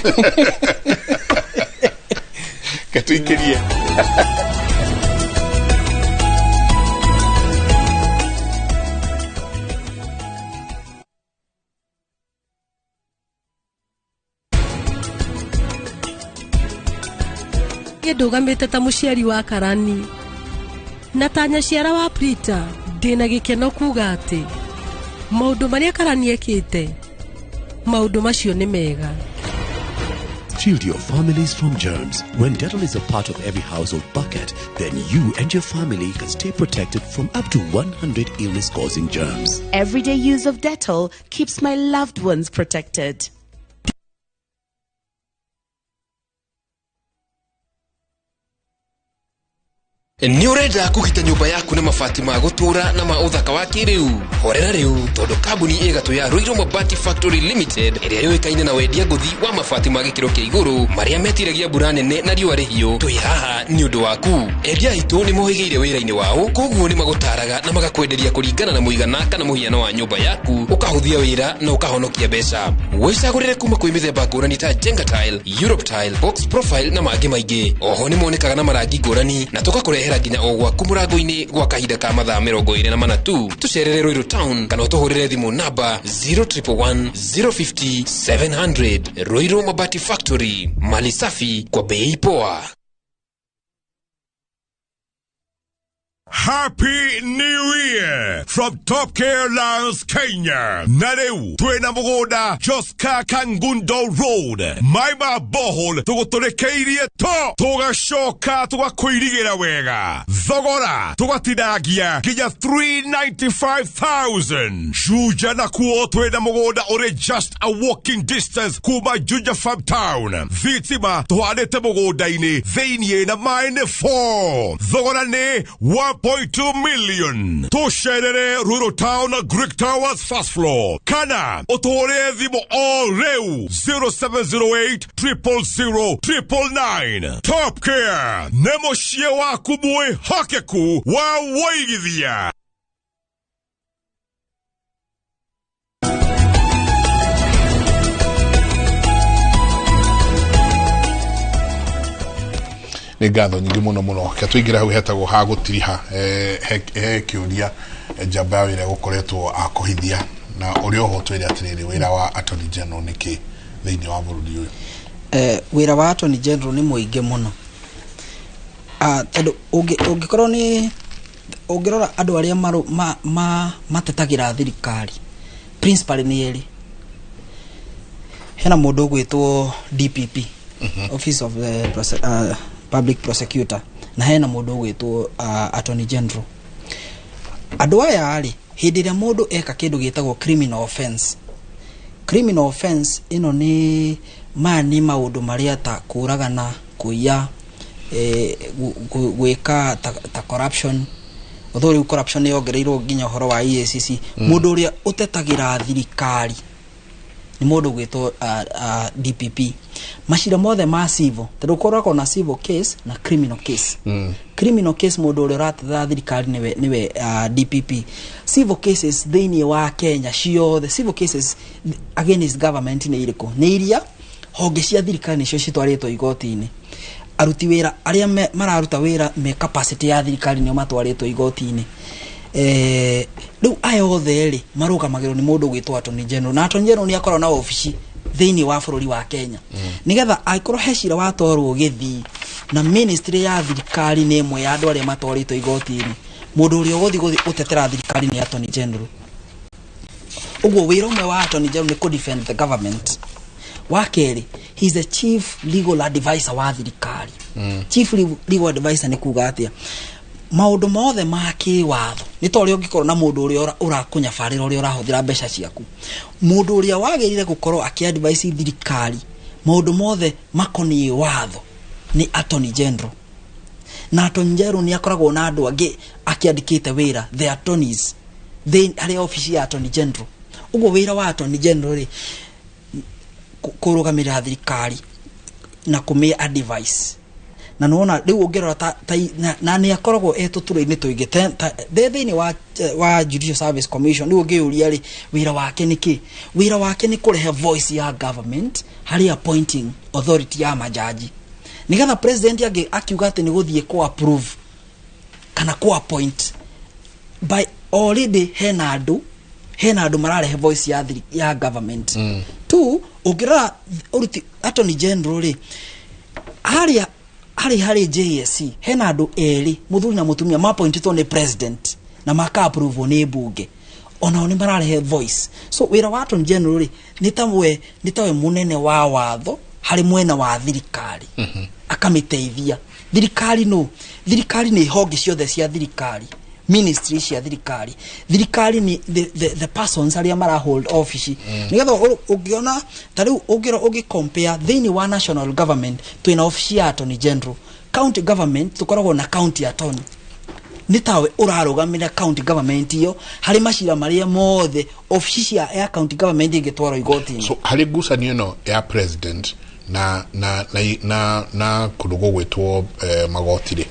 ketũikĩrie. Niĩ ndũgamĩte ta mũciari wa karani na ta nyaciara wa Prita, ndĩna gĩkeno kuga atĩ maũndũ marĩa karani ekĩte, maũndũ macio nĩ mega. Shield your families from germs. When Dettol is a part of every household bucket, then you and your family can stay protected from up to 100 illness-causing germs. Everyday use of Dettol keeps my loved ones protected. Nĩ ũrenda kũgita nyũmba yaku na mabati ma gũtũũra na ma ũthaka wa kĩrĩu? Horera rĩu, tondũ kambuni ĩgatũ ya Ruiru Mabati Factory Limited, ĩrĩa yũĩkaine na wendia ngũthi wa mabati ma gĩkĩro kĩa igũrũ marĩa metiragia mbura nene na riũa rĩhiũ, twĩ haha nĩ ũndũ waku. Endia aitũ nĩ mohĩgĩire wĩra-inĩ wao, koguo nĩ magũtaraga na magakwenderia kũringana na mũigana kana mũhiano wa nyũmba yaku, ũkahũthia wĩra na ũkahonokia mbeca. Wĩcagũrĩre kuma kwĩ mĩthemba ngũrani ta Jenga Tile, Europe Tile, Box Profile na mangĩ maingĩ. Oho nĩ monekaga na marangi ngũrani na tũgakũrehera nginya o gwaku mũrango-inĩ gwa kahinda ka mathaa 24 tu. Tũcerere Ruiru Town kana ũtũhũrĩre thimũ namba 0111 050 700. Ruiru Mabati Factory, mali safi kwa bei poa. Happy New Year from Top Care Lions Kenya. Na rĩu twĩna mũgũnda Joska Kangundo Road, Maima Bohol, tũgũtũrĩkĩirie to tũgacoka tũgakũirigĩra wega, thogora tũgatinangia nginya 395,000. Juja nakuo twĩna mũgũnda ũrĩ just a walking distance kuma Juja Farm Town. Thitima tũhandĩte mũgũnda-inĩ thĩiniĩ na maĩ nĩ 4. Thogora nĩ 1.2 million. Tũcerere Ruiru Town, Greek Towers first floor, kana ũtũhũrĩre thimũ o rĩu 0708 000 999. Top Care nĩ mũciĩ waku mwĩhokeku wa wũigithia. Nĩ ngatho nyingĩ mũno mũno. Ke tũingĩre hau hetagwo ha gũtiriha. He kĩũria njamba ya wĩra gũkoretwo akũhithia na ũrĩa oho twĩre atĩrĩrĩ, wĩra wa Attorney General nĩ kĩ thĩinĩ wa bũrũri ũyũ? Wĩra wa Attorney General nĩ mũingĩ mũno. Tondũ ũngĩkorwo nĩ ũngĩrora andũ arĩa matetagĩra thirikari principally nĩ erĩ. Hena mũndũ ũgwĩtwo DPP, Office of the Public Prosecutor, na hena mũndũ ũgwĩtwo Attorney General. Andũ aya rĩ, hĩndĩ ĩrĩa mũndũ eka kĩndũ gĩtagwo criminal offense, criminal offense ĩno nĩ maya nĩ maũndũ marĩa ta kũragana, kũiya, gwĩka ta corruption. Although rĩu corruption nĩ yongereirwo nginya ũhoro wa EACC. Mũndũ ũrĩa ũtetagĩra thirikari Nĩ mũndũ ũgwĩtwo DPP. Macira mothe ma civil, tondũ ũkoragwo na civil case na criminal case. Criminal case, mũndũ ũrĩa ũratetera thirikari nĩwe DPP. Civil cases thĩinĩ wa Kenya ciothe, civil cases against government nĩ irĩkũ? Nĩ iria honge cia thirikari nĩcio citwarĩtwo igoti-inĩ, aruti wĩra arĩa mararuta wĩra me capacity ya thirikari nĩo matwarĩtwo igoti-inĩ. Rĩu aya othe rĩ, marũgamagĩrwo nĩ mũndũ ũgwĩtwo Attorney General, na Attorney General nĩ akoragwo na obici thĩinĩ wa bũrũri wa Kenya, nĩgetha angĩkorwo he cira watwarwo gĩthii na ministry ya thirikari nĩ ĩmwe ya andũ arĩa matwarĩtwo igoti-inĩ, mũndũ ũrĩa ũgũthiĩ gũtetera thirikari nĩ Attorney General. Ũguo wĩra ũmwe wa Attorney General nĩ kũ defend the government. Wa kerĩ, he is the chief legal advisor wa thirikari. Chief legal advisor nĩ kuga atĩa? Maũndũ mothe ma kĩwatho, nĩ ta ũrĩa ũngĩkorwo na mũndũ ũrĩa ũrakũnyabarĩra ũrĩa ũrahũthĩra mbeca ciaku, mũndũ ũrĩa wagĩrĩire gũkorwo akĩ-advise thirikari maũndũ mothe makoniĩ watho nĩ Attorney General. Na Attorney General nĩ akoragwo na andũ angĩ akĩandĩkĩte wĩra, the attorneys, harĩ obici ya Attorney General. Ũguo wĩra wa Attorney General rĩ, kũrũgamĩrĩra thirikari na kũmĩ advice. Na nĩwona rĩu ũngĩrora ta na nĩ akoragwo e tũturwa-inĩ tũingĩ thĩinĩ wa Judicial Service Commission. Rĩu ũngĩyũria rĩ, wĩra wake nĩ kĩ? Wĩra wake nĩ kũrehe voice ya government harĩ appointing authority ya majaji, nĩgetha president angĩ akiuga atĩ nĩ gũthiĩ kũ approve kana kũ appoint, by already hena andũ mararehe voice ya government. Two, ũngĩrora ũruti Attorney General rĩ, harĩa harĩ JSC hena andũ erĩ, mũthuri na mũtumia, mapointĩtwo nĩ president na maka approve nĩ mbunge, onao nĩ mararehe voice. So wĩra wa Attorney General rĩ, nĩ tawe mũnene wa watho harĩ mwena wa thirikari, akamĩteithia thirikari. No thirikari nĩ honge ciothe cia thirikari, ministry cia thirikari. Thirikari nĩ the persons arĩa mara hold office. Nĩgetha ũngĩona ta rĩu ũngĩrora, ũngĩ compare thĩinĩ wa national government, twĩna ofici ya Attorney General. County government tũkoragwo na county attorney, nĩ tawe ũrarũgamĩrĩra county government iyo harĩ macira marĩa mothe ofici cia ya county government ĩngĩtwarwo igoti-inĩ. So harĩ ngucanio ĩno ya president na kũndũ gũgwĩtwo magoti rĩ,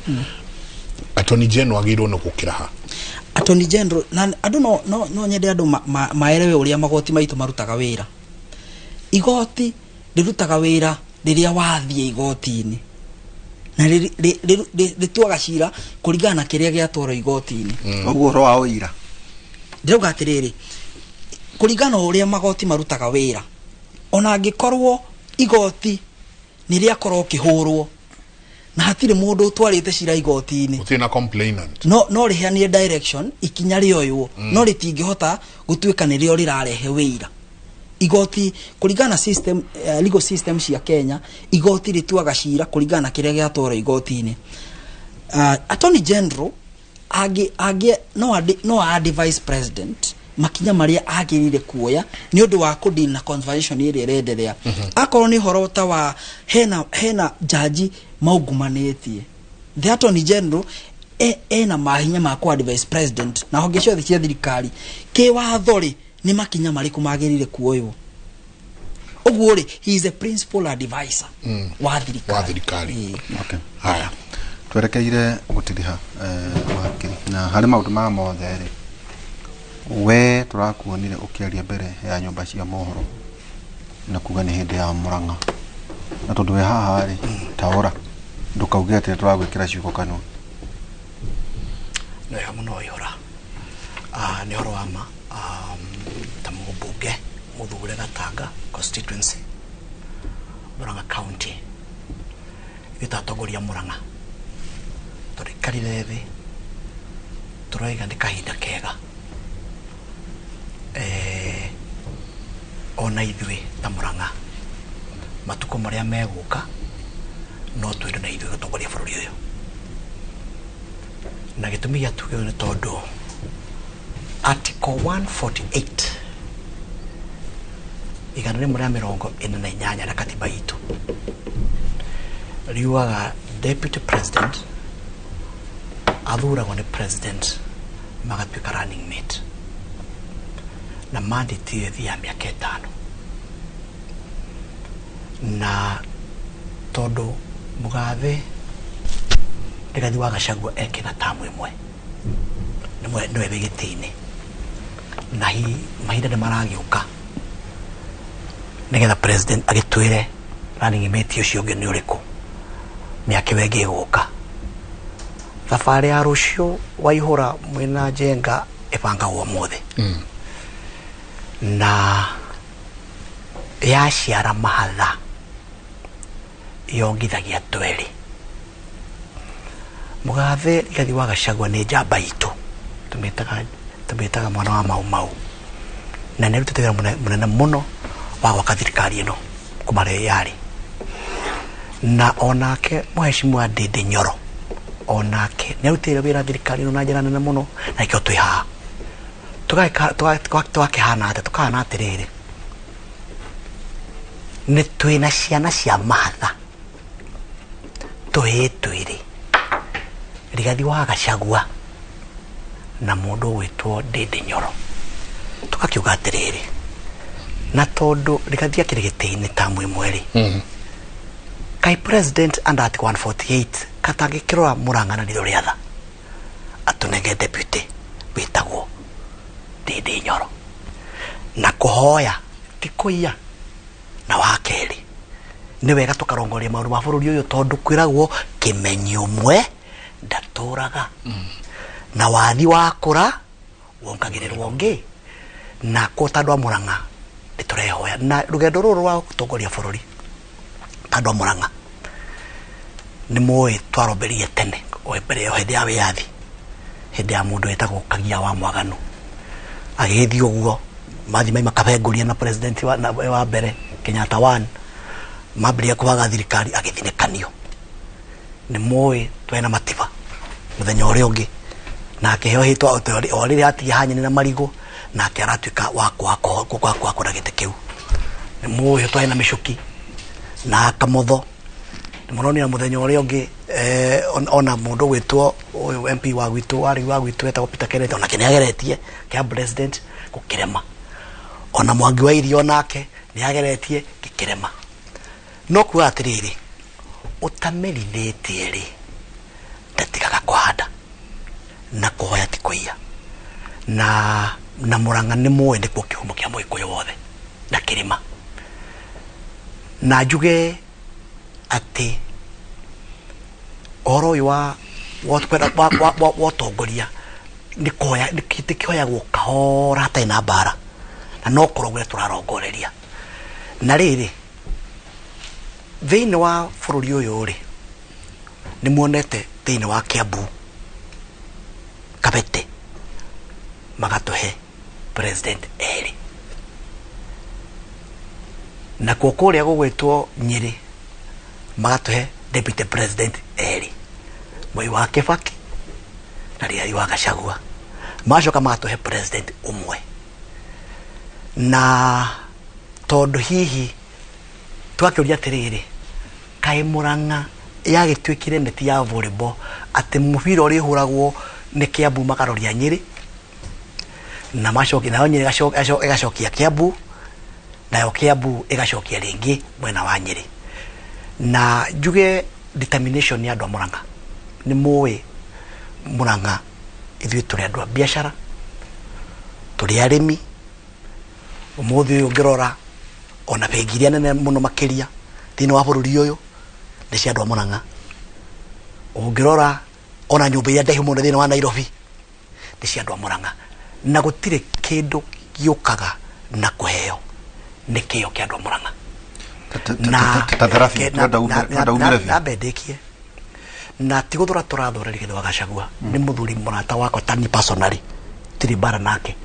Attorney General agĩrĩirwo nĩ gũkĩra ha? Attorney General, na andũ no nyende andũ maelewe ũrĩa magoti maitũ marutaga wĩra. Igoti rĩrutaga wĩra rĩrĩa wathiĩ igoti-inĩ, na rĩtuaga cira kũringana na kĩrĩa gĩatwarwo igoti-inĩ. Ũguo ũhoro wa ũira? Ndĩrauga atĩrĩrĩ, kũringana na ũrĩa magoti marutaga wĩra, ona angĩkorwo igoti nĩ rĩakorwo kĩhũrwo na hatirĩ mũndũ ũtwarĩte cira igoti-inĩ, gũtirĩ na complainant, no rĩheanire direction ikinya rĩoywo, no rĩtingĩhota gũtuĩka nĩrĩo rĩrarehe wĩira. Igoti, kũringana na system, legal system cia Kenya, igoti rĩtuaga cira kũringana na kĩrĩa gĩatwarwo igoti-inĩ. Attorney General angĩ no advise president makinya marĩa agĩrĩire kuoya nĩ ũndũ wa kũdeal na conversation ĩrĩa ĩrenderea. Akorwo nĩ ũhoro ta wa hena jaji maungumanĩtie, the Attorney General ena mahinya ma ku advise president na honge ciothe cia thirikari kĩwatho rĩ, nĩ makinya marĩkũ magĩrĩire kuoywo. Ũguo rĩ, he is a principal advisor wa thirikari. Wa thirikari. Okay. Haya. Twerekeire gũtiriha, wakiri, na harĩ maũndũ maya mothe rĩ, we tũrakuonire ũkĩaria mbere ya nyũmba cia mohoro na kuga nĩ hĩndĩ ya Mũrang'a, na tondũ wĩ haha rĩ, taũra ndũkauge atĩ tũragwĩkĩra ciugo kanua. Nĩ wega mũno ihũra. Nĩ ũhoro wa ma, ta mũmbunge mũthure Gatanga constituency, Murang'a County, ithuĩ twatongoria Murang'a tũrĩkarire thĩ, tũroiga nĩ kahinda kega, ona ithuĩ ta Murang'a matukũ marĩa megũka no twĩrwo na ithuĩ gũtongoria bũrũri ũyũ. Na gĩtũmi gĩa tuge ũũ nĩ tondũ Article 148, 148 na katiba itũ riugaga deputy president athuragwo nĩ president magatuĩka running mate, na mandate ĩyo ĩthiaga mĩaka 5. Na tondu Mugathe Rigathi wa Gachagua ekena tamu imwe niwe wĩ gĩtĩ-inĩ na hi mahinda nĩ maragĩũka nĩgetha president agĩtwĩre running mate ũcio ũngĩ nĩ ũrĩkũ mĩaka ĩyo ĩngĩ ĩgũka. Thabarĩ ya rũciũ waihũra mwĩna Njenga ĩbangagwo ũmũthĩ na yaciara mahatha yongithagia twerĩ. Mugathe Rigathi wa Gachagua nĩ njamba itũ, tũmĩtaga mwana wa Mau Mau, na nĩ arutĩte wĩra mũnene mũno wa gwaka thirikari ĩno kuma rĩrĩa yarĩ. Na onake Mheshimiwa Ndindi Nyoro onake nĩ arutĩire wĩra thirikari ĩno na njĩra nene mũno, na nĩkĩo twĩ haha. Tũgakĩhana atĩa? Tũkahana atĩrĩrĩ, nĩ twĩna ciana cia mahatha tũhĩĩ twĩrĩ, Rigathi wa Gachagua na mũndũ ũgwĩtwo Ndindi Nyoro. Tũgakiuga atĩrĩrĩ, na tondũ Rigathi akĩrĩ gĩtĩ-inĩ tamu ĩmwe rĩ, kai president under article 148 katangĩkĩrora Murang'a na ritho rĩa tha atũnenge deputy wĩtagwo Ndindi Nyoro, na kũhoya ti kũiya. Na wa kerĩ nĩ wega tũkarongoria maũndũ ma bũrũri ũyũ tondũ kwĩragwo kĩmenyi ũmwe ndatũraga, na wathi wakũra wongagĩrĩrwo ũngĩ. Na kwo ta andũ a Murang'a nĩ tũrehoya na rũgendo rũrũ rwa gũtongoria bũrũri, ta andũ a Murang'a nĩ mũĩ twaromberie tene o mbere o hĩndĩ ya wĩyathi, hĩndĩ ya mũndũ wetagwo Kagia wa Mwaganu agĩgĩthiĩ ũguo mathi maima Kabengũria na president wa mbere Kenyatta 1 mambĩrĩria kũbaga thirikari agĩthinĩkanio. Nĩ mũĩ twena Matiba mũthenya ũrĩa ũngĩ nake heo hĩtwa o rĩrĩa atigia hanyene na marigũ nake aratuĩka wa kwakũra gĩtĩ kĩu. Nĩ mũĩ twena Mĩcuki na Kamotho, nĩ mũronire mũthenya ũrĩa ũngĩ ona mũndũ ũgwĩtwo ũyũ MP wa gwitũ warĩ wa gwitũ etagwo Peter Kenneth onake nĩ ageretie kĩa president gũkĩrema, ona Mwangi wa Iria nake nĩ ageretie gĩkĩrema. No kuga atĩrĩrĩ, ũtamerithĩtie rĩ ndatigaga kũhanda, na kũhoya ti kũiya. Na Murang'a nĩ mũĩ nĩkuo kĩhumo kĩa Mũgĩkũyũ wothe na kĩrĩma. Na njuge atĩ ũhoro ũyũ wa ũtongoria nĩ kũhoya nĩ kĩhoyagwo kahora hatarĩ na mbara, na no kũrongoria tũrarongoreria. Na rĩrĩ, thĩinĩ wa bũrũri ũyũ rĩ, nĩ muonete thĩinĩ wa Kiambu Kabete magatũhe president erĩ, nakuo kũrĩa gũgwĩtwo Nyĩrĩ magatũhe deputy president erĩ, Mwai wa Kibaki na Rigathi wa Gachagua. Macoka magatũhe president ũmwe. Na tondũ hihi twakĩũria atĩrĩrĩ, kaĩ Murang'a yagĩtuĩkire neti ya volleyball atĩ mũbira ũrĩa ũhũragwo nĩ Kiambu makaroria Nyĩrĩ, na macoki nayo Nyĩrĩ ĩgacokia Kiambu, nayo Kiambu ĩgacokia rĩngĩ mwena wa Nyĩrĩ. Na njuge determination ya andũ a Murang'a, nĩ mũĩ Murang'a ithuĩ tũrĩ andũ a biacara, tũrĩ arĩmi. Ũmũthĩ ũyũ ũngĩrora ona bengi iria nene mũno makĩria thĩinĩ wa bũrũri ũyũ nĩ cia andũ a Murang'a. Ũngĩrora ona nyũmba iria ndaihu mũno thĩinĩ wa Nairobi nĩ cia andũ a Murang'a. Na gũtirĩ kĩndũ gĩũkaga na kũheo nĩ kĩo kĩa andũ a Murang'a. Na mbendĩkie na ti gũthũra tũrathũra Rigathi wa Gachagua, nĩ mũthuri mũrata wakwa tani personally, tirĩ mbara nake,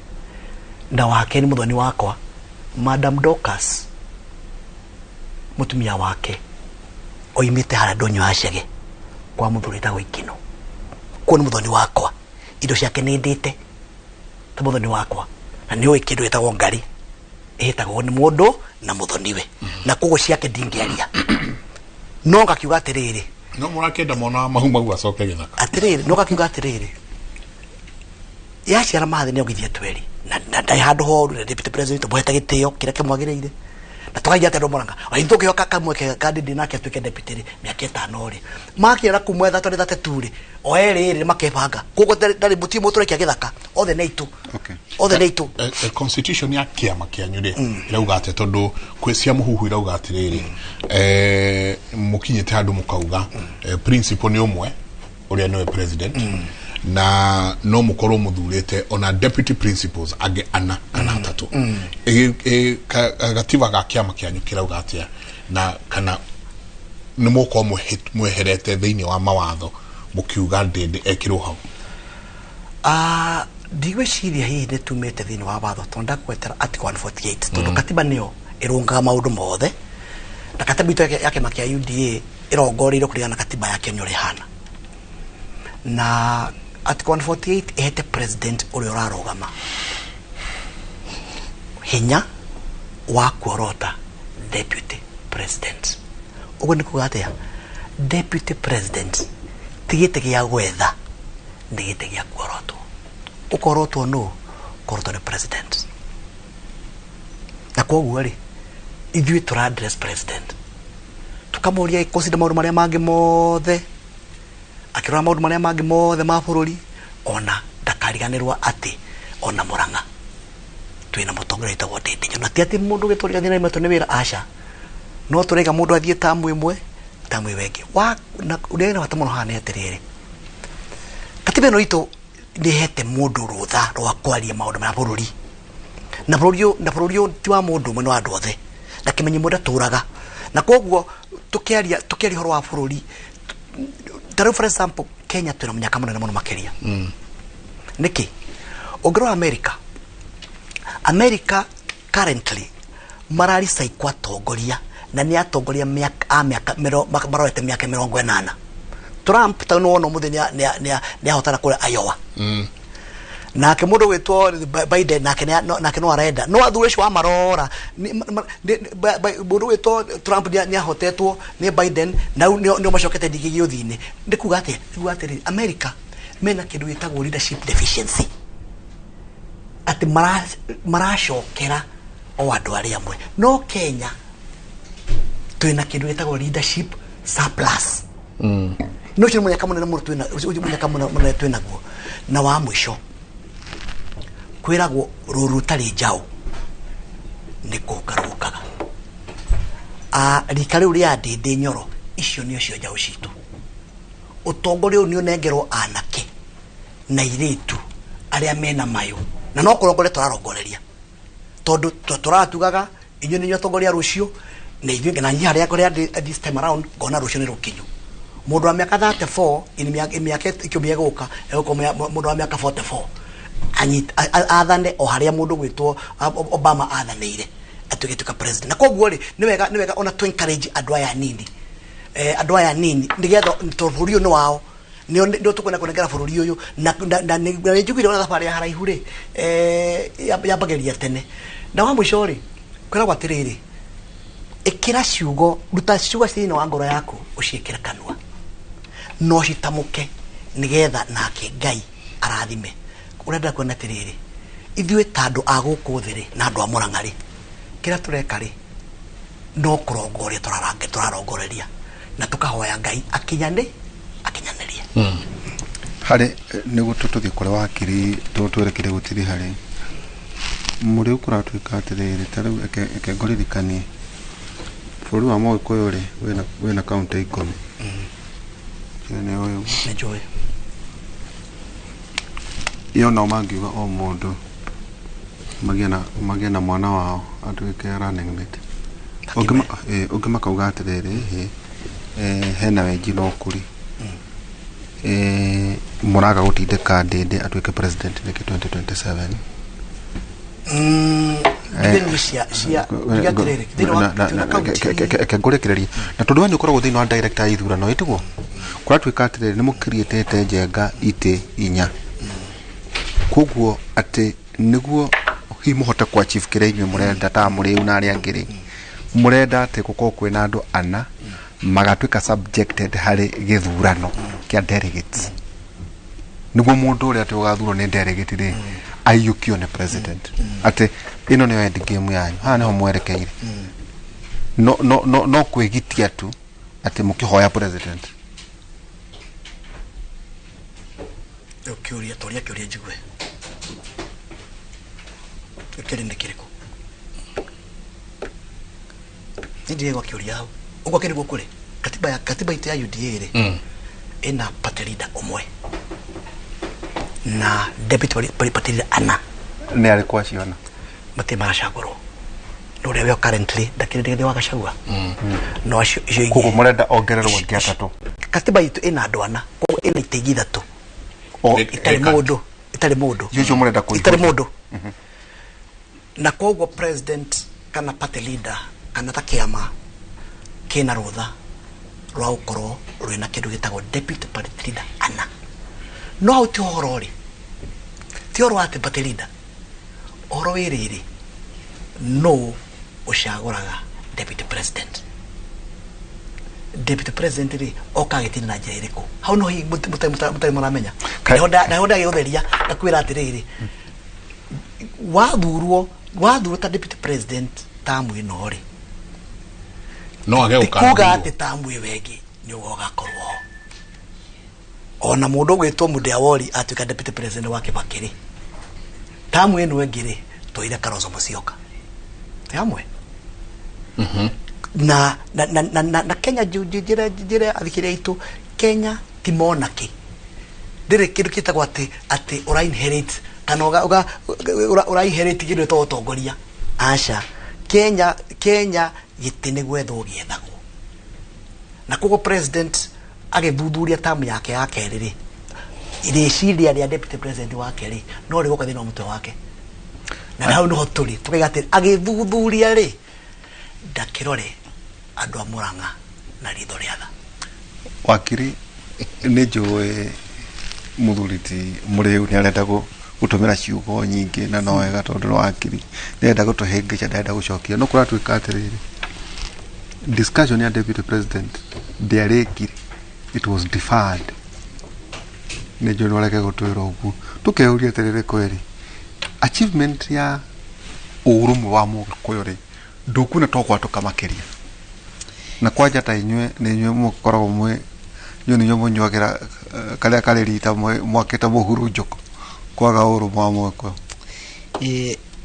na wake nĩ mũthoni wakwa Madam Dorcas, mũtumia wake oimĩte harĩa ndũnyũ ya Chege kwa mũthuri wĩtagwo Ikino. Kuo nĩ mũthoni wakwa, indo ciake nĩ ndĩte ta mũthoni wakwa, na nĩ ũĩ kĩndũ gĩtagwo ngari ĩhĩtagwo nĩ mũndũ na mũthoniwe, na koguo ciake ndingĩaria. No ngakiuga atĩrĩrĩ, no mũrakĩenda mwana wa Mahu Mahu acoke gĩthaka atĩrĩrĩ, no ngakiuga atĩrĩrĩ, yaciara mahathi nĩ ongithia tweri na ndarĩ handũ horu na deputy president mũhete gĩtĩo kĩrĩa kĩmwagĩrĩire, Na tũkaiga atĩ andũ Murang'a ona ithuĩ tũngĩhoka kamweke ka Ndindi nake atuĩke deputy rĩ mĩaka 5 rĩ makĩra kumwetha tondũ 32 rĩ o erĩ rĩ makebanga koguo ndarĩ mũtirĩ mũtũrekia gĩthaka othe nĩ aitũ othe nĩ aitũ. Constitution ya kĩama kĩanyu rĩ ĩrauga atĩa? Tondũ kwĩ cia mũhuhu irauga atĩrĩrĩ, mũkinyĩte handũ mũkauga principal nĩ ũmwe ũrĩa nĩwe president, na no mũkorwo mũthurĩte ona deputy principals angĩ ana kana atatũ. Gatiba ga kĩama kĩanyu kĩrauga atĩa, na kana nĩ mũgũkorwo mweherete thĩinĩ wa mawatho mũkiuga Ndĩndĩ ekĩrwo hau? Ah, ndigwĩciria hihi nĩ tumĩte thĩinĩ wa watho tondũ ndakwetera article 148 tondũ katiba nĩyo ĩrũngaga maũndũ mothe, na katiba itũ ya kĩama kĩa UDA ĩrongoreirio kũringana na katiba ya Kenya ũrĩa ĩhana, na article 148 ĩhete president ũrĩa ũrarũgama hinya wa kuorota deputy president. Ũguo nĩ kuga atĩa? Deputy president ti gĩtĩ gĩa gwetha, nĩ gĩtĩ gĩa kuorotwo. Ũkorotwo nũ? Ũkorotwo nĩ president. Na koguo rĩ ithuĩ tũra address president tũkamũria consider maũndũ marĩa mangĩ mothe, akĩrora maũndũ marĩa mangĩ mothe ma bũrũri, ona ndakariganĩrwo atĩ ona Murang'a twĩna mũtongoria wĩtagwo Ndindi Nyoro. Na ti atĩ mũndũ ũgĩtũriganĩra imetwo nĩ wĩra, aca, no tũraiga mũndũ athiĩ tamu ĩmwe tamu ĩyo ĩngĩ wa na ũrĩa wĩna bata mũno haha nĩ atĩrĩrĩ, katiba ĩno itũ nĩ ĩhete mũndũ rũtha rwa kwaria maũndũ ma bũrũri, na bũrũri ũyũ na bũrũri ũyũ ti wa mũndũ ũmwe, nĩ wa andũ othe, na kĩmenyi mũndũ atũraga. Na koguo tũkĩaria ũhoro wa bũrũri ta rĩu, for example, Kenya twĩna mũnyaka mũnene mũno makĩria. Nĩkĩ? Ũngĩrora America, America currently mararicaikwo atongoria na nĩ atongoria a mĩaka marorete mĩaka 80. Trump ta nĩ wona ũmũthĩ nĩ ahotana kũrĩa Iowa. Nake mũndũ gwĩtwo Biden nake nake no arenda no athuri acio amarora mũndũ gwĩtwo Trump nĩ ahotetwo nĩ Biden na rĩu nĩo macokete ndigi gĩũthi-inĩ. Nĩ kuga atĩa? Nĩ kuga atĩrĩrĩ, America mena kĩndũ gĩtagwo leadership deficiency, atĩ maracokera o andũ arĩa amwe. No Kenya twĩna kĩndũ gĩtagwo leadership surplus. No ũcio nĩ mũnyaka mũnene mũno twĩna ũcio mũnyaka mũnene twĩnaguo. Na wa mũico kwĩragwo rũru rũtarĩ njaũ nĩ kũhuka rũhukaga. Ah, rika rĩu rĩa Ndindi Nyoro icio nĩo cio njaũ citũ. Ũtongoria ũyũ nĩ ũnengerwo anake na airĩtu arĩa mena mayũ, na no kũrongoria tũrarongoreria tondũ tũratugaga inyuĩ nĩ inyuĩ atongoria rũciũ, na ithuĩ na niĩ harĩa kũrĩa ndĩ this time around ngona rũciũ nĩ rũkinyu. Mũndũ wa mĩaka 34 in mĩaka 10 ĩgũka egũkorwo mũndũ wa mĩaka 44 athane o harĩa mũndũ gwĩtwo Obama athanĩire atuĩke tuĩka president. Na koguo rĩ nĩ wega ona to encourage andũ aya nini, andũ aya nini nĩgetha tondũ bũrũri ũyũ nĩ wao, nĩo nĩo tũkwenda kũnengera bũrũri ũyũ. Na nĩ njugire ona thabarĩ ya haraihu rĩ yambagĩrĩria tene. Na wa mũico rĩ kwĩragwo atĩrĩrĩ, ĩkĩra ciugo, ruta ciugo thĩinĩ wa ngoro yaku ũciĩkĩre kanua no citamũke nĩgetha nake Ngai arathime. Ũrĩa ndĩrenda kuona atĩrĩrĩ, ithuĩ ta andũ a gũkũ thĩ rĩ na andũ a Murang'a rĩ, kĩrĩa tũreka rĩ no kũrongoria tũrarongoreria na tũkahoya Ngai akinyanĩrie. Harĩ nĩguo tũthiĩ kũrĩ wakiri twerekere gũtirĩ harĩ mũrĩu kũratuĩka atĩrĩrĩ, ta rĩu reke ngũririkanie bũrũri wa Mũgĩkũyũ rĩ wĩna kaũntĩ 10. Ĩyo nĩ ũyũ. Nĩ njũĩ. Iyo nao mangiuga o mũndũ magĩe na mwana wao atuĩke running mate. Ũngĩ makauga atĩrĩrĩ, ĩhĩ, hena wenji na ũkũri, mũraga gũtindĩka Ndĩndĩ atuĩke president nĩkĩ 2027? Njuge niĩ cia njuge atĩrĩrĩ, thĩinĩ wa twĩna kaunti Reke ngũrĩkĩrĩrie na tondũ wanyu ũkoragwo thĩinĩ wa director ya ithurano ĩtiguo kũratuĩka atĩrĩrĩ nĩ mũkiriĩtĩte Njenga itĩ 4, koguo atĩ nĩguo hihi mũhote kũ achieve kĩrĩa inyuĩ mũrenda ta mũrĩu na arĩa angĩ rĩ, mũrenda atĩ gũkorwo kwĩna andũ ana magatuĩka subjected harĩ gĩthurano kĩa delegates, nĩguo mũndũ ũrĩa atĩ ũgathurwo nĩ delegate rĩ aiyũkio nĩ president, atĩ ĩno nĩyo end game yanyu, haha nĩho mwerekeire. No kwĩgitia tu atĩ mũkĩhoya president. Kĩũria toria kĩũria njigue. Kĩũria nĩ kĩrĩkũ? Niĩ ndĩregwa kĩũria hau. Ũguo kĩrĩguo kũrĩ katiba itũ ya UDA rĩ ĩna party leader ũmwe na deputy party leader ana. Nĩ arĩkũ acio ana? Matirĩ maracagũrwo. No ũrĩa wĩho currently ndakĩrĩ Rigathĩ wa Gachagua. No acio icio ingĩ. Koguo mũrenda ongererwo angĩ atatũ. Katiba itũ ĩna andũ ana, koguo ĩna itĩ ingĩ ithatũ. Itarĩ mũndũ, itarĩ mũndũ. Icio mũrenda kũihũria. Itarĩ mũndũ. Na koguo president kana party leader kana ta kĩama kĩna rũtha rwa gũkorwo rwĩna kĩndũ gĩtagwo deputy party leader ana. No hau ti ũhoro rĩ, ti ũhoro wa atĩ party leader, ũhoro wĩ rĩrĩ, no ũcagũraga deputy president. Deputy president rĩ okaga gĩtĩ na njĩra ĩrĩkũ? Hau no hihi mũtarĩ mũramenya. Naho ndagĩgũtheria ngakwĩra atĩrĩrĩ, wathurwo ta deputy president tamu ĩno rĩ, no age gũkana kuga atĩ tamu ĩyo ĩngĩ nĩ ũgakorwo ho. Ona mũndũ ũgwĩtwo Mudia Wori atuĩka deputy president wa Kibaki rĩ, tamu ĩno ĩngĩ rĩ tũire Kalonzo Musyoka. Ti hamwe? Na na na na na, na Kenya njĩra athikĩrĩria aitũ, Kenya ti monarchy. Ndĩrĩ kĩndũ gĩtagwo atĩ ũra inherit kana ũra inherit kĩndũ gĩtagwo ũtongoria. Aca, Kenya gĩtĩ nĩ gwethwo gĩethagwo. Na koguo president agĩthuthuria tamu yake ya kerĩ rĩ, rĩciria rĩa deputy president wake rĩ no rĩgoka thĩinĩ wa mũtwe wake. Na hau nĩho tũrĩ tũkaiga atĩ agĩthuthuria rĩ ndakĩrore andũ a Murang'a na ritho rĩa tha. Wakiri, nĩ njũĩ mũthuri ti Mũrĩu nĩ arenda gũtũmĩra ciugo nyingĩ na no wega tondũ nĩ wakiri, nĩ arenda gũtũhĩngĩca, ndarenda gũcokia. No kũratuĩka atĩrĩrĩ, discussion ya deputy president ndĩarĩkire, it was deferred. Nĩ njũĩ no areke gũtwĩra ũguo. Tũkeyũria atĩrĩrĩ, kweri achievement ya ũrũmwe wa Mũgĩkũyũ rĩ ndũkuona to gwatũka makĩria. Na kwanja ta inyuĩ nĩ inyuĩ mũkoragwo mwĩ inyuĩ nĩ inyuĩ mũnyuagĩra karĩa karĩ rita mwakĩte mũhurunjũko kwaga ũrũmwe wa Mũgĩkũyũ.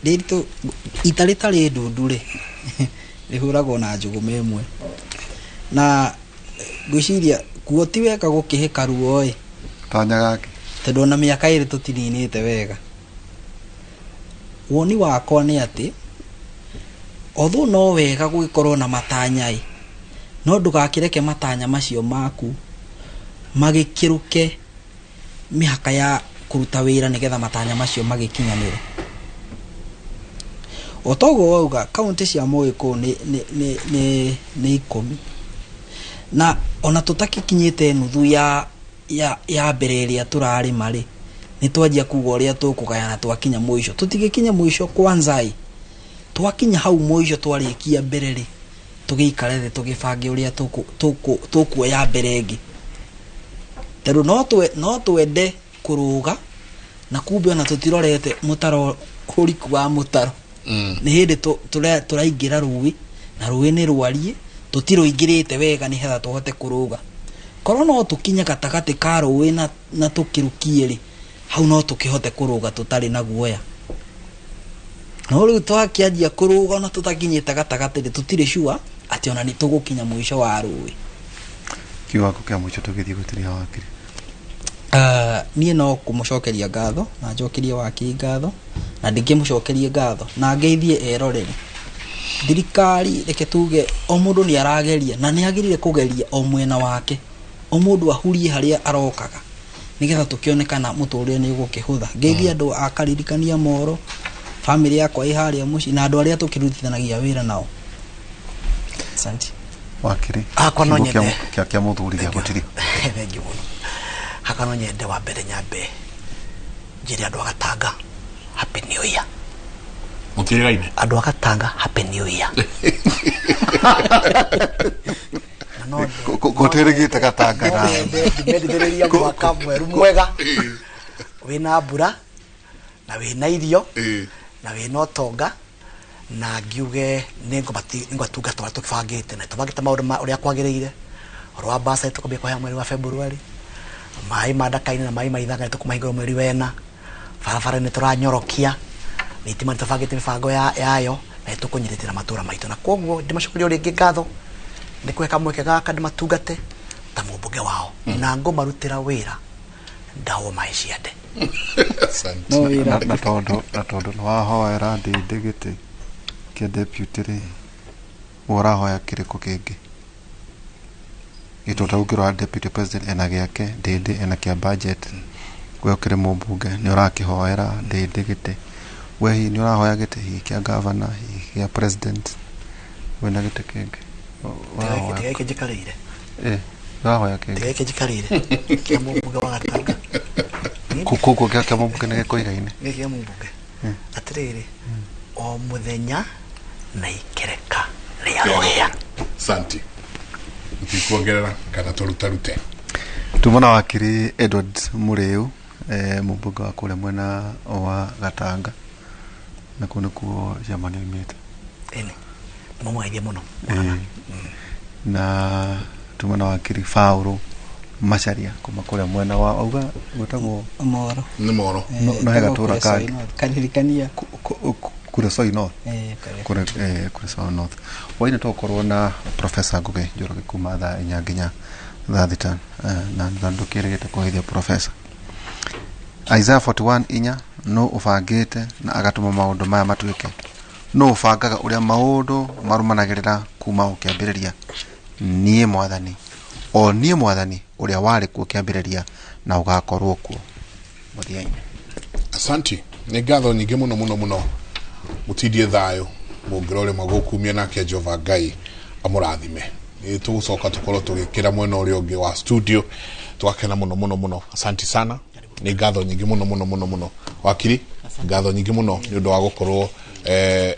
Rĩrĩ ita rĩtarĩ ndundu rĩ rĩhũragwo na njũgũma ĩmwe. Na ngwĩciria kuo ti wega gũkĩhĩka ruo ĩ. Tanya gake. Tondũ ona mĩaka ĩrĩ tũtininĩte wega. Woni wakwa nĩ atĩ although no wega gũgĩkorwo na matanya ĩ, no ndũgakĩreke matanya macio maku magĩkĩrũke mĩhaka ya kũruta wĩra nĩgetha matanya macio magĩkinyanĩre. O toguo wauga kaunti cia Mũgĩkũyũ nĩ 10 na ona tũtakikinyĩte nuthu ya mbere ĩrĩa tũrarĩma rĩ, nĩ twanjia kuga ũrĩa tũkũgayana twakinya mũico. Tũtigĩkinye mũico kwanza ĩ, twakinya hau mũico twarĩkia mbere rĩ, tũgĩikare thĩ tũgĩbange ũrĩa tũkuoya mbere ĩngĩ. Tondũ no twende kũrũga na kumbe ona tũtirorete mũtaro, ũriku wa mũtaro. Nĩ hĩndĩ tũraingĩra rũĩ na rũĩ nĩ rwariĩ, tũtirũingĩrĩte wega nĩgetha tũhote kũrũga. Korwo no tũkinye gatagatĩ ka rũĩ na tũkĩrũkie rĩ, hau no tũkĩhote kũrũga tũtarĩ na guoya. No rĩu twakĩanjia kũrũga ona tũtakinyĩte gatagatĩ rĩ, tũtirĩ sure atĩ ona nĩ tũgũkinya mũico wa rũĩ. Kiugo kĩa mũico tũgĩthiĩ gũtiria wakiri. Niĩ no kũmũcokeria ngatho na njokerie wakiri ngatho na ndingĩmũcokerie ngatho na ngeithie eroreri. Thirikari reke tuge o mũndũ nĩ arageria na nĩ agĩrĩire kũgeria o mwena wake, o mũndũ ahurie harĩa arokaga nĩgetha tũkĩone kana mũtũrĩre nĩ ũgũkĩhũtha. Ngeithie andũ a Karirikania Moro, family yakwa ĩ harĩa mũciĩ na andũ arĩa tũkĩrutithanagia wĩra nao. Asante. Wakiri. Hakwa no nyende kĩa mũthuri gĩa gũtiria. Thank you mũno. Hakwa no nyende wa mbere nyambe njĩre andũ a Gatanga Happy New Year. Mũtirĩgaine. Andũ a Gatanga Happy New Year. Gũtirĩgĩte Gatanga na ndimendithĩrĩria mwaka mwerũ mwega wĩna mbura na wĩna irio na wĩna ũtonga Na ngiuge nĩ ngwatungata ũrĩa tũbangĩte, na tũbangĩte maũndũ ma ũrĩa kwagĩrĩire. Ũhoro wa bursary tũkwambia kũheana mweri wa February, maĩ ma Ndaka-inĩ na maĩ ma Ithanga nĩ tũkũmahingũra mweri wena, barabara nĩ tũranyorokia, thitima nĩ tũbangĩte mĩbango yayo, na nĩ tũkũnyitĩrĩra matũra maitũ. Na koguo ndĩmacokerie o rĩngĩ ngatho nĩ kũhe kamweke gaka ndĩmatungate ta mũmbunge wao, na ngũmarutĩra wĩra ndahwo maĩ ciande. Na tondũ nĩ wahoera Ndĩndĩ gĩtĩ kĩa deputy rĩ, ũrahoya kĩrĩkũ kĩngĩ? Gĩtũ ta ũngĩrora deputy president ena gĩake, Ndĩndĩ ena kĩa budget, we ũkĩrĩ mũmbunge nĩ ũrakĩhoera Ndĩndĩ gĩtĩ, we hihi nĩ ũrahoya gĩtĩ hihi kĩa governor, hihi kĩa president, wĩna gĩtĩ kĩngĩ? Tiga gĩkĩ njikarĩire. Ũrahoya kĩngĩ? Tiga gĩkĩ njikarĩire kĩa mũmbunge wa Gatanga. Koguo kĩa mũmbunge nĩ gĩkũigaine? Gĩkĩ kĩa mũmbunge atĩrĩrĩ, o mũthenya na ikereka rĩa rũhĩa. Santi, tikuongerera kana tũrutarute. Tumona wakiri Edward Muriu, mũmbunge wa kũrĩa mwena wa Gatanga, na kũu nĩkuo Germany oimĩte. Ĩni, nĩmamũgeithie mũno. Na tumona wakiri Faũrũ Macharia kuma kũrĩa mwena wa auga gwĩtagwo Moro. Nĩ Moro. No he gatũra kangĩ karirikania Kuresoi North. Kuresoi North. Waine tũgũkorwo na Professor Ngugi Njoroge kuma thaa 4 nginya thaa 6, na ndũkĩrĩgĩte kũgeithia Professor. Isaiah 41:4, nũ ũbangĩte na agatũma maũndũ maya matuĩke? Nũ ũbangaga ũrĩa maũndũ marũmanagĩrĩra kuma o kĩambĩrĩria? Niĩ Mwathani, o niĩ Mwathani ũrĩa warĩ kuo kĩambĩrĩria na ũgakorwo kuo mũthia-inĩ. Asanti, nĩ ngatho nyingĩ mũno mũno mũno. Mũtindie thayũ, mũngĩrore magũkumia nake Jehova Ngai amũrathime. Nĩ tũgũcoka tũkorwo tũgĩkĩra mwena ũrĩa ũngĩ wa studio, tũgakena mũno mũno mũno. Asanti sana, nĩ ngatho nyingĩ mũno mũno mũno mũno. Wakiri, ngatho nyingĩ mũno nĩ ũndũ wa gũkorwo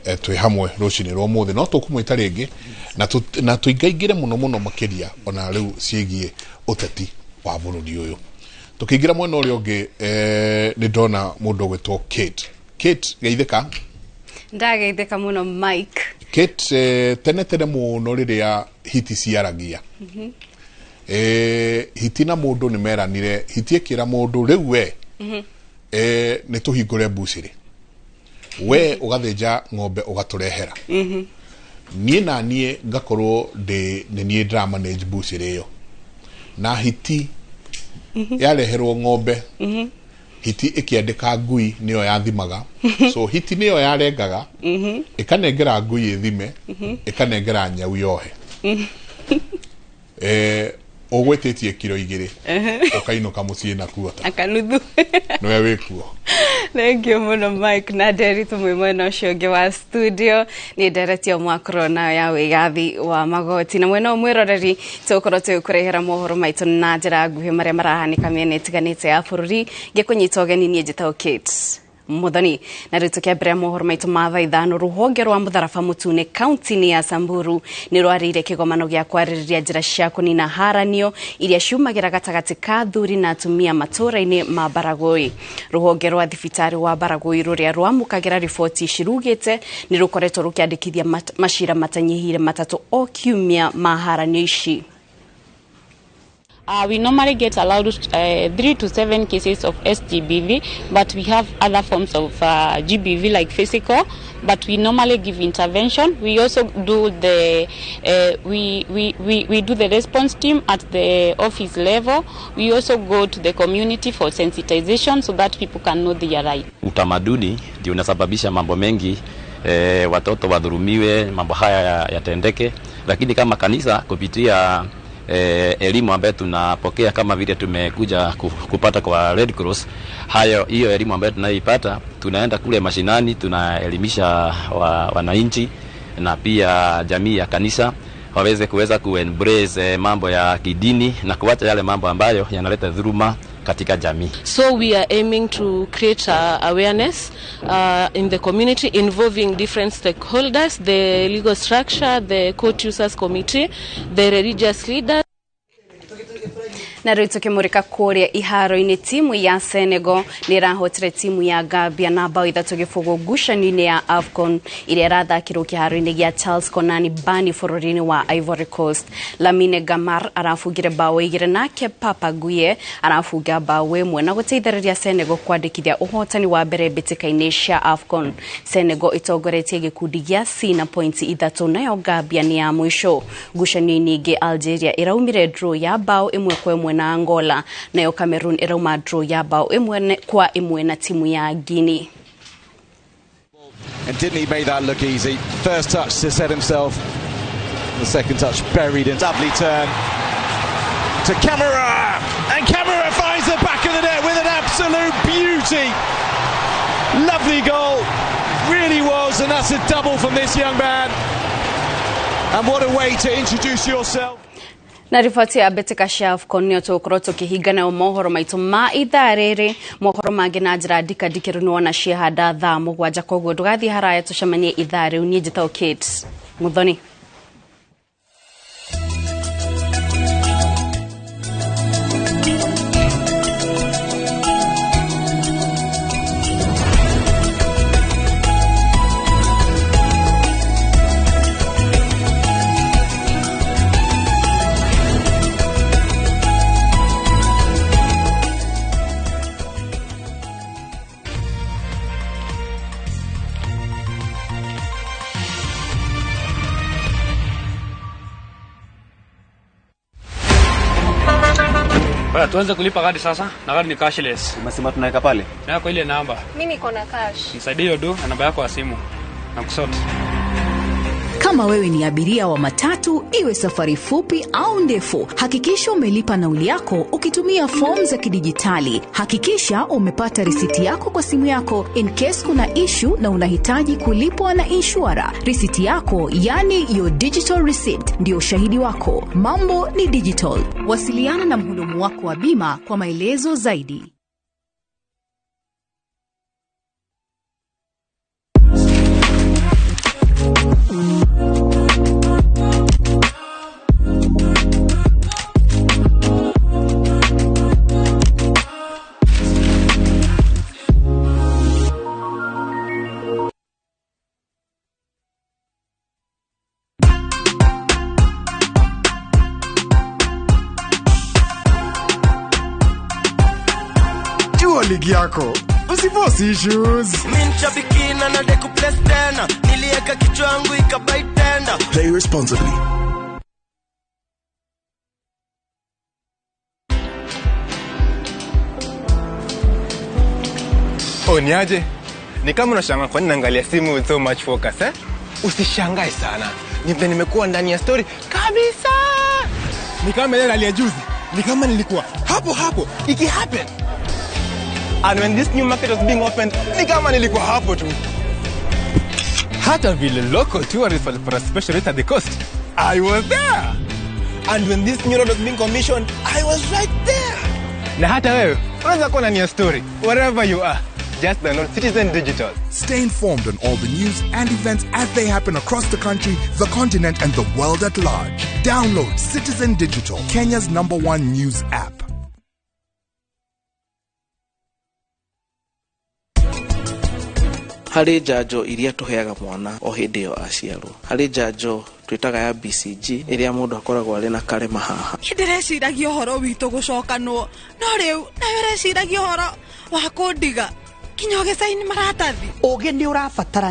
twĩ hamwe rũcinĩ rwa ũmũthĩ. No tũkũmwĩta rĩngĩ na tũingaingĩre mũno mũno makĩria ona rĩu ciĩgiĩ ũteti wa bũrũri ũyũ. Tũkĩingĩra mwena ũrĩa ũngĩ, nĩ ndona mũndũ ũgwĩtwo Kate. Kate, geithĩka. Ndageithĩka mũno Mike. Kate, tene tene mũno rĩrĩa hiti ciaragia, hiti na mũndũ nĩ meranire, hiti ĩkĩra mũndũ rĩu we nĩ tũhingũre mbucĩrĩ, we ũgathĩnja ng'ombe ũgatũrehera, niĩ na niĩ ngakorwo ndĩ nĩ niĩ ndĩramanage mbucĩrĩ ĩyo. Na hiti yareherwo ng'ombe, hiti ĩkĩandĩka ngui nĩyo yathimaga, so hiti nĩyo yarengaga, ĩkanengera ngui ĩthime, ĩkanengera nyau yohe. Ũgwĩtĩtie kiro 2 ũkainũka mũciĩ na kuota akanuthu nĩwe wĩkuo. Thank you mũno Mike na Nderitu mwĩ mwena ũcio ũngĩ wa studio. Nĩ ndereti o mwakorwo nayo ya wĩyathi wa magoti, na mwena mwĩroreri tũgũkorwo tũgĩkũrehera mohoro maitũ na njĩra nguhĩ marĩa marahanĩka mĩena ĩtiganĩte ya bũrũri. Ngĩkũnyita ũgeni niĩ njĩtagwo Kate Muthoni. Na rĩu tũkĩambĩrĩria mohoro maitũ ma thaa 5, rũhonge rwa mũtharaba mũtune kaunti-inĩ ya Samburu nĩ rwarĩire kĩgomano gĩa kwarĩrĩria njĩra cia kũnina haranio iria ciumagĩra gatagatĩ ka athuri na atumia matũũra-inĩ ma Baragoi. Rũhonge rwa thibitarĩ wa Baragoi rũrĩa rwamũkagĩra riboti cirugĩte nĩ rũkoretwo rũkĩandĩkithia macira matanyihĩire 3 o kiumia ma haranio ici. We normally get allowed 3 to 7 cases of SGBV, but we have other forms of GBV like physical, but we normally give intervention. We also do the we do the response team at the office level. We also go to the community for sensitization so that people can know their right. Utamaduni ndio unasababisha mambo mengi, watoto wadhulumiwe, mambo haya yatendeke, lakini kama kanisa kupitia elimu ambayo tunapokea kama vile tumekuja kupata kwa Red Cross, hayo hiyo elimu ambayo tunaipata tunaenda kule mashinani, tunaelimisha wananchi na pia jamii ya kanisa waweze kuweza kuembrace mambo ya kidini na kuacha yale mambo ambayo yanaleta dhuluma katika jamii. So we are aiming to create awareness in the community involving different stakeholders, the legal structure, the court users committee, the religious leaders. Na rĩu tũkĩmũrĩka kũrĩa iharo-inĩ, timu ya Senegal nĩ ĩrahotire timu ya Gambia na bao 3-0 ngucanio-inĩ ya AFCON ĩrĩa ĩrathakĩrwo kĩharo-inĩ gĩa Charles Konani Bani bũrũri-inĩ wa Ivory Coast. Lamine Gamar arabungire bao 2 nake Papa Guye arabunga bao 1 na gũteithĩrĩria Senegal kwandĩkithia ũhotani wa mbere mbĩtĩka-inĩ cia AFCON. Senegal ĩtongoretie gĩkundi gĩa C na pointi 3 nayo Gambia nĩ ya mũico. Ngucanio-inĩ ĩngĩ, Algeria ĩraumire draw ya bao 1-1 na Angola, nayo Cameroon ĩrauma draw ya bao 1-1 na timu ya Guinea. And didn't he make that look easy? First touch to set himself, the second touch buried in. Lovely turn to Camara, and Camara finds the back of the net with an absolute beauty. Lovely goal, really was, and that's a double from this young man. And what a way to introduce yourself. Na riboti ya mbĩtĩka cia AFCON nĩyo tũgũkorwo tũkĩhinga nayo mohoro maitũ ma ithaa rĩrĩ. Mohoro mangĩ na njĩra ndikandikĩru nĩwona ciehanda thaa 7, koguo ndũgathiĩ haraya, tũcemanie ithaa rĩu. Niĩ njĩtagwo Kate Muthoni. Baya, tuanze kulipa gari sasa na gari ni cashless. Umesema tunaweka pale? Na kwa ile namba. Mimi niko na cash. Nisaidie hiyo do na namba yako ya simu. Na kusort. Kama wewe ni abiria wa matatu, iwe safari fupi au ndefu, hakikisha umelipa nauli yako ukitumia fomu za kidijitali. Hakikisha umepata risiti yako kwa simu yako in case kuna issue na unahitaji kulipwa na inshura. Risiti yako, yani your digital receipt, ndio ushahidi wako. Mambo ni digital. Wasiliana na mhudumu wako wa bima kwa maelezo zaidi. Ligi yako usiforce issues. Mimi nchabikina na deku place tena, nilieka kichwa yangu ikabai tena. Play responsibly. Oh, niaje? Ni kama unashangaa kwa nini naangalia simu with so much focus, eh? Usishangae sana. Ni vile nimekuwa ndani ya story kabisa. Ni kama ile ya juzi. Ni kama nilikuwa hapo hapo iki happen. And when this new market was being opened, ni kama nilikuwa hapo tu. Hata vile local tourists walipata special rate at the coast, I was there. And when this new road was being commissioned, I was right there. Na hata wewe, unaweza kuwa ndani ya story, wherever you are. Just download Citizen Digital. Stay informed on all the news and events as they happen across the country, the continent, and the world at large. Download Citizen Digital, Kenya's #1 news app. Harĩ njanjo iria tũheaga mwana o hĩndĩ ĩyo aciarwo, harĩ njanjo twĩtaga ya BCG ĩrĩa mũndũ akoragwo arĩ na karema haha. Niĩ ndĩreciragia ũhoro witũ gũcokanwo, no rĩu nawe ũreciragia ũhoro wa kũndiga nginya ũgĩcaini maratathi. Ũgĩ nĩ ũrabatara